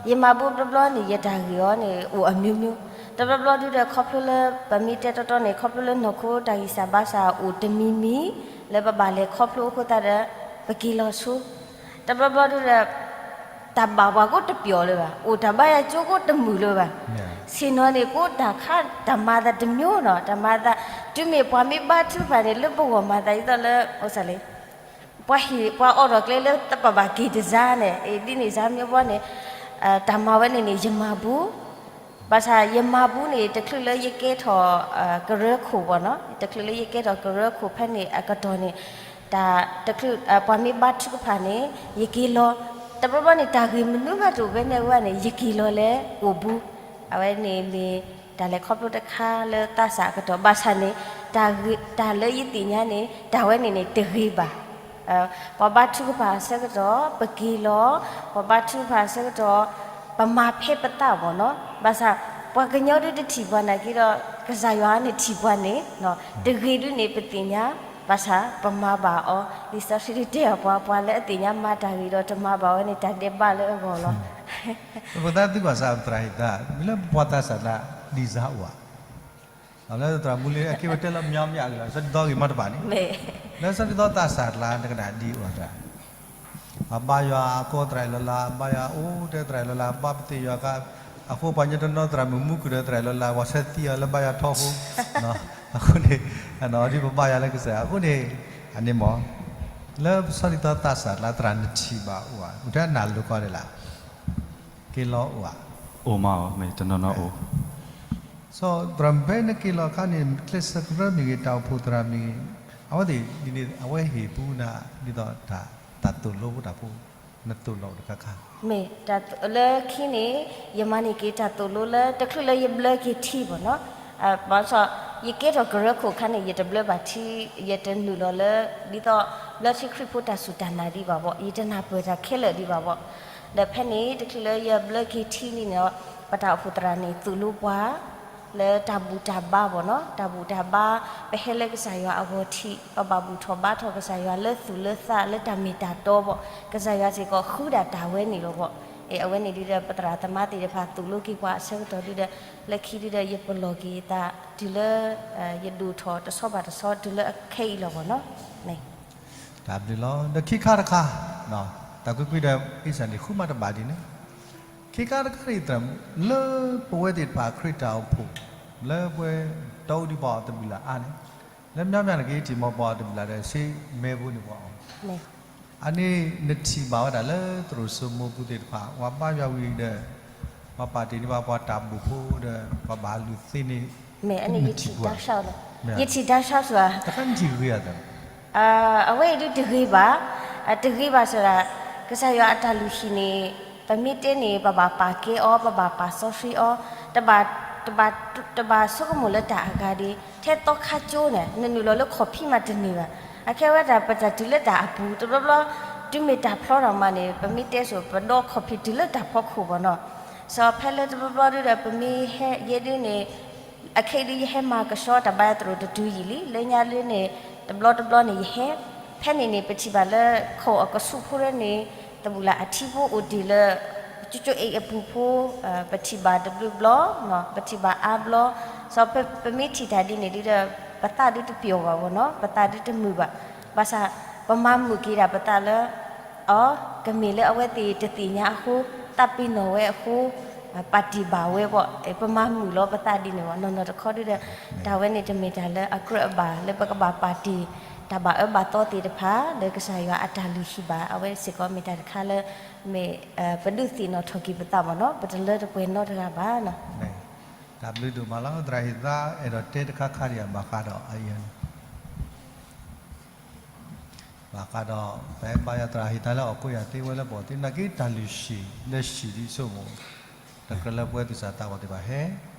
ယမၤဘူးအဘျီဘျီန့ၣ် ယတၢ်ဂ့ၢ်အီၤန့ၣ် အိၣ်အမျိုးမျိုး, တဘျီဘျီဒုးဒီး ခီဖျိလၢ ပမ့ၢ်တဲတီတီန့ၣ် ခီဖျိလၢနီၢ်ခိတၢ်ဂံၢ်စၢ်ဘါစၢ် အိၣ်တမံၤမံၤ လၢပဘၣ်လဲၤခီဖျိအဃိသတးဒီး ပက့ၤလီၤဆိ, တဘျီဘျီဒုးဒီး တၢ်ဘၣ်ပှၤကိးတပျီၤလၢၤဘၣ်, အိၣ်တၢ်ဘါယွၤကၠိကိးတမုာ်လၢၤဘၣ်, ဆ့ၣ်နီၤန့ၣ် ကိးတၢ်ခါတၢ်မၤသးတမျိုးနီၤ, တၢ်မၤသး, တုၤမ့ၢ်ပှၤမ့ၢ်ဘါထုကဖၣ်န့ၣ် လၢပဂီၢ်မၤသးဒ်သိးလၢ အိၣ်စၢ်လံ ပှၤဟ့ၣ်ပှၤအိးထီၣ်ကျဲလၢပဘၣ်က့ၤတစါန့ၣ်, ဒ်န့ၣ်စၢ်မ့ၢ်ဘီန့ၣ်, တၢ်မၤဝဲန့ၣ်န့ၣ် ယမၤဘူး, ဘၣ်ဆၣ်ယမၤဘူးန့ၣ် တချုးလၢယကဲထီၣ်ကရၢခိၣ်ဘၣ်နီၤ, တချုးလၢယကဲထီၣ်ကရၢခိၣ်ဖဲန့ၣ်အကတီၢ်န့ၣ်, တချုးပှၤမ့ၢ်ဘါထုကဖၣ်န့ၣ် ယက့ၤလီၤ, တဘျီဘျီန့ၣ် တၢ်ဂ့ၢ်မနုၤမးတအိၣ်ဖဲန့ၣ်ဝဲန့ၣ် ယက့ၤလီၤလၢအိၣ်ဘူး, အဝဲန့ၣ်မ့ၢ်တၢ်လဲၤခီဖျိတခါလၢသးစၢ်အကတီၢ်, ဘၣ်ဆၣ်န့ၣ် တၢ်လၢယသ့ၣ်ညါန့ၣ် တၢ်ဝဲန့ၣ်န့ၣ် တဂ့ၤဘၣ် ပှၤဘါထုကဖၣ်အဆၢကတီၢ် ပက့ၤလီၤ, ပှၤဘါထုကဖၣ်အဆၢကတီၢ် ပမၤဖဲပသးဘၣ်နီၤ, ဘၣ်ဆၣ် ပှၤကညီဒုးတထံၣ်ပှၤနာ်က့ဒီး ကစၢ်ယွၤန့ၣ်ထံၣ်ပှၤန့ၣ်, တဂ့ၤဒုးန့ၣ် ပသ့ၣ်ညါ, ဘၣ်ဆၣ်ပမၤဘၣ်အီၤ, လံာ်စီဆှံတဲအပှၤ ပှၤလၢအသ့ၣ်ညါမၤတၢ်ဂ့ၤဒီးတမၤဘၣ်ဝဲန့ၣ် တၢ်ဒဲးဘးလၢအဂီၢ်လီၤ. ပသးသံကွၢ်စၢ်သရၣ်ဟ့ၣ်သး မ့ၢ်လၢပှၤသးစၢ်ကျါ ဒ်စၢ်အိၣ်ဧါ လၢသရၣ်မူလံ အက့ၤဝဲတဲလၢ မျီမျီအဂ့ၢ်လီၤ, စီၤဒံသီဂ့ၤမးတဘၣ်န့ၣ်, လၢစီၤဒံသီသးစၢ်ကျါ နကနၣ်ဒ်အိၣ်သရၣ်, ပှၤဘါယွၤအကိးသရၣ်အံၤလီၤလၢ ဘါယွၤအိၣ်တဲသရၣ်အံၤလီၤလၢ ဘါပသ့ၣ်ယွၤအခါ, အဃိပှၤကညီတနီၤသရၣ်မုၣ်မူကဒီးသရၣ်အံၤလီၤလၢ ပှၤဆၢသံအီၤလၢဘါယွၤထီအဃိ, အဃိန့ၣ်, အဒ်ပဘါယွၤလၢကစၢ် အဃိန့ၣ်, အန့ၣ်မ့ၢ်, လၢစီၤဒံသီသးစၢ်ကျါ သရၣ်နထံၣ်ဘၣ်အိၣ်ဧါ, အိၣ်ထဲအနၢ်လိၤကီဒဲးလၢ် က့ၤလီၤအိၣ်ဧါ. အိၣ်မးအီၤ မ့ၢ်တနီၤနီၤအိၣ်. စီၤသရၣ်မုၣ်ဖဲနက့ၤလီၤအခါန့ၣ် ကျဲးစၢးကရၢမ့ၢ်ဂ့ၤ တၢ်အိၣ်ဖှိၣ်သရၣ်မ့ၢ်ဂ့ၤ, အဝဲသ့ၣ်ဒ်န့ၣ် အဝဲဟ့ၣ်ပူနၤ ဒ်သိးတၢ်သိၣ်လိဖိတၢ်ဖိ, နသိၣ်လိတခါခါ. မ့ၢ်, လၢခံန့ၣ် ယမၤန့ၢ်က့ၤတၢ်သိၣ်လိလၢ တချုးလၢယဘျၢက့ၤထံဘၣ်နီၤ ဘၣ်ဆၣ် ယကဲထီၣ်ကရၢခိၣ်အခါန့ၣ် ယတဘျၢဘၣ်ထံ, ယတနုာ်လီၤလၢ ဒ်သိး ဘျၢထံခရံာ်ဖိတၢ်စူၢ်တၢ်နာ်ဒံးဘၣ်ဘီ, ယတနၢ်ပၢၢ်တၢ်ခဲလၢာ်ဒံးဘၣ်ဘီ. ဒီးဖဲန့ၣ် တချုးလၢယဘျၢက့ၤထံလံန့ၣ်ဒီး ပတၢ်အိၣ်ဖှိၣ်သရၣ်န့ၣ် သိၣ်လိပှၤ လၢတၢ်ဘူၣ်တၢ်ဘါဘီနီၤ, တၢ်ဘူၣ်တၢ်ဘါ, ပဟဲလၢကစၢ်ယွၤအဂီၤထံး, ပဘၣ်ဘူၣ်ထီၣ်ဘါထီၣ်ကစၢ်ယွၤလၢသူၣ်လၢသးလၢတၢ်မ့ၢ်တၢ်တီဘီ, ကစၢ်ယွၤစ့ၢ်ကီးဃုဒၣ်တၢ်ဝဲန့ၣ်လီၤဘီ. အဝဲန့ၣ်ဒ်ဒီး ပသရၣ်သမါသ့ၣ်တဖၣ်သိၣ်လိက့ၤပှၤအဆၢကတီၢ်ဒ်ဒီး လၢခံဒ်ဒီး ယပလီၢ်က့ၤအသး တုၤလၢ ယဒိၣ်ထီၣ်တဆီဘၣ်တဆီ တုၤလၢအခဲအံၤလီၤဘီနီၤ. တၢ်ဘျုးလီၤ. ဒီးခံခါတခါ, တၢ်ကွ့ၢ်ကွ့ၢ်ဒီး အ့ၣ်စၢ်န့ၣ်ဃုမးတဘၣ်ဒ်န့ၣ်, ခံခါတခါန့ၣ် လၢပဝဲသ့ၣ်တဖၣ်ခရံာ်တၢ်အိၣ်ဖှိၣ် လၢပဝဲတီအူဒံးပှၤအီၤတဘျုးလၢ်အါန့ၣ်, လၢမညီမညီန့ၣ်က့ၤထံၣ်မီၤပှၤအီၤတဘျုးလၢ်ဒီး ဆ့မဲဖိန့ၣ်ပှၤအီၤ အန့ၣ်နထံၣ်ဘၣ်ဝဲဒၣ်လၢသရိာ်စိမိပူၤသ့ၣ်တဖၣ် ပှၤဘါယွၤဝံၤဒီး ပှၤပာ်တ့ၢ်န့ၢ်ဘၣ်ပှၤတၢ်ဘူၣ်ဖိဒီး ပှၤဘၣ်လူၤသ့န့ၣ်, မ့ၢ်အန့ၣ်ယထံၣ်တၢ်ဆါလီၤ, ယထံၣ်တၢ်ဆါစှၤ, တခါနထံၣ်ဂ့ၤဧါသၢ, အဝဲအံၤဒုးတဂ့ၤဘၣ်, တဂ့ၤဘၣ်စ့ၢ်ကီး, ကစၢ်ယွၤအတၢ်လုၢ်ဟံၣ်န့ၣ် ပမ့ၢ်တဲန့ၣ် ပဘၣ်ပာ်ကဲအီၤ ပဘၣ်ပာ်စီဆှံအီၤ, တဘၣ် တဘၣ်ဆိကမိၣ်လၢတၢ်အဂၤဒ် ထဲသီခါကၠိန့ၣ် နနုာ်လီၤလၢခီၣ်ဖံးမးတန့ၢ်ဘၣ်. အခဲဝဲဒၣ်ပတၢ်တုၤလၢတၢ်အပူၤ တဘျီဘျီ တုၤမ့ၢ်တၢ်ဖျီထီၣ်မးန့ၣ် ပမ့ၢ်တဲဆိ ပဒီခီၣ်ဖံးတုၤလၢတၢ်ဖီခိၣ်ဘီနီၤ. စီၤဖဲလၢတဘျီဘျီဒ်ဒီး ပမ့ၢ်ဟဲယဲဒ်န့ၣ် အခဲအံၤဒ်ယဟဲမၤကဆှီတၢ်ဘါယွၤသရိာ်တတုၤယံာ်လံ လၢညါလၢန့ၣ် တဘျီတဘျီန့ၣ်ယဟဲ, ဖဲန့ၣ်န့ၣ် ပထံၣ်ဘၣ်လၢခိၣ်အကဆူးဖိရၢန့ၣ် တဘူၣ်လၢ်အထံဖိအိၣ်တ့ၢ်လၢ ကၠိကၠိအ့ၣ်အပူၤဖိ, ပထံၣ်ဘၣ်တဘျုးဘျီ, ပထံၣ်ဘၣ်အါဘျီ, စီၤပမ့ၢ်ထံၣ်တၢ်ဒ်န့ၣ်ဒ်ဒီး ပသးဒုးတပျီၢ်ဘၣ်ဘီနီၤ, ပသးဒုးတမုာ်ဘၣ်. ဘၣ်ဆၣ် ပမၤမုာ်က့ၤဒၣ်ပသးလၢ အီၤ ကမ့ၢ်လၢအဝဲသ့ၣ်တသ့ၣ်ညါအဃိ, သးပ့ၤနီၣ်ဝဲအဃိ, ပာ်တ့ၢ်ဘၣ်ဝဲဘီ, ပမၤမုာ်လီၤပသးဒ်န့ၣ်ဘၣ်. နီၢ်နီၢ်တခီဒ်ဒီး တၢ်ဝဲန့ၣ်တမ့ၢ်တၢ်လၢအကြၢးအဘၣ် လၢပကဘၣ်ပာ်တ့ၢ် တၢ်ဘၣ်အၢဘၣ်သီသ့ၣ်တဖၣ် လၢကစၢ်ယွၤအတၢ်လုၢ်ဟံၣ်ဘၣ်. အဝဲစ့ၢ်ကီးမ့ၢ်တၢ်တခါလၢ မ့ၢ် ပဒုးသ့ၣ်နီၣ်ထီၣ်က့ၤပသးဘီနီၤ, ပတလၢတပှဲၤနီတဂၤဘၣ်နီၤ. တၢ်ဘျုးဒိၣ်မးလီၤ. သရၣ်ဟ့ၣ်သါ အဲၣ်ဒိးတဲတခါခါဒံးဘၣ်ဃးဒီးအံၤ ဘၣ်ဃးဒီး ပဘါယွၤသရၣ်ဟ့ၣ်သါလၢအီၣ်ကိးယၤသ့ဝဲလၢပီၣ်သ့ နာ်က့တၢ်လုၢ်ဟံၣ်လၢဟံၣ်ဒ်ဆိကမိၣ် တကြၢးလၢပဝဲသူၣ်စၢ်သးဘီၣ်သ့ၣ်တဖၣ်ဟဲ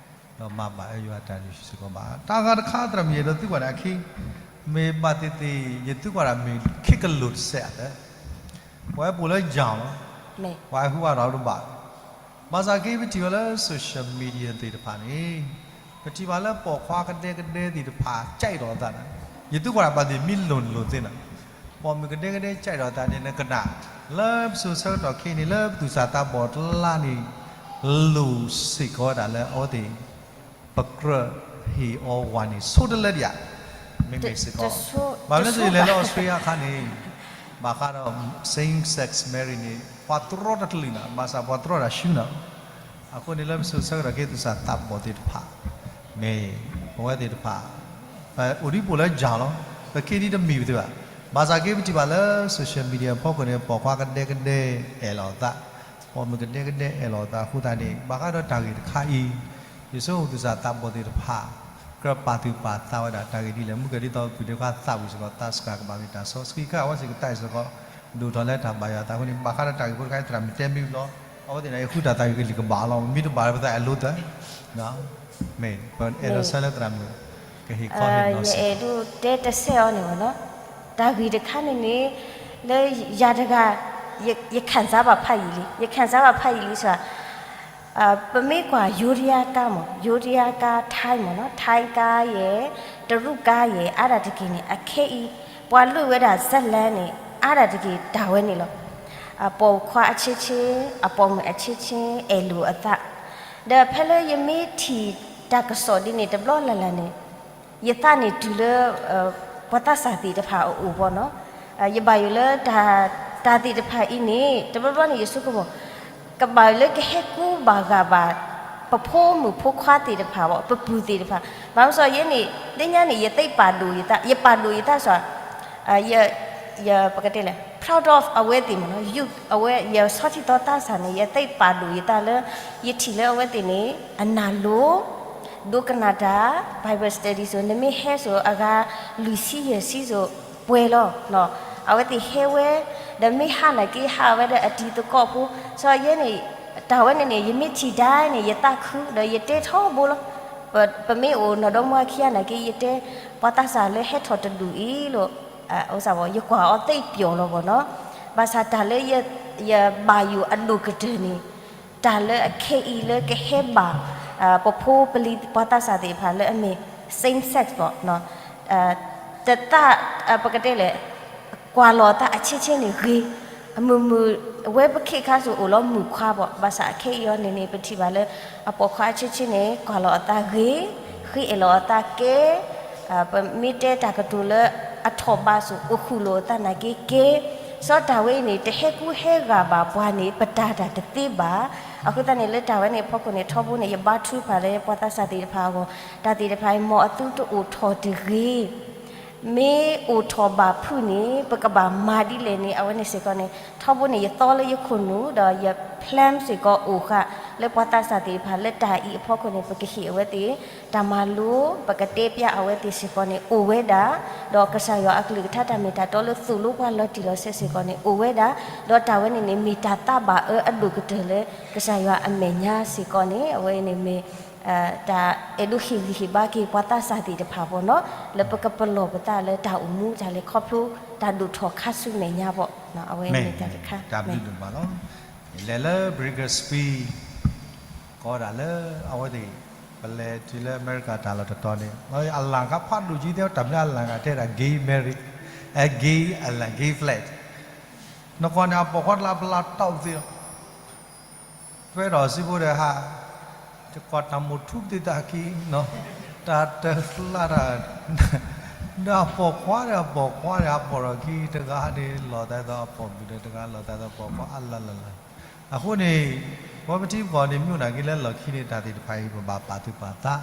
ဒီးမၤဘၣ်အၢယွၤတၢ်လုၢ်ဟံၣ်စ့ၢ်ကီးဘၣ်. တၢ်ဂၤတခါသရၣ်မုၣ်ယအဲၣ်ဒိးသံကွၢ်န့ၣ်အခံ မ့ၢ်ဘၣ်သ့ၣ်သ့ၣ် ယသံကွၢ်ဒၣ်မ့ၢ်ခံကလိာ်တစဲးအသး ပဝဲပအိၣ်လၢယၢ်လီၤ, ပှၤဟဲဃုအါထီၣ်တဘၣ် ဘၣ်ဆၣ်က့ ပထံၣ်ဘၣ်လၢ social media သ့ၣ်တဖၣ်န့ၣ် ပထံၣ်ဘၣ်လၢပိာ်ခွါကဒဲကဒဲသ့ၣ်တဖၣ် ကဲထီၣ်အသးန့ၣ် ယသံကွၢ်ဒၣ်ဘၣ်သ့ၣ်မ့ၢ်လိၣ်လိၣ်သ့ၣ်န့ၣ် ပိာ်မုၣ်ကဒဲကဒဲကဲထီၣ်အသးန့ၣ် နကနၣ် လၢပစိၤဆၢကတီၢ်ခဲအံၤန့ၣ် လၢပသူၣ်စၢ်သးဘီၣ်တလါန့ၣ် လိၣ်စ့ၢ်ကီးဝဲဒၣ်လၢအဝဲသ့ၣ် ပကြၢးဟ့ၣ်အီၤဝဲန့ၣ် ဆိတလၢဒံးဧါ, မ့မ့ၢ်စ့ၢ်ကီး ဘၣ်မနုၤလဲၣ် လၢ Australia အခါန့ၣ် ဘၣ်ဃးဒီး same sex marriage န့ၣ် ပှၤတြီတကလုာ်န့ၣ် ဘၣ်ဆၣ်ပှၤတြီတၢ်ဆူန့ၣ် အဃိန့ၣ်လၢပစိၤဆၢကတီၢ်ခဲအံၤ သူၣ်စၢ်သးဘီၣ်သ့ၣ်တဖၣ် မ့ၢ်ပဝဲသ့ၣ်တဖၣ် ပအိၣ်ဒံးပအိၣ်လၢယၢ်လီၤ, ပက့ၤဒံးတမံၤပသ့ဘၣ်. ဘၣ်ဆၣ်က့ ပထံၣ်ဘၣ်လၢ social media ဖီခိၣ်န့ၣ် ပိာ်ခွါကဒဲကဒဲအဲၣ်လီၤအသး, ပိာ်မုၣ်ကဒဲကဒဲအဲၣ်လီၤအသးအဃိသတးန့ၣ် ဘၣ်ဃးဒီးတၢ်ဂ့ၢ်တခါအံၤ ယဆိကမိၣ်သူၣ်စၢ်သးဘီၣ်သ့ၣ်တဖၣ် ကြၢးပာ်သူၣ်ပာ်သးဝဲဒၣ်တၢ်ဂ့ၢ်ဒ်လဲၣ်, မုၢ်ကဒ်သိးပုၢ်ဒ့ခွါသးဝံၣ်စ့ၢ်ကီး သးစှၤကဘၣ်မ့ၢ်တၢ်စီဆှံခဲအံၤ အဝဲစ့ၢ်ကီးသးစ့ၢ်ကီး ဒိၣ်ထီၣ်လၢတၢ်ဘါယွၤအသးအဃိန့ၣ် ဘၣ်ဃးဒီးတၢ်ဂ့ၢ်ဖိတခါအံၤ သရၣ်မုၣ်တဲမ့ၢ်လီၤ, အဝဲသ့ၣ်န့ၣ် ယဃုတၢ်သးဂ့ၢ်ကလံၤကဘၣ်လီၤ, မ့ၢ်တဘၣ်လၢပသးအဲၣ်လိာ်သး မ့ၢ်ပအဲၣ်ဒိးဆၢလၢသရၣ်မုၣ် ကဟ့ၣ်ခီဟ့ၣ်နီၤစ့ၢ်ကီး ယအဲၣ်ဒိးတဲတစဲးအီၤန့ၣ်ဘၣ်နီၤ, တၢ်ဂ့ၢ်တခါန့ၣ်န့ၣ် လၢယၤတဂၤ ယခံစားဘၣ်ဖးယံာ်လံ, ယခံစားဘၣ်ဖးယံာ်လံစ့ၢ် ပမ့ၢ်ကွၢ်ယိၤဒယါကါမ့ၢ် ယိၤဒယါကါ Thai မ့ၢ်နီၤ, Thai ကါယဲၢ် တရူးကါယဲၢ် အါဒၣ်တက့ၢ်န့ၣ် အခဲအံၤ ပှၤလိာ်ဝဲဒၣ် ဇာတ်လမ်း န့ၣ် အါဒၣ်တက့ၢ်တၢ်ဝဲန့ၣ်လီၤ. အပိာ်ခွါအဆ့ဆ့, အပိာ်မုၣ်အဆ့ဆ့ အဲၣ်လိာ်အသး, ဒီးဖဲလၢယမ့ၢ်ထံၣ်တၢ်ကစီၣ်ဒ်န့ၣ် တဘျီလၢ်လၢ်န့ၣ် ယသးန့ၣ်တုၤလၢ ပှၤသးစၢ်သ့ၣ်တဖၣ်အအိၣ်ဘီနီၤ, ယဘၣ်ယိၣ်လၢ တၢ်သ့ၣ်တဖၣ်အံၤန့ၣ် တဘျီဘျီန့ၣ် ယဆိကမိၣ် ကဘၣ်လၢကဟဲကူဘၣ်ဂာ်ဘၣ် ပဖိမုၣ်ဖိခွါသ့ၣ်တဖၣ်ဘၣ် ပပုၢ်သ့ၣ်တဖၣ်, ဘၣ်မနုၤဃိ ယဲန့ၣ် လၢညါန့ၣ် ယသးပာ်ဒိၣ်ယသး ယပာ်ဒိၣ်ယသးစ့ၢ် ယ ပကတဲလဲၣ် proud of အဝဲသ့ၣ်မ့ၢ်နီၤ youth အဝဲ ယဆီထံသီသးစၢ်န့ၣ် ယသးပာ်ဒိၣ်ယသးလၢ ယထံၣ်လၢအဝဲသ့ၣ်န့ၣ် အနၢ်လိၤ ဒိကနၣ်တၢ် Bible study စိၤ နမ့ၢ်ဟဲစိၤ အဂၤလွံၢ်ဆံယဲၢ်ဆံစိၤ ပှဲၤလီၤ. အဝဲသ့ၣ်ဟဲဝဲ ဒီးမ့ၢ်ဟးနာ်က့ ဟးဝဲဒီးအတံၤသကိးဖိ, စီၤယဲန့ၣ် တၢ်ဝဲန့ၣ်န့ၣ် ယမ့ၢ်ထံၣ်ဒၣ်န့ၣ် ယသးခု ဒီးယတဲထီဘိလီၤ. ပမ့ၢ်အိၣ်နီၢ်ဒီမါခံဂၤနာ်က့ ယတဲ ပှၤသးစၢ်လၢဟဲထီၣ်တဒူၣ်အံၤလိၤ ယကွၢ်အီၤသ့ပျီၢ်လီၤဘၣ်နီၤ. ဘၣ်ဆၣ်တၢ်လၢ ယဘၣ်ယိၣ်အဒိၣ်ကတၢၢ်န့ၣ် တၢ်လၢအခဲအံၤလၢကဟဲဘၣ် ပဖိပလံၤပှၤသးစၢ်သ့ၣ်တဖၣ်လၢအမ့ၢ် same sex ဘၣ် တသး ပကတဲလဲၣ် ကွၢ်လီၤအသးအဆ့ဆ့န့ၣ်ဂ့ၤ, အမုာ်မုာ် အဝဲပခ့ခါဆူၣ်အိၣ်လီၤမုၣ်ခွါဘၣ်, ဘၣ်ဆၣ်အခဲအံၤအီၤန့ၣ်န့ၣ် ပထံၣ်ဘၣ်လၢ အပိာ်ခွါအဆ့ဆ့န့ၣ် ကွၢ်လီၤအသးဂ့ၤ, ဃ့အဲၣ်လီၤအသးကဲ, ပမ့ၢ်တဲတၢ်ကတိၤလၢအထီၣ်ဘးဆူၣ် အိၣ်ဃုာ်လိာ်အသးနာ်က့ကဲ, စီၤတၢ်ဝဲအံၤန့ၣ် တဟဲကူဟဲဂာ်ဘၣ်ပှၤန့ၣ် ပတၢ်တၢ်တသ့ဘၣ်. အဃိသတးန့ၣ် လၢတၢ်ဝဲန့ၣ်အဖီခိၣ်န့ၣ် ထီဘိန့ၣ် ယဘါထုကဖၣ်လၢပှၤသးစၢ်သ့ၣ်တဖၣ်အဂီၢ်, တၢ်သ့ၣ်တဖၣ်အံၤ မ်အသုတအိၣ်ထီၣ်တဂ့ၤ မ့ၢ်အိၣ်ထီၣ်ဘၣ်ဖုးန့ၣ် ပကဘၣ်မၤဒ်လဲၣ်န့ၣ် အဝဲန့ၣ်စ့ၢ်ကီးန့ၣ် ထီဘိန့ၣ် ယသီလၢယခိၣ်နူာ် ဒီးယ plan စ့ၢ်ကီးအိၣ်ဃာ် လၢပှၤသးစၢ်သ့ၣ်တဖၣ် လၢတၢ်အံၤအဖီခိၣ်န့ၣ် ပကဟ့ၣ်အဝဲသ့ၣ် တၢ်မၤလိ ပကတဲပျးအဝဲသ့ၣ်စ့ၢ်ကီးန့ၣ် အိၣ်ဝဲဒၣ်, ဒီးကစၢ်ယွၤအကလုၢ်ကထါတၢ်မ့ၢ်တၢ်တီလၢသိၣ်လိပှၤလီၤတံၢ်လီၤဆဲးစ့ၢ်ကီးန့ၣ် အိၣ်ဝဲဒၣ်, ဒီးတၢ်ဝဲန့ၣ်န့ၣ် မ့ၢ်တၢ်သးဘၣ်အၢအဒိၣ်ကတၢၢ်လၢ ကစၢ်ယွၤအမဲာ်ညါစ့ၢ်ကီးန့ၣ် အဝဲန့ၣ်မ့ၢ် တၢ်အဲၣ်ဒိးဟ့ၣ်ဂံၢ်ဟ့ၣ်ဘါက့ၤပှၤသးစၢ်သ့ၣ်တဖၣ်ဘၣ်နီၤ, လၢပကပလီၢ်ပသးလၢတၢ်အိၣ်မူတၢ်လဲၤခီဖျိ တၢ်ဒိၣ်ထီၣ်ခါဆူမဲာ်ညါဘၣ်, အဝဲန့ၣ်တၢ်တခါ တၢ်ဘျုးဒိၣ်မးလီၤ. လဲၤလၢ Brinker Speed ကီးဒၣ်လၢအဝဲသ့ၣ် ပလဲၤတုၤလၢအမဲရကၤတၢ်လီၢ်တတီၤန့ၣ် အလၣ်ခါဖးဒိၣ်ကံသ့ တၢ်မနုၤအလၣ်ခါတဲဒၣ် gay marriage, gay အလၣ် gay flag နကွၢ်န့ၣ် အပိာ်ခွါတလါပလါတီၢ်သ့ၣ် ဖဲဒီးစံးဖိဒီးဟး, တကွၢ်တၢ်မိၣ်ထူသ့ၣ်တၢ်က့ၤ, တၢ်တလါတၢ်, ဒီးအပိာ်ခွါဒီးအပိာ်ခွါဒီးအပိာ်ဒီးက့ၤတဂၤန့ၣ် လီၤသးသီအပိာ်မုၣ်ဒီးတဂၤ လီၤသးသီပိာ်ခွါအလၢ်လၢ်လၢ်, အဃိန့ၣ် ပဝဲပထံပကီၢ်န့ၣ် မ့ၢ်အိၣ်နာ်က့လၢလီၢ်ခံန့ၣ် တၢ်သ့ၣ်တဖၣ်အံၤ ပဘၣ်ပာ်သူၣ်ပာ်သး,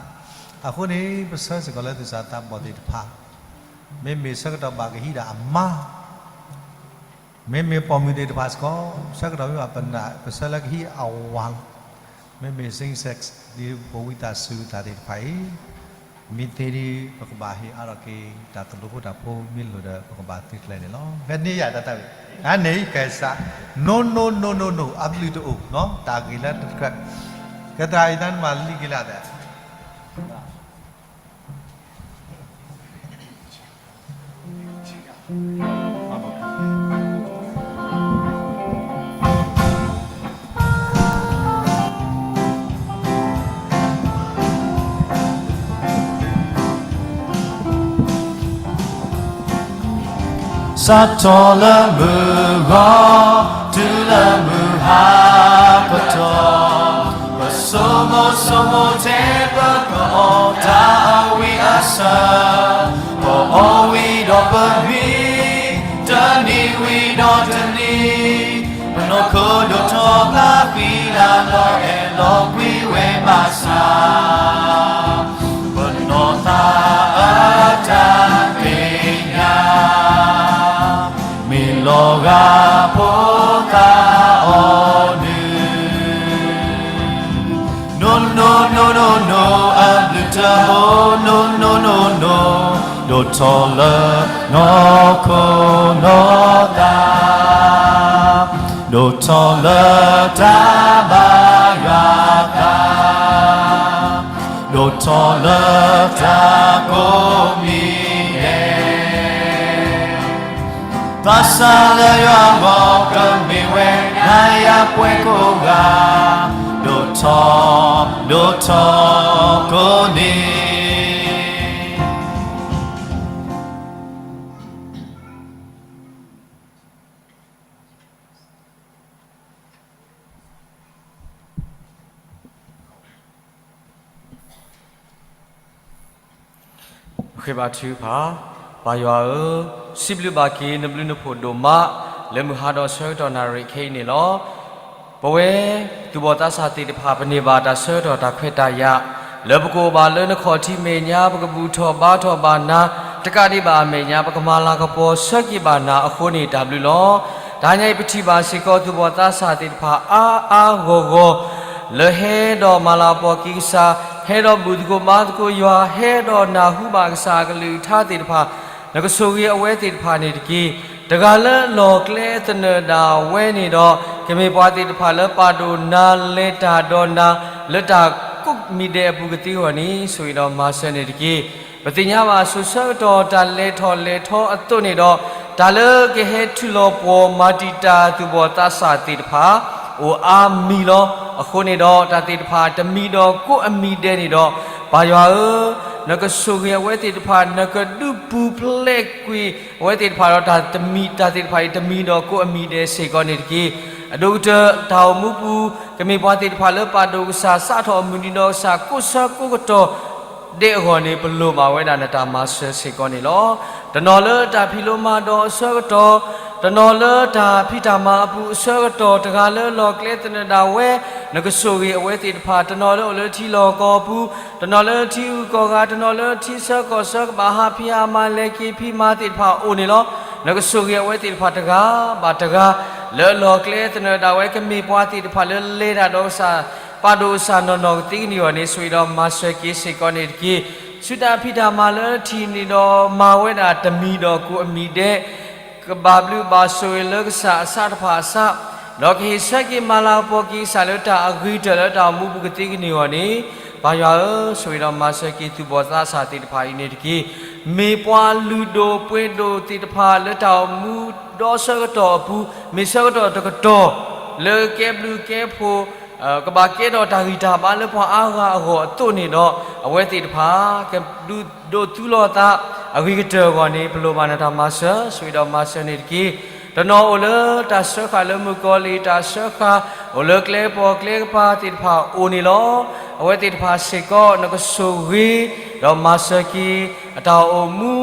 အဃိန့ၣ် ပဆၢစ့ၢ်ကီးလၢသူၣ်စၢ်သးဘီၣ်သ့ၣ်တဖၣ်, မ့မ့ၢ်ဆၢကတီၢ်ဘၣ်ကဟံးဒၣ်အမါ မ့မ့ၢ်ပိာ်မုၣ်သ့ၣ်တဖၣ်စ့ၢ်ကီး ဆၢကတီၢ်မ့ၢ်ဘၣ်ပနၢ် ပဆၢလၢကဟံးအဝၤလီၤ, မ့မ့ၢ် same sex ဒ်ပဝံသးစူၤသးသ့ၣ်တဖၣ်အံၤ, မ့ၢ်သ့ဒ် ပကဘၣ်ဟ့ၣ်အါထီၣ်က့ၤ တၢ်သိၣ်လိဖိတၢ်ဖိ မ့ၢ်လိၣ်ဒီး ပကဘၣ်သုကျဲၤန့ၣ်လီၤ. ဖဲန့ၣ်ယၤတၢ်သးဝံၣ်, အန့ၣ်ကဲစး, no no no no no အဘျုးတအိၣ်, တၢ်ဂ့ၤလၢတကြၢး, ကဲသရၣ်အံၤသးနမၤလံက့ၤလၢအသး စးထီၣ်လၢမုၢ်ဂီၤ တုၤလၢမုၢ်ဟါပတီၢ်, ပဆိမိၣ်ဆိကမိၣ်ထဲပကအီၣ်တၢ်အဝံအစၢၤ, ပအီၣ်ဝံၤဒီးပမံ, တနံၤဝံၤဒီးတနံၤ, ပနီၢ်ခိဒိၣ်ထီၣ်ဖျါဃံလၤလီၤအဲၣ်လီၤကွံဝဲဘၣ်ဆၣ် ပနီၢ်သးအတၢ်သ့ၣ်ညါ, မ့ၢ်လီၤဂာ်ဖိသၣ်အီၤနုၢ်, no no no no no အဘျုးတအိၣ် no no no no, ဒိၣ်ထီၣ်လၢနီၢ်ခိနီၢ်သး ဒိၣ်ထီၣ်လၢတၢ်ဘါယွၤသး, ဒိၣ်ထီၣ်လၢတၢ်ကိးမံၤဒဲး, သးစၢ်လၢယွၤအဂီၢ် ကမ့ၢ်ဝဲနၤယၤပှၤကိးဂၤ, ဒိၣ်ထီၣ်, ဒိၣ်ထီၣ်ကိးနံၤ ပဃ့ဘါထုကဖၣ်, ပၢ်ယွၤဧၢ, စံးဘျုးဘၣ်က့ၤနဘျုးနဖှိၣ်ဒိၣ်မး လၢမုၢ်ဟါဒီးဆၢကတီၢ်နၣ်ရံၣ်ခဲအံၤန့ၣ်လီၤ. ပဝဲသူၣ်ဘီၣ်သးစၢ်သ့ၣ်တဖၣ် ပန့ၢ်ဘၣ်တၢ်ဆၢကတီၢ်တၢ်ခွဲးတၢ်ယာ် လၢပကအိၣ်ဘၣ်လၢနခီၣ်ထံးမဲာ်ညါ ပကဘူၣ်ထီၣ်ဘါထီၣ်ဘၣ်နၤ တကးဒံးဘၣ်အမဲာ်ညါ ပကမၤလၤကပီၤဆၢက့ၤဘၣ်နၤအဃိန့ၣ် တၢ်ဘျုးလီၤ. တဟါညါအံၤ ပထံၣ်ဘၣ်စ့ၢ်ကီးသူၣ်ဘီၣ်သးစၢ်သ့ၣ်တဖၣ်အါအါဂီၢ်ဂီၢ် လၢဟဲဒီးမၤလၤကပီၤက့ၤကစၢ်, ဟဲဒီးဘူၣ်သကိးဘါသကိးယွၤ, ဟဲဒီးနၢ်ဟူဘၣ်ကစၢ်အကလုၢ်ကထါသ့ၣ်တဖၣ်, နကဆိၣ်ဂ့ၤအဝဲသ့ၣ်တဖၣ်န့ၣ်တက့ၢ်. တဂၤလၢအလီၢ်ကျဲသနၢၣ်ဒၣ်ဝဲန့ၣ်ဒီး ကမ့ၢ်ပှၤသ့ၣ်တဖၣ်လၢပာ်ဒိၣ်နၤလဲၤတၢ်ဒီးနၤ လၢတၢ်ကိး မံၤဒဲးအပူၤကသ့အဂီၢ်န့ၣ် ဆိၣ်ဂ့ၤဒီးမၤစၢၤန့ၣ်တက့ၢ်. ပသ့ၣ်ညါဘၣ် စိၤဆၢကတီၢ်တၢ်လဲၤထီၣ်လဲၤထီအသိးန့ၣ်ဒီး, တၢ်လၢကဟဲထုးလီၤပှီၢ်မၤတံာ်တာ်သူၣ်ဘီၣ်သးစၢ်သ့ၣ်တဖၣ် အိၣ်အါမံၤလီၤ. အဃိန့ၣ်ဒီး တၢ်သ့ၣ်တဖၣ်တမံၤဒီးကိးအမံၤဒဲးန့ၣ်ဒီး, ပၢ်ယွၤဧၢ, နကဆိၣ်ဂ့ၤအဝဲသ့ၣ်တဖၣ်, နကဒုးပူၤဖျဲးကွံာ်အဝဲသ့ၣ်တဖၣ်ဒီး တၢ်တမံၤ, တၢ်သ့ၣ်တဖၣ်အံၤတမံၤဒီးကိးအမံၤဒဲးစ့ၢ်ကီးန့ၣ်တက့ၢ်. အဒိၣ်ကတၢၢ်တၢ်အိၣ်မူပူၤ ကမ့ၢ်ပှၤသ့ၣ်တဖၣ်လၢပာ်ဒိၣ်ကစၢ် စးထီၣ်မုၢ်နံၤဒီးကစၢ် ကိးဆၢကိးကတီၢ်ဒဲးအဂီၢ်န့ၣ် ပလိၣ်ဘၣ်ဝဲဒၣ်နတၢ်မၤစၢၤစ့ၢ်ကီးန့ၣ်လီၤ. တနီၤလၢတၢ်ဖံးလိမၤဒိးအဆၢကတီၢ်, တနီၤလၢတၢ်ဖံးတၢ်မၤအပူၤအဆၢကတီၢ်, တဂၤလၢလီၢ်ကျဲသနၢၣ်ဒၣ်ဝဲ, နကဆိၣ်ဂ့ၤအဝဲသ့ၣ်တဖၣ်, တနီၤလၢအိၣ်လၢထံလီၢ်ကီၢ်ပူၤ, တနီၤလၢထံဂုၤကီၢ်ဂၤ, တနီၤလၢထံဆၢကီၢ်ဆၢ ကဘၣ်ဟးဖံးဟးမၤလဲၤက့ၤဖံးမၤသ့ၣ်တဖၣ်အိၣ်န့ၣ်လီၤ. နကဆိၣ်ဂ့ၤအဝဲသ့ၣ်တဖၣ်တဂၤဘၣ်တဂၤ လၢလီၢ်ကျဲသနၢၣ်ဒၣ်ဝဲ ကမ့ၢ်ပှၤသ့ၣ်တဖၣ်လၢလဲၤတၢ်ဒီးကစၢ် ပာ်ဒိၣ်ကစၢ်နီၢ်နီၢ်ကသ့ကန့ၢ်အဂီၢ်န့ၣ် ဆိၣ်ဂ့ၤဒီးမၤစၢၤက့ၤစ့ၢ်ကီးန့ၣ်တက့ၢ်. ဆူတၢ်ဖံးတၢ်မၤလၢထံၣ်န့ၣ်ဒီး မၤဝဲဒၣ်တမံၤဒီးကိးအမံၤဒဲး ကဘၣ်ဘျုးဘၣ်ဆိၣ်ဂ့ၤလၢကစၢ်အစးတဖၣ်အစး, ဒီးကဟ့ၣ်ဆၢက့ၤမၤလၤကပီၤက့ၤကစၢ်လၢတၢ်အဂ့ၤကတၢၢ်လၢတၢ်အိၣ်မူပူၤကသ့ကန့ၢ်အဂီၢ်န့ၣ်, ပၢ်ယွၤဧၢ, ဆိၣ်ဂ့ၤဒီးမၤစၢၤက့ၤသူၣ်ဘီၣ်သးစၢ်သ့ၣ်တဖၣ်အံၤန့ၣ်တက့ၢ်. မ့ၢ်ပှၤလုၢ်ဒိၣ်ပှ့ၤဒိၣ်သ့ၣ်တဖၣ်လၢတၢ်အိၣ်မူဒီဆၢကတီၢ်အပူၤ, မ့ၢ်ဆၢကတီၢ်တကတီၢ် လၢကဲဘျုးကဲဖှိၣ် ကဘၣ်ကဲထီၣ်တၢ်ဂံၢ်တၢ်ဘါလၢပှၤအါဂၤအဂီၢ်အသိးန့ၣ်ဒီး, အဝဲသ့ၣ်တဖၣ် ကဒုးဒိးသူလီၤသးအဂ့ၤကတၢၢ်အဂီၢ်န့ၣ် ပလိၣ်ဘၣ်နတၢ်မၤစၢၤ, ဆိၣ်ဂ့ၤဒီးမၤစၢၤန့ၣ်တက့ၢ်. တနီၤအိၣ်လၢတၢ်စၢဃာ်လၢမုၣ်ကီၤလံၢ်တၢ်စၢဃာ်, အိၣ်လၢကျဲပိာ်ကျဲကပၤသ့ၣ်တဖၣ်အိၣ်န့ၣ်လီၤ. အဝဲသ့ၣ်တဖၣ်စ့ၢ်ကီး နကဆိၣ်ဂ့ၤ ဒီးမၤစၢၤက့ၤ အတၢ်အိၣ်မူ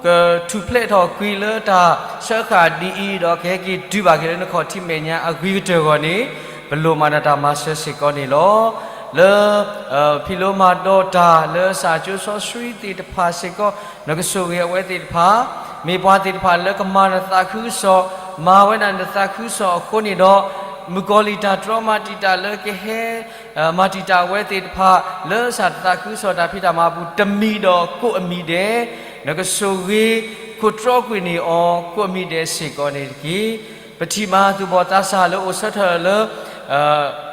ကထူၣ်ဖျဲးထီၣ်ကွံာ်လၢတၢ်စၢဃာ်ဒ်အံၤ, ဒီးကဟဲက့ၤတုၤဘၣ်က့ၤလၢနခီၣ်ထံးမဲာ်ညါအဂ့ၤကတၢၢ်အဂီၢ်န့ၣ်, ပလိၣ်မၤနတၢ်မၤစၢၤစ့ၢ်ကီးန့ၣ်လီၤ. လၢ ဖံးလိမၤဒိးတၢ်လၢကစၢ်ကၠိစီဆှံသ့ၣ်တဖၣ်စ့ၢ်ကီး, နကဆိၣ်ဂ့ၤအဝဲသ့ၣ်တဖၣ်, မ့ၢ်ပှၤသ့ၣ်တဖၣ်လၢကမၤနသးခုကစီၣ်, မၤဝဲဒၣ်နသးခုကစီၣ်အဃိန့ၣ်ဒီး, မုၣ်ကီၤလံၢ်တၢ်တြီမၤတံာ်တာ်လၢကဟဲ မၤတံာ်တာ်အဝဲသ့ၣ်တဖၣ် လၢကစၢ်တသးခုကစီၣ်တၢ်ဖံးတၢ်မၤအပူၤ တမံၤဒီးကိးအမံၤဒဲး, နကဆိၣ်ဂ့ၤ ခိၣ်တြီကွံာ်န့ၢ်အီၤ ကိးအမံၤဒဲးစ့ၢ်ကီးန့ၣ်တက့ၢ်. ပထံၣ်ဘၣ်သူၣ်ဘီၣ်သးစၢ်လၢအိၣ်ဆၢထၢၣ်လၢ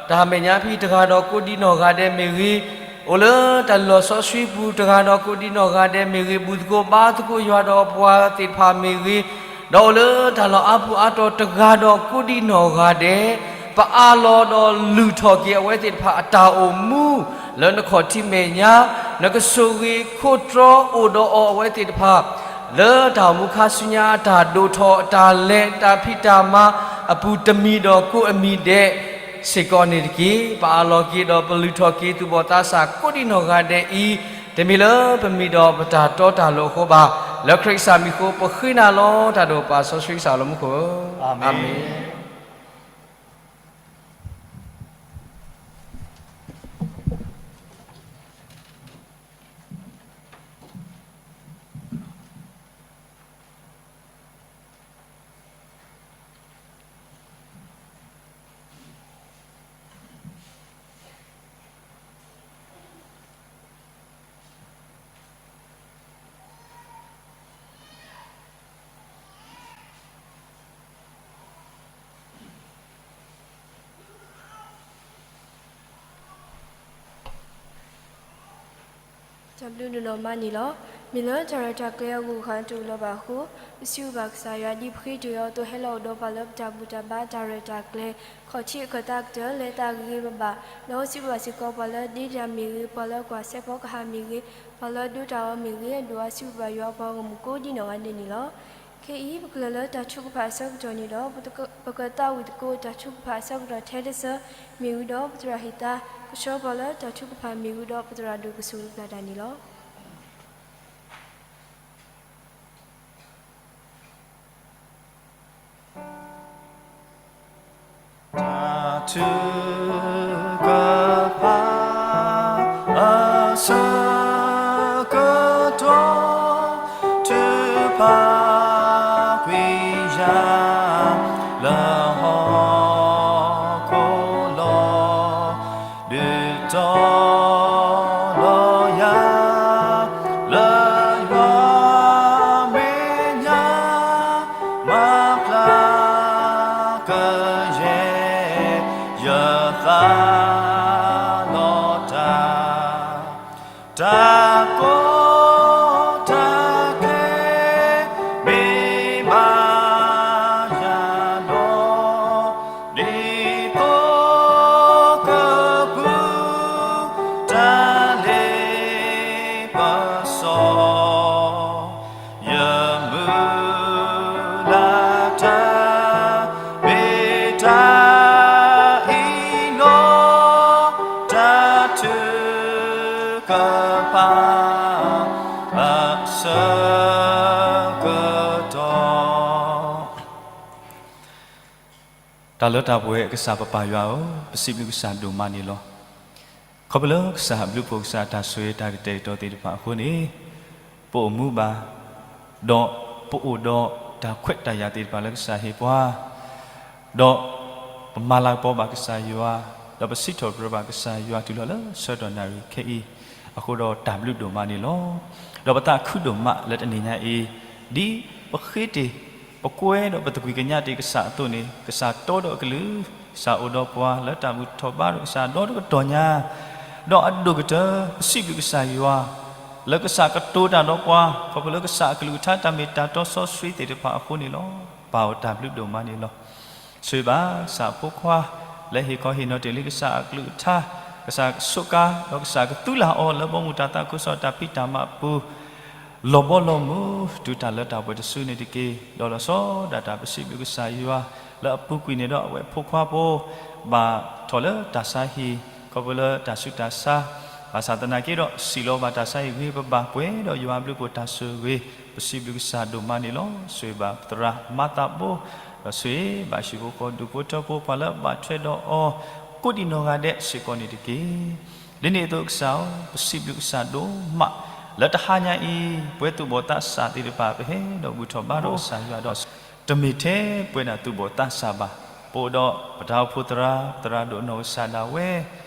တၢ်မဲာ်ညါဖံး တဂၤဒီးကိးဒံနီၢ်ဂၤဒဲးမ့ၢ်ဂ့ၤ, အိၣ်လၢတၢ်လုၢ်လီၢ်စီဆှံပူၤ တဂၤဒီးကိးဒံနီၢ်ဂၤဒဲးမ့ၢ်ဂ့ၤ, ဘူၣ်သကိးဘါသကိးယွၤဒီးပှၤသ့ၣ်တဖၣ်မ့ၢ်ဂ့ၤ, ဒီးအိၣ်လၢတၢ်လီၢ်အါပူၤအါတီၤ တဂၤဒီးကိးဒံနီၢ်ဂၤဒဲး, ပအးလီၤဒီးလုၢ်ထီၣ်က့ၤအဝဲသ့ၣ်တဖၣ်အတၢ်အိၣ်မူ လၢနခီၣ်ထံးမဲာ်ညါ, နကဆိၣ်ဂ့ၤခိၣ်တြီအိၣ်ဒီးအီၤအဝဲသ့ၣ်တဖၣ် လၢတၢ်အိၣ်မူခါဆူညါ အတၢ်ဒိၣ်ထီၣ် အတၢ်လဲၤ တၢ်ဖံးတၢ်မၤအပူၤ တမံၤဒီးကိးအမံၤဒဲးစ့ၢ်ကီးန့ၣ်တက့ၢ်. ပအးလီၤက့ၤဒီးပလုၢ်ထီၣ်က့ၤ သူၣ်ဘီၣ်သးစၢ်ကိးဒံနီၢ်ဂၤဒဲးအံၤ, တမ့ၢ်လၢပမံၤဒီးပတၢ်တီတၢ်လိၤအဃိဘၣ်. လၢခရံာ်ကစၢ်မံၤအဃိ ပဃ့နၤလီၤ တၢ်ဒိၣ်ပၢ်စီဆှံကစၢ်လၢမူခိၣ်ဧၢ, အၤမ့ၣ်.တၢ်ဘျုးဒိၣ်နီၢ်မးန့ၣ်လီၤ. မ့ၢ်လၢတၢ်ရဲၣ်တၢ်ကျဲၤ အဂုၤအဂၤတအိၣ်လၢၤဘၣ်အဃိ, ပစံးဘျုးဘၣ်ကစၢ်ယွၤ ဒ်ပဃ့တ့ၢ်အီၤအသိး ဟဲလီၤအိၣ်ဒီးပှၤလၢပတၢ်ဘူၣ်တၢ်ဘါ တၢ်ရဲၣ်တၢ်ကျဲၤ ခီၣ်ထံးအခၢၣ်သးကတၢၢ် လၢတၢ်ဂ့ၤဂ့ၤဘၣ်ဘၣ်, ဒီးစံးဘျုးဘၣ်စ့ၢ်ကီး ပှၤလၢဒ့တၢ်မ့ၢ်ဂ့ၤ, ပှၤလၢကွၢ်စဲးဖီကဟၣ်မ့ၢ်ဂ့ၤ, ပှၤလၢဒိတၢ်အီၣ်မ့ၢ်ဂ့ၤ, ဒိၣ်အါစံးဘျုးဘၣ်ယွၤအပှၤဂီၢ်မုၢ်ကိးဒံနီၢ်ဂၤဒဲးန့ၣ်လီၤ. ခဲအံၤ ပကလဲၤလၢတၢ်ထုကဖၣ်အဆၢကတီၢ်န့ၣ်ဒီး ပကသးဝံၣ်သကိးတၢ်ထုကဖၣ်အဆၢကတီၢ်ထဲတဆၢ မ့ၢ်ဝံၤဒီး ပသရၣ်ဟ့ၣ်သါကဆှီပှၤလၢတၢ်ထုကဖၣ်မ့ၢ်ဝံၤဒီး ပသရၣ်ဒိၣ်ကဆိၣ်ဂ့ၤပှၤတၢ်န့ၣ်လီၤ. တၢ်ထုကဖၣ်အဆၢကတီၢ် ထုကဖၣ်ကွံာ်ယၤ လၢဟီၣ်ခိၣ်လီၤ. ဒုးတီၤလီၤယၤ လၢယွၤမဲာ်ညါ မၤပျၢ်ကယဲၢ် ယသးလီၤတၢ် တၢ်ကီတၢ်ခဲ မ့ၢ်ဘၣ်ယၤဒီး ဒ်သိးကပူၤ တၢ်လ့ပစီ ယမုၢ်လၢ်တၢ် မ့ၢ်တၢ်အံၤလီၤ. တၢ်ထုကဖၣ်အဆၢကတီၢ် တၢ်လၢတၢ်ပှဲၤကစၢ်ပပၢ်ယွၤဧၢ, ပစံးဘျုးကစၢ်ဒိၣ်မးန့ၣ်လီၤ. ခီဖျိလၢကစၢ်အဘျုးအဖှိၣ် ကစၢ်အတၢ်ဆိၣ်ဂ့ၤတၢ်ကတဲာ်ကတီၤသ့ၣ်တဖၣ်အဃိန့ၣ်, ပအိၣ်မူဘၣ်, ဒီးပအိၣ်ဒီးတၢ်ခွဲးတၢ်ယာ်သ့ၣ်တဖၣ်လၢကစၢ်ဟ့ၣ်ပှၤ, ဒီးပမၤလၤကပီၤဘၣ်ကစၢ်ယွၤ, ဒီးပစံးထီၣ်ပတြၢၤဘၣ်ကစၢ်ယွၤတုၤလီၤလၢဆၢကတီၢ်နၣ်ရံၣ်ခဲအံၤ, အဃိဒီးတၢ်ဘျုးဒိၣ်မးန့ၣ်လီၤ. ဒီးပသးခုဒိၣ်မးလၢတနံၤညါအံၤ, ဒ်ပဃ့တ့ၢ် ပကွဲဒီးပသကွံာ်ကညးတ့ၢ်ကစၢ်အသိးန့ၣ်, ကစၢ်တီဒီးအကလုၢ်, ကစၢ်အိၣ်ဒီးပှၤလၢတၢ်ဘူၣ်ထီၣ်ဘါထီၣ်ကစၢ်ဒီတကတီၢ်ညါ, ဒီးအဒိၣ်ကတၢၢ် ပစံးဘျုးကစၢ်ယွၤ လၢကစၢ်ကတိၤတၢ်ဒီးပှၤ, ခီဖျိလၢကစၢ်အကလုၢ်ကထါ တၢ်မ့ၢ်တၢ်တီစီဆှံသ့ၣ်တဖၣ်အဃိန့ၣ်လီၤ. ပၢ်အိၣ်တၢ်ဘျုးဒိၣ်မးန့ၣ်လီၤ. ဆိၣ်ဂ့ၤဘၣ်ကစၢ်အဖိခွါ လၢဟ့ၣ်ခီဟ့ၣ်နီၤတ့ၢ်လံကစၢ်အကလုၢ်ကထါ, ကစၢ်ကဆိးကါ ဒီးကစၢ်ကသူလၢ်အီၤလၢဘီမုၢ်တၢ်သးခုကစီၣ်တၢ်ဖံးတၢ်မၤအပူၤ လီၤဘီလီၤမုၢ် တုၤတၢ်လၢတၢ်ပှဲၤတစုန့ၣ်တက့ၢ်. ဒီးလီၤဆီဒၣ်တၢ်ပစံးဘျုးကစၢ်ယွၤ လၢအပူၤကွံာ်န့ၣ်ဒီးအဝဲဖိခွါဖိ ဘၣ်ထီၣ်လၢတၢ်ဆါဟံၣ် ခီဖျိလၢတၢ်ဆူးတၢ်ဆါ, ဘၣ်ဆၣ်သနာ်က့ဒီး စံးလီၤဘၣ်တၢ်ဆါဟံၣ်ဂ့ၤ ပဘၣ်ပှဲၤဒီးယွၤအဘျုးအဖှိၣ်တၢ်ဆိၣ်ဂ့ၤ, ပစံးဘျုးကစၢ်ဒိၣ်မးန့ၣ်လီၤ. ဆိၣ်ဂ့ၤဘၣ်ပသရၣ်မၤသးဘိ, ဒီးဆိၣ်ဂ့ၤဘၣ်ဟံၣ်ဖိဃီဖိ ဒူၣ်ဖိထၢဖိ ပှၤလၢအဘၣ်ထွဲဒီးအီၤ ကိးဒံးနီၢ်ဂၤဒဲးစ့ၢ်ကီးန့ၣ်တက့ၢ်. ဒ်န့ၣ်အသိးကစၢ်ဧၢ, ပစံးဘျုးကစၢ်ဒိၣ်မး လၢတဟါညါအံၤ ပဝဲသူၣ်ဘီၣ်သးစၢ်သ့ၣ်တဖၣ် ပဟဲဒီးဘူၣ်ထီၣ်ဘါထီၣ်ကစၢ်ယွၤဒီး တမ့ၢ်ထဲပဝဲဒၣ်သူၣ်ဘီၣ်သးစၢ်ဘၣ်, ပအိၣ်ဒီးပတၢ်အိၣ်ဖှိၣ်သရၣ်, သရၣ်ဒိၣ်နီၢ်ကစၢ်ဒၣ်ဝဲ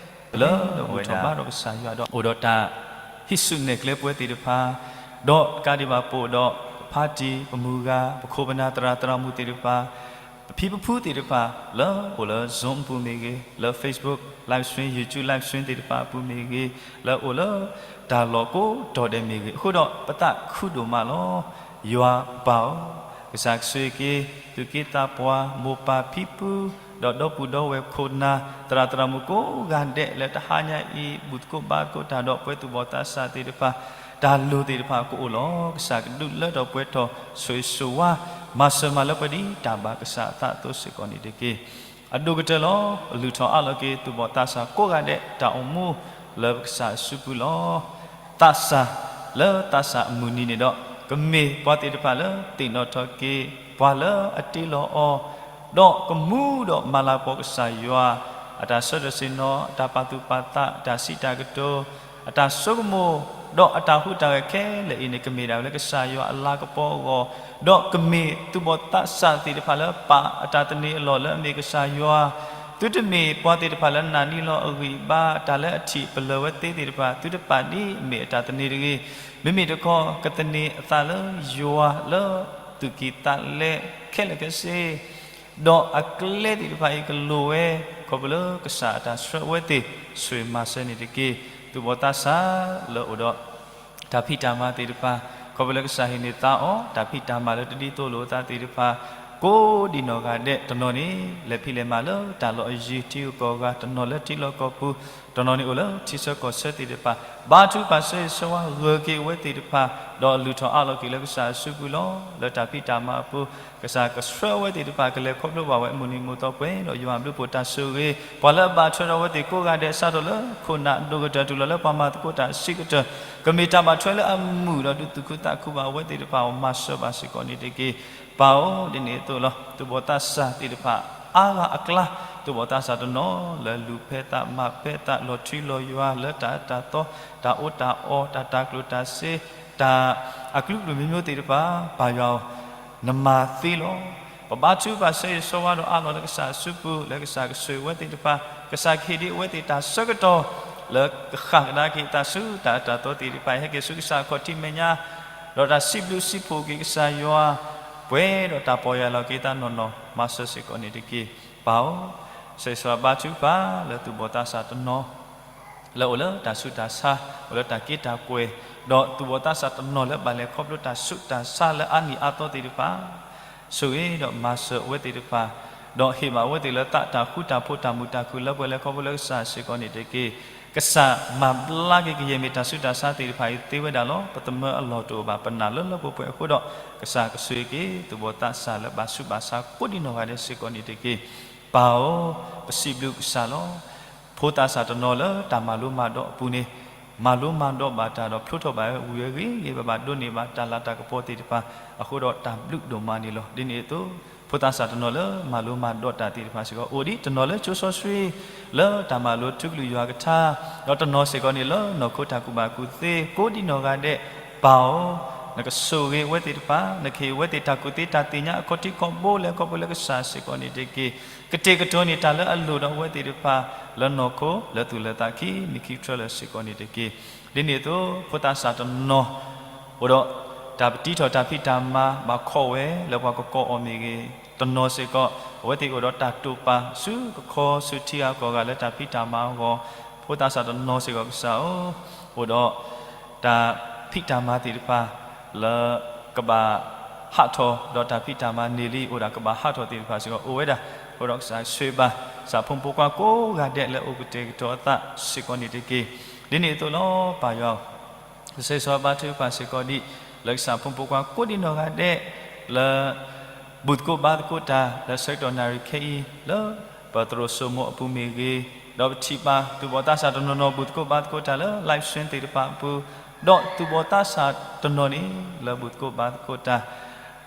လၢဒီးဘူၣ်ထီၣ်ဘါထီၣ်ကစၢ်ယွၤဒီး အိၣ်ဒီးတၢ်ဟံးစုနဲၣ်ကျဲပဝဲသ့ၣ်တဖၣ်, ဒီးတကးဒံးဘၣ်ပအိၣ်ဒီး ပဖါတံၢ် ပမုၢ်ဂၤ ပခိၣ်ပနၢ် သရၣ်သရၣ်မုၣ်သ့ၣ်တဖၣ် ပဖံပဖုသ့ၣ်တဖၣ် လၢအိၣ်လၢ Zoom အပူၤမ့ၢ်ဂ့ၤ, လၢ Facebook live stream, YouTube live stream သ့ၣ်တဖၣ်အပူၤမ့ၢ်ဂ့ၤ, လၢအိၣ်လၢတၢ်လီၢ်ကိးတီၤဒဲးမ့ၢ်ဂ့ၤ, အဃိဒီးပသးခုဒိၣ်မးလီၤ. ယွၤပၢ်ဧၢ, ကစၢ်ကဆိၣ်ဂ့ၤက့ၤ သူၣ်က့သးပှၢ် မိၢ်ပၢ်ဖံဖု ဒီးဒီပုၢ်ဒီဝဲၢ်ခိၣ်နၢ် သရၣ်သရၣ်မုၣ်ကိးဂၤဒဲး လၢတဟါညါအံၤ ဘူၣ်သကိးဘါသကိးတၢ်ဒီးပဝဲသူၣ်ဘီၣ်သးစၢ်သ့ၣ်တဖၣ် တၢ်လိၣ်သ့ၣ်တဖၣ်ကအိၣ်လီၤ. ကစၢ်ကဒုးလၢထီၣ်ပှဲၤထီၣ် ဆိၣ်ဂ့ၤဆိၣ်ဝါ မၤစၢၤမၤလၢပှဲၤဒ်တၢ်ဘၣ်ကစၢ်အသးအသိးစ့ၢ်ကီးန့ၣ်တက့ၢ်. အဒိၣ်ကတၢၢ်လီၤ. လုၢ်ထီၣ်အးလီၤက့ၤ သူၣ်ဘီၣ်သးစၢ်ကိးဂၤဒဲး တၢ်အိၣ်မူလၢပကစၢ်အစုပူၤလီၤ. သးစၢ်လၢသးစၢ်အမုၢ်နံၤန့ၣ်ဒီး ကမ့ၢ်ပှၤသ့ၣ်တဖၣ်လၢသ့ၣ်နီၣ်ထီၣ်က့ၤ ပှၤလၢအတ့လီၤအီၤ ဒီးကမူဒီးမၤလၤကပီၤကစၢ်ယွၤ အတၢ်ဆၢထၢၣ်ဆ့ၣ်နီၤ, အတၢ်ပာ်သူၣ်ပာ်သး, အတၢ်စံးတၢ်ကတိၤ, အတၢ်ဆိကမိၣ်, ဒီးအတၢ်ဟူးတၢ်ဂဲၤခဲလၢာ်အံၤန့ၣ် ကမ့ၢ်ဒၣ်ဝဲလၢကစၢ်ယွၤအလၤကပီၤအဂီၢ်, ဒီးကမ့ၢ်သူၣ်ဘီၣ်သးစၢ်သ့ၣ်တဖၣ်လၢပာ်အတၢ်သန့ၤအလီၢ်လၢအမ့ၢ်ကစၢ်ယွၤ, သုတမ့ၢ်ပှၤသ့ၣ်တဖၣ်လၢနာ်န့ၢ်လီၤအဂံၢ်အဘါ တၢ်လၢအထံၣ်ပလၢၢ်ဝဲသ့သ့ၣ်တဖၣ်, သုတပာ်ဒ်အမ့ၢ်အတၢ်သန့ၤတဂ့ၤ, မ့မ့ၢ်တခီ ကသန့ၤအသးလၢယွၤလၢသူၣ်ကံၢ်သးလဲခဲလၢာ်ခဲဆ့ ဒီးအကျဲသ့ၣ်တဖၣ်အံၤကလိၣ်ဝဲ, ခီဖျိလၢကစၢ်အတၢ်ဆှၢအဝဲသ့ၣ် ဆိၣ်ဂ့ၤမၤစၢၤန့ၣ်တက့ၢ်. သူၣ်ဘီၣ်သးစၢ်လၢအိၣ်ဒီး တၢ်ဖံးတၢ်မၤသ့ၣ်တဖၣ်, ခီဖျိလၢကစၢ်ဟ့ၣ်န့ၢ်သးအီၤ တၢ်ဖံးတၢ်မၤလၢတဒ်သိးလိာ်အသးသ့ၣ်တဖၣ်, ကိးဒံးနီၢ်ဂၤဒဲး, တနီၤန့ၣ် လဲၤဖံးလဲၤမၤလၢတၢ်လီၢ်အယံၤ ထံဂုၤကီၢ်ဂၤ, တနီၤလၢထံလီၢ်ကီၢ်ပူၤ, တနီၤန့ၣ်အိၣ်လၢထံဆၢကီၢ်ဆၢသ့ၣ်တဖၣ်, ဘါထုကဖၣ်ဆၢဂ့ၤဆၢဝါဂၢၢ်က့ၤအဝဲသ့ၣ်တဖၣ်, ဒီးလုၢ်ထီၣ်အးလီၤက့ၤလၢကစၢ်အစုပူၤလီၤ. လၢတၢ်ဖံးတၢ်မၤအပူၤ ကစၢ်ကဆှၢအဝဲသ့ၣ်တဖၣ် ကလဲၤခီဖျိဘၣ်ဝဲအမုၢ်နံၤမုၢ်သီပှဲၤဒီး ယွၤအဘျုးအဖှိၣ်တၢ်ဆိၣ်ဂ့ၤ, ပှၤလၢအဘၣ်ထွဲဒီးအဝဲသ့ၣ်ကိးဂၤဒဲး စးထီၣ်လၢခိၣ်နၢ်အဒိၣ်ကတၢၢ်တုၤလီၤလၢပှၤမၤသကိးတၢ်အဆံးကတၢၢ်, ကမ့ၢ်တၢ်ဘၣ်ထွဲလၢအမုာ်ဒီး ဒုးသူၣ်ခုသးခုဘၣ်အဝဲသ့ၣ်တဖၣ်အဂီၢ် မၤစၢၤဘၣ်စ့ၢ်ကီးန့ၣ်တက့ၢ်. ပၢ်ဧၢ, ဒ်န့ၣ်အသိးလီၤ. သူၣ်ဘီၣ်သးစၢ်သ့ၣ်တဖၣ်အါဂၤအကျါ, သူၣ်ဘီၣ်သးစၢ်တနီၤလၢလူၤဖဲသးမၤဖဲသး လီၤထွံလီၤယွၤလၢတၢ်အၢတၢ်သီ, တၢ်အီၣ်တၢ်အီ, တၢ်တၤကျိၣ်တၤစ့, တၢ်အကလုာ်ကလုာ်မျိုးမျိုးသ့ၣ်တဖၣ်, ပၢ်ယွၤဧၢ, နမၤသ့လီၤ. ပဘါထုကဖၣ်ဆၢဂ့ၤဆၢဝါဒီးအးလီၤလၢကစၢ်အစုပူၤ လၢကစၢ်ကဆိၣ်ဂ့ၤအဝဲသ့ၣ်တဖၣ်, ကစၢ်ကဟ့ၣ်ဒံးအဝဲသ့ၣ်တၢ်ဆၢကတီၢ် လၢကဃၣ်ကဒါက့ၤအသးဆူတၢ်အၢတၢ်သီသ့ၣ်တဖၣ် ဟဲက့ၤဆူကစၢ်အခီၣ်ထံးမဲာ်ညါ, ဒီးတၢ်စံးဘျုးစံးဖှိၣ်က့ၤကစၢ်ယွၤ ပှဲၤဒီးတၢ်ပီၢ်ယၢ်လီၤက့ၤသးနီၢ်နီၢ် မၤစၢၤစ့ၢ်ကီးန့ၣ်တက့ၢ်. ပၢ်ဧၢ, ဆၢဂ့ၤဆၢဝါဘါထုကဖၣ်လၢသူၣ်ဘီၣ်သးစၢ်တနီၤ လၢအိၣ်လၢတၢ်ဆူးတၢ်ဆါ, အိၣ်လၢတၢ်က့တၢ်ကွဲၤ, ဒီးသူၣ်ဘီၣ်သးစၢ်တနီၤလၢဘၣ်လဲၤခီဖျိတၢ်ဆူးတၢ်ဆါလၢအါနံၣ်အါသီသ့ၣ်တဖၣ်, ဆိၣ်ဂ့ၤဒီးမၤစၢၤအဝဲသ့ၣ်တဖၣ်, ဒီးဟ့ၣ်ဘၣ်အဝဲသ့ၣ်လၢသးတၢ်ဃူတၢ်ဖိးတၢ်မုာ်တၢ်ခုၣ်လၢပှဲၤလဲၤခီဖျိလၢကစၢ်စ့ၢ်ကီးန့ၣ်တက့ၢ်. ကစၢ်မၤဘျါက့ၤကယဲၢ်မ့ၢ်တၢ်ဆူးတၢ်ဆါသ့ၣ်တဖၣ်အံၤသ့ဝဲဒၣ်လီၤ. ပသမၢအလီၢ်တအိၣ်ဘၣ်, ပနာ်လၢလၢပှဲၤပှဲၤအဃိဒီး, ကစၢ်ကဆိၣ်ဂ့ၤက့ၤသူၣ်ဘီၣ်သးစၢ်လၢဘၣ်ဆူးဘၣ်ဆါကိးဒံနီၢ်ဂၤဒဲးစ့ၢ်ကီးန့ၣ်တက့ၢ်. ပၢ်ဧၢ, ပစံးဘျုးကစၢ်လီၤ. ဖိသးစၢ်တနီၤလၢတၢ်မၤလိမၤဒိးအပူၤန့ၣ်, မၤလိမၤဒိးဘၣ်တၢ်ဒီးဖျိထီၣ်ဘၣ်ဝဲဝံၤဝဲဂ့ၤဂ့ၤဘၣ်ဘၣ်ဒိးန့ၢ်ဘၣ်တၢ်လၤတၢ်ကပီၤသ့ၣ်တဖၣ်အဃိဒီးတၢ်ဘျုးဒိၣ်မးန့ၣ်လီၤ. ဒ်န့ၣ်အသိး, ဖိသးစၢ်တနီၤလၢမၤလိမၤဒိးတၢ်သ့ၣ်တဖၣ်စ့ၢ်ကီး အိၣ်ဒံးတနီၤလၢကၠိစီဆှံ လၢတၢ်မၤလိထူကလုၢ်ယွၤကထါ, ဒီးတနီၤစ့ၢ်ကီးန့ၣ်လၢနီၢ်ခိတၢ်ကူၣ်ဘၣ်ကူၣ်သ့ကိးဒံနီၢ်ဂၤဒဲး, ပၢ်ဧၢ, နကဆိၣ်ဂ့ၤအဝဲသ့ၣ်တဖၣ်, နကဟ့ၣ်အဝဲသ့ၣ်တၢ်ကူၣ်သ့တၢ်သ့ၣ်ညါအခီၣ်ထံးခီၣ်ဘိလဲၤခီဖျိလၢကစၢ်စ့ၢ်ကီးန့ၣ်တက့ၢ်. ကတဲာ်ကတီၤန့ၢ်တၢ်လၢအလိၣ်ဒီးအဝဲသ့ၣ်တဖၣ် လၢနီၢ်ခိလၢသူၣ်လၢသးခံမံၤခံဆၢလၢာ်စ့ၢ်ကီးန့ၣ်တက့ၢ်. ဒ်န့ၣ်အသိး, ဖိသးစၢ်တနီၤ အိၣ်ဒီးတၢ်ပတံထီၣ်တၢ်ဖံးတၢ်မၤဘၣ်ခီၣ်ဝဲလၢပှၤကကိးအီၤမ့ၢ်ဂ့ၤ, တနီၤစ့ၢ်ကီး အဝဲသ့ၣ်အိၣ်ဒီးတၢ်တိာ်ပာ်ဆူကခီဆူထံဂၤကီၢ်ဂၤလၢတၢ်ဖံးတၢ်မၤအဂီၢ်, ဖိသးစၢ်တနီၤစ့ၢ်ကီးကစၢ်ဧၢ, အိၣ်ဒီး တၢ်ဖံးတၢ်မၤသ့ၣ်တဖၣ် လၢကဘၣ်ဟးထီၣ်, ဒီးတၢ်ဖံးတၢ်မၤန့ၢ်လံအိၣ်ဒၣ်ကဘၣ်ဟးထီၣ်သ့ၣ်တဖၣ်စ့ၢ်ကီးအိၣ်ဝဲဒၣ်, အဃိဒီးကစၢ်ဆိၣ်ဂ့ၤဘၣ် ကစၢ်ဖိမုၣ်ဖိခွါကိးဂၤဒဲးလၢအိၣ်ကတဲာ်ကတီၤအသးစ့ၢ်ကီးန့ၣ်တက့ၢ်. ဒ်န့ၣ်အသိးလီၤ ပၢ်ယွၤ ကစၢ်ယွၤဘါထုကဖၣ်စ့ၢ်ကီးဒံး လၢကစၢ်ဖိမုၣ်ဖိခွါကိးဒံနီၢ်ဂၤဒဲး လၢ ဘူၣ်သကိးဘါသကိးတၢ်လၢဆၢကတီၢ်နၣ်ရံၣ်ခဲအံၤ လၢပသရိာ်စိမိၤအပူၤမ့ၢ်ဂ့ၤ, ဒီးပထံၣ်ဘၣ်သူၣ်ဘီၣ်သးစၢ်တနီၤနီၤဘူၣ်သကိးဘါသကိးတၢ်လၢ live stream သ့ၣ်တဖၣ်အပူၤ, ဒီးသူၣ်ဘီၣ်သးစၢ်တနီၤန့ၣ် လၢဘူၣ်သကိးဘါသကိးတၢ်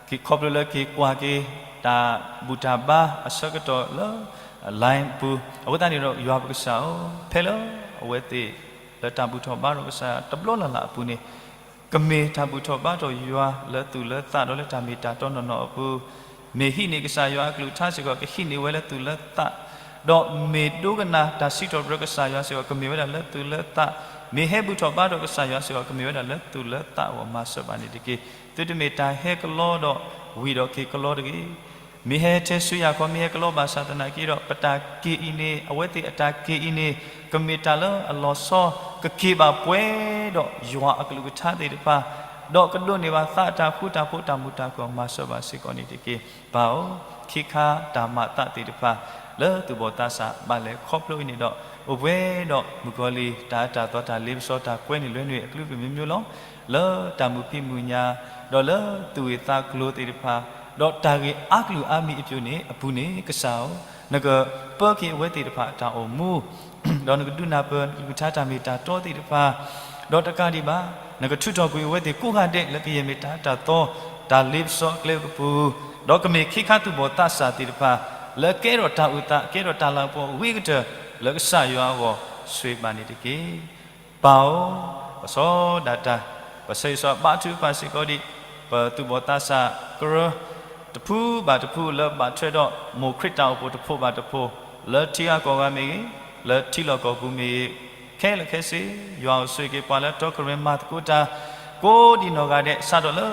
ခီဖျိလၢက့ၤကွၢ်က့ၤ တၢ်ဘူၣ်တၢ်ဘါအဆၢကတီၢ်လၢ line အပူၤ, အဃိသတးန့ၣ်ဒီး ယွၤပကစၢ်ဧၢ, ဖဲလၢအဝဲသ့ၣ် လၢတၢ်ဘူၣ်ထီၣ်ဘါထီၣ်ကစၢ်ယွၤတဘျီလၢ်လၢ်အပူၤန့ၣ် ကမ့ၢ်တၢ်ဘူၣ်ထီၣ်ဘါထီၣ်ယွၤလၢသူၣ်လၢသးဒီးလၢတၢ်မ့ၢ်တၢ်တီနီၢ်နီၢ်အပူၤ, မ့ၢ်ဟံးန့ၢ်ကစၢ်ယွၤအကလုၢ်ကထါစ့ၢ်ကီး ကဟံးန့ၢ်ဝဲလၢသူၣ်လၢသး, ဒီးမ့ၢ်ဒိကနၣ်တၢ်စံးထီၣ်ပတြၢၤကစၢ်ယွၤစ့ၢ်ကီး ကမ့ၢ်ဝဲဒၣ်လၢသူၣ်လၢသး, မ့ၢ်ဟဲဘူၣ်ထီၣ်ဘါထီၣ်ကစၢ်ယွၤစ့ၢ်ကီး ကမ့ၢ်ဝဲဒၣ်လၢသူၣ်လၢသးအဂီၢ် မၤစၢၤဘၣ်န့ၣ်တက့ၢ်. သုတမ့ၢ်တၢ်ဟဲကလီဒီးဝံၤဒီးက့ၤကလီတဂ့ၤ မ့ၢ်ဟဲထဲဆူယၤခီ မ့ၢ်ဟဲကလီဘၣ်ဆၣ်သနာ်က့ဒီး ပတၢ်က့ၤအံၤန့ၣ် အဝဲသ့ၣ်အတၢ်က့ၤအံၤန့ၣ် ကမ့ၢ်တၢ်လၢအလီၤဆီ ကက့ၤဘၣ်ပှဲၤဒီးယွၤအကလုၢ်ကထါသ့ၣ်တဖၣ်, ဒီးကဒိးန့ၢ်ဘၣ်သးအတၢ်ဃူတၢ်ဖိးတၢ်မုာ်တၢ်ခုၣ် မၤစၢၤဘၣ်စ့ၢ်ကီးန့ၣ်တက့ၢ်. ပၢ်ဧၢ, ခ့ခါတၢ်မၤသးသ့ၣ်တဖၣ် လၢသူၣ်ဘီၣ်သးစၢ်ဘၣ်လဲၤခီဖျိအံၤန့ၣ်ဒီး အိၣ်ပှဲၤဒီးမုၣ်ကီၤလံၢ် တၢ်အၢတၢ်သီ တၢ်လ့ပစီ တၢ်ကွဲန့ၢ်လွဲန့ၢ်အကလုာ်ကလုာ်မံၤမံၤလီၤ. လၢတၢ်မုာ်ဖံးမုာ်ညါ ဒီးလၢသူၣ်ဂ့ၢ်သးကျိၤသ့ၣ်တဖၣ်, ဒီးတၢ်ဂ့ၢ်အါကလုာ်အါမံၤအပူၤန့ၣ် အပူၤန့ၣ် ကစၢ်ဧၢ, နကပၢက့ၤအဝဲသ့ၣ်တဖၣ်အတၢ်အိၣ်မူ ဒီးနကဒုးနၢ်ပၢၢ်နကလုၢ်ကထါတၢ်မ့ၢ်တၢ်တီသ့ၣ်တဖၣ်, ဒီးတကးဒံးဘၣ် နကထုးထီၣ်ကွံာ်အဝဲသ့ၣ်ကိးဂၤဒဲးလၢကယဲၢ်မ့ၢ်တၢ်အၢတၢ်သီ တၢ်လ့ပစီအကျဲကပူၤ, ဒီးကမ့ၢ်ခ့ခါသူၣ်ဘီၣ်သးစၢ်သ့ၣ်တဖၣ် လၢကဲထီၣ်တၢ်အုၣ်သး ကဲထီၣ်တၢ်လၤကပီၤအဂ့ၤကတၢၢ် လၢကစၢ်ယွၤအဂီၢ် ဆိၣ်ဂ့ၤဘၣ်န့ၣ်တက့ၢ်. ပၢ်ဧၢ, ပစီဒၣ်တၢ် ပဆၢဂ့ၤဆၢဝါဘါထုကဖၣ်စ့ၢ်ကီးဒံး ပသူၣ်ဘီၣ်သးစၢ်ကရၢ တဖုဘၣ်တဖုလၢဘၣ်ထွဲဒီးမိၢ်ခရံာ်တၢ်အိၣ်ဖှိၣ်တဖှိၣ်ဘၣ်တဖှိၣ်, လၢထံဂၤကီၢ်ဂၤမ့ၢ်ဂ့ၤ, လၢထံလီၢ်ကီၢ်ပူၤမ့ၢ်ဂ့ၤ, ခဲလၢာ်ခဲဆ့ ယွၤအိၣ်ဆိၣ်ဂ့ၤက့ၤပှၤလၢတီကရၢမၤသကိးတၢ် ကိးဒံးနီၢ်ဂၤဒဲး စးထီၣ်လၢ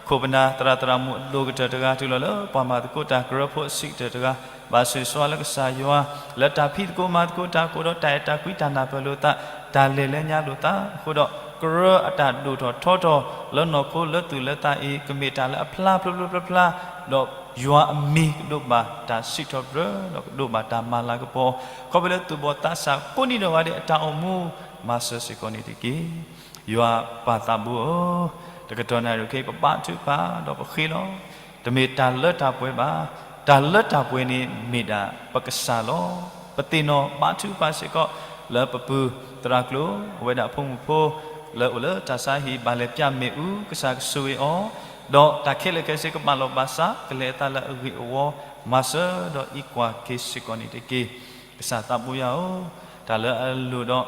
ခိၣ်ပနၢ်သရၣ်သရၣ်မုၣ်အဒိၣ်ကတၢၢ်တဂၤ တုၤလီၤလၢပှၤမၤသကိးတၢ်ကရၢဖိအဆံးကတၢၢ်တဂၤ, ဘၣ်ဆိၣ်ဂ့ၤဆိၣ်ဝါလၢကစၢ်ယွၤ လၢတၢ်ဖံးသကိးမၤသကိးတၢ် ကအိၣ်ဒီးတၢ်အဲၣ်တၢ်ကွံတၢ်နၢ်ပၢၢ်လိာ်သး တၢ်လဲၤလၢညါလိာ်သးအဃိဒီး ကရၢအတၢ်ဒိၣ်ထီၣ်ထီထီၣ် လၢနီၢ်ခိလၢသူၣ်လၢသးအံၤ ကမ့ၢ်တၢ်လၢအဖျါဖျိဖျိဖျါဖျါ, ဒီးယွၤအမံၤကဒိးဘၣ်တၢ်စံးထီၣ်ပတြၢၤ ဒီးကဒိးဘၣ်တၢ်မၤလၤကပီၤ, ခီဖျိလၢသူၣ်ဘီၣ်သးစၢ်ကိးဒံးနီၢ်ဂၤဒဲးအတၢ်အိၣ်မူ မၤစၢၤစ့ၢ်ကီးန့ၣ်တက့ၢ်. ယွၤပၢ်သးဘိဧၢ, တကတီၢ်နၣ်ရံၣ်ခဲအံၤ ပဘါထုကဖၣ်ဒီးပဃ့လီၤ. တမ့ၢ်တၢ်လၢတၢ်ပှဲၤဘၣ်. တၢ်လၢတၢ်ပှဲၤန့ၣ်မ့ၢ်ဒၣ်ပကစၢ်လီၤ. ပသ့ၣ်နီၣ်ဘါထုကဖၣ်စ့ၢ်ကီး လၢပပုၢ်သရၣ်ကျိၤ အဝဲဒၣ်အဖိမုၣ်ဖိ လၢအိၣ်လၢတၢ်ဆါဟံၣ် ဘၣ်လဲၤပၠးမ့ၣ်အူ ကစၢ်ကဆိၣ်ဂ့ၤအီၤ, ဒီးတၢ်ခဲလၢာ်ခဲဆ့ကဘၣ်လိာ်ဘၣ်စး ကလဲၤအသးလၢအဂ့ၢ်အဝီ မၤစၢၤဒီးအံးကွၢ်က့ၤစ့ၢ်ကီးန့ၣ်တက့ၢ်. ကစၢ်သးဘိယွၤဧၢ, တၢ်လၢအလိၣ်ဒီး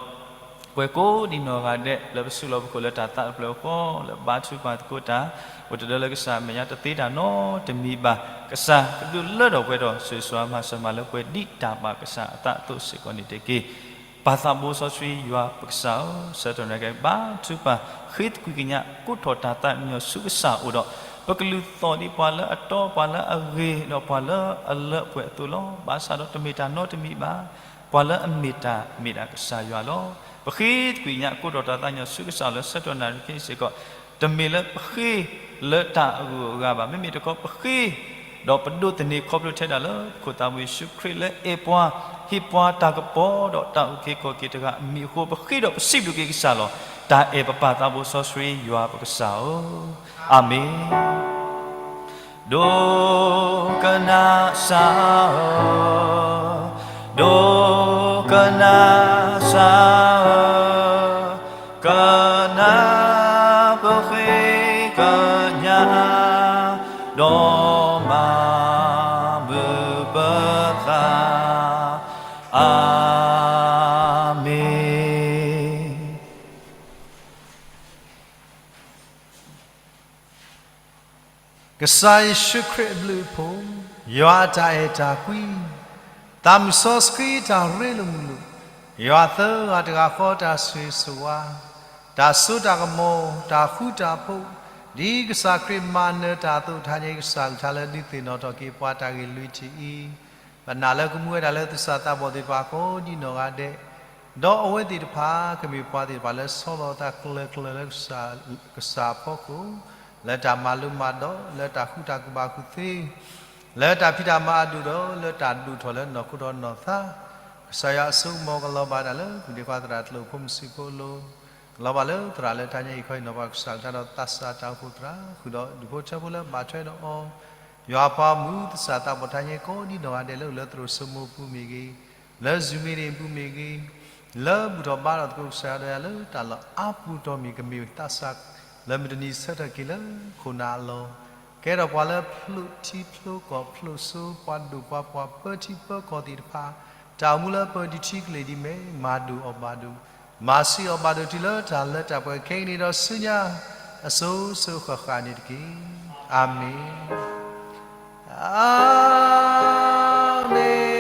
ပှၤကိးဒံးနီၢ်ဂၤဒဲး လၢပစုလီၢ်ပခိၣ်လၢတၢ်သးတဖျၢၣ်အဃိ လၢဘါထုကဖၣ်သကိးတၢ် အိၣ်တဒၢလၢကစၢ်အမဲာ်ညါ တသ့တၢ်နီတမံၤဘၣ်. ကစၢ်ကဒုးလၢထီၣ်ပှဲၤထီၣ် ဆိၣ်ဂ့ၤဆိၣ်ဝါမၤစၢၤမၤလၢပှဲၤဒ်တၢ်ဘၣ်ကစၢ်အသးအသိးစ့ၢ်ကီးန့ၣ်တက့ၢ်. ပၢ်သးဘိစီဆှံယွၤပကစၢ်ဧၢ, ဆၢကတီၢ်နၣ်ရံၣ်ခဲအံၤ ဘါထုကဖၣ် ဃ့သကွံာ်ကညး ကိးထီၣ်တၢ်သးကညီၤဆူကစၢ်အအိၣ်ဒီး ပကလူၤသီၣ်ဒ်ပှၤလၢအတီ ပှၤလၢအဂ့ၤ ဒီးပှၤလၢအလၢအပှဲၤအသိးလီၤ. ဘၣ်ဆၣ်ဒီးတမ့ၢ်တၢ်နီတမံၤဘၣ်. ပှၤလၢအမ့ၢ်တၢ်မ့ၢ်ဒၣ်ကစၢ်ယွၤလီၤ. ပဃ့သကွံာ်ညါကိးတီၤတၢ်သးကညီၤဆူကစၢ်လၢဆၢကတီၢ်နၣ်ရံၣ်ခဲအံၤစ့ၢ်ကီး, တမ့ၢ်လၢပဃ့လၢတၢ်အဂုၤအဂၤဘၣ်. မ့မ့ၢ်တခီပဃ့ ဒီးပဒိးသန့ၤခီဖျိထဲဒၣ်လၢပခိၣ်သးဘိယ့ၣ်ၡူးခရံာ်လၢအဲၣ်ပှၤ, ဟ့ၣ်ပှၤတၢ်ကပီၤဒီးတၢ်အုၣ်က့ၤခီၣ်က့ၤတဂၤအမံၤအဃိ, ပဃ့ဒီးပစံးဘျုးက့ၤကစၢ်လီၤ. တၢ်အဲၣ်ပပၢ်သးဘိစီဆှံယွၤပကစၢ်ဧၢ, အၤမ့ၣ်. ဒိကနၣ်စၢ်ဧၢ, ဒိကနၣ်စၢ်ဧၢ, ကနၣ်ပဃ့ကညး, ဒီးမၤမုာ်ပသး, အၤမ့ၣ်. ကစၢ်ယ့ၣ်ၡူးခရံာ်အဘျုးအဖှိၣ်, ယွၤအတၢ်အဲၣ်တၢ်ကွံ, သးမုၢ်စီဆှံတၢ်ရ့လိာ်မုာ်လိာ်, ယွၤသၢဂၤတဂၤဃီတၢ်ဆိၣ်ဂ့ၤဆိၣ်ဝါ, တၢ်စိတၢ်ကမီၤ, တၢ်ဃူတၢ်ဖိး, ဒ်ကစၢ်ခရံာ်မၤနၢၤတၢ်အသိး ထါညါကစၢ်ကလုၢ်ကထါလၢဒုးသ့ၣ်နီၣ်ထီၣ်က့ၤပှၤတၢ်ဂ့ၢ်လွံၢ်ထံၣ်အံၤ, ပနာ်လၢကမူဝဲဒၣ်လၢသူၣ်စၢ်သးဘီၣ်သ့ၣ်တဖၣ်ကိးဒ်နီၢ်ဂၤဒဲး, ဒီးအဝဲသ့ၣ်တဖၣ် ကမ့ၢ်ပှၤသ့ၣ်တဖၣ်လၢဆီလီၤအသးကျၢၤကျၢၤလၢကစၢ်အဖီခိၣ်, လၢတၢ်မၤလိမၤဒိး, လၢတၢ်ဃူတၢ်ကဘၣ်ကူၣ်သ့, လၢတၢ်ဖံးတၢ်မၤအဒိၣ်ဒီး လၢတၢ်ဒိၣ်ထီၣ်လၢနီၢ်ခိဒီးနီၢ်သး, ကစၢ်ယွၤအစိကမီၤကလီၤဘၣ်တၢ်လၢ ပုၢ်ဒ့ခွါသရၣ်ကျိာ်ဖိမုၢ်ဆံးဖိအလိၤ, ကလီၤဘၣ်လၢသရၣ်လၢထါညါအံၤခီအံၤနီၤ ပှၤကစၢ်ကလုၢ်ကထါဒီးသးစၢ်တၢ်အိၣ်ဖှိၣ်သရၣ် ဃုာ်ဒီးဒူၣ်ဖိထၢဖိလၢဘၣ်ထွဲဒီးအီၤ, ယွၤအပှၤမုၢ်သစၢ်သးဘီၣ်ထါညါကိးဒ်နီၢ်ဂၤဒဲးလၢအိၣ်လၢသရိာ်စိမိၤပူၤမ့ၢ်ဂ့ၤ, လၢ Zoom meeting ပူၤမ့ၢ်ဂ့ၤ, လၢဘူၣ်ထီၣ်ဘါထီၣ်သကိးကစၢ်ယွၤဒီးယၤလၢတၢ်လီၢ်အါပူၤတီၢ်မ့ၢ်ဂ့ၤ ကမ့ၢ်သးစၢ်လၢမုၢ်တနံၤဆၢထၢၣ်က့ၤလၢခိၣ်နၢ်အလီၢ်, ကဲထီၣ်ပှၤလၢဖျိးထံဖျိးကီၢ်ဖျိးစိ ပှၤဒိၣ်ပှၤပှၢ်ပၢထံပၢကီၢ်သ့ၣ်တဖၣ်, တၢ်အိၣ်မူလၢပဒုးထံကလ့ၢ်ဒ်မဲ မၤဒိၣ်အီၤဘၣ်ဒိၣ်, မၤဆံးအီၤဘၣ်ဒိၣ်တုၤလၢတၢ်လၢတၢ်ပှဲၤခဲကနံၣ်ဒီးဆူညါ အစိၤစိၤဃၣ်ဃၣ်န့ၣ်တက့ၢ်. အၤမ့ၣ်. အၤမ့ၣ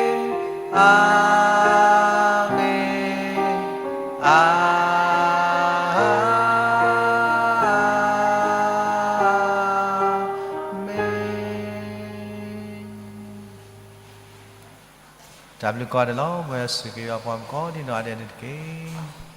်, အၤမ့ၣ်, အၤမ့ၣ်. တၢ်ဘျုးကိးဂၤဒဲးလီၤ. မ်ယွၤဆိၣ်ဂ့ၤက့ၤပှၤကိးဒ်နီၢ်ဂၤဒဲးန့ၣ်တက့ၢ်.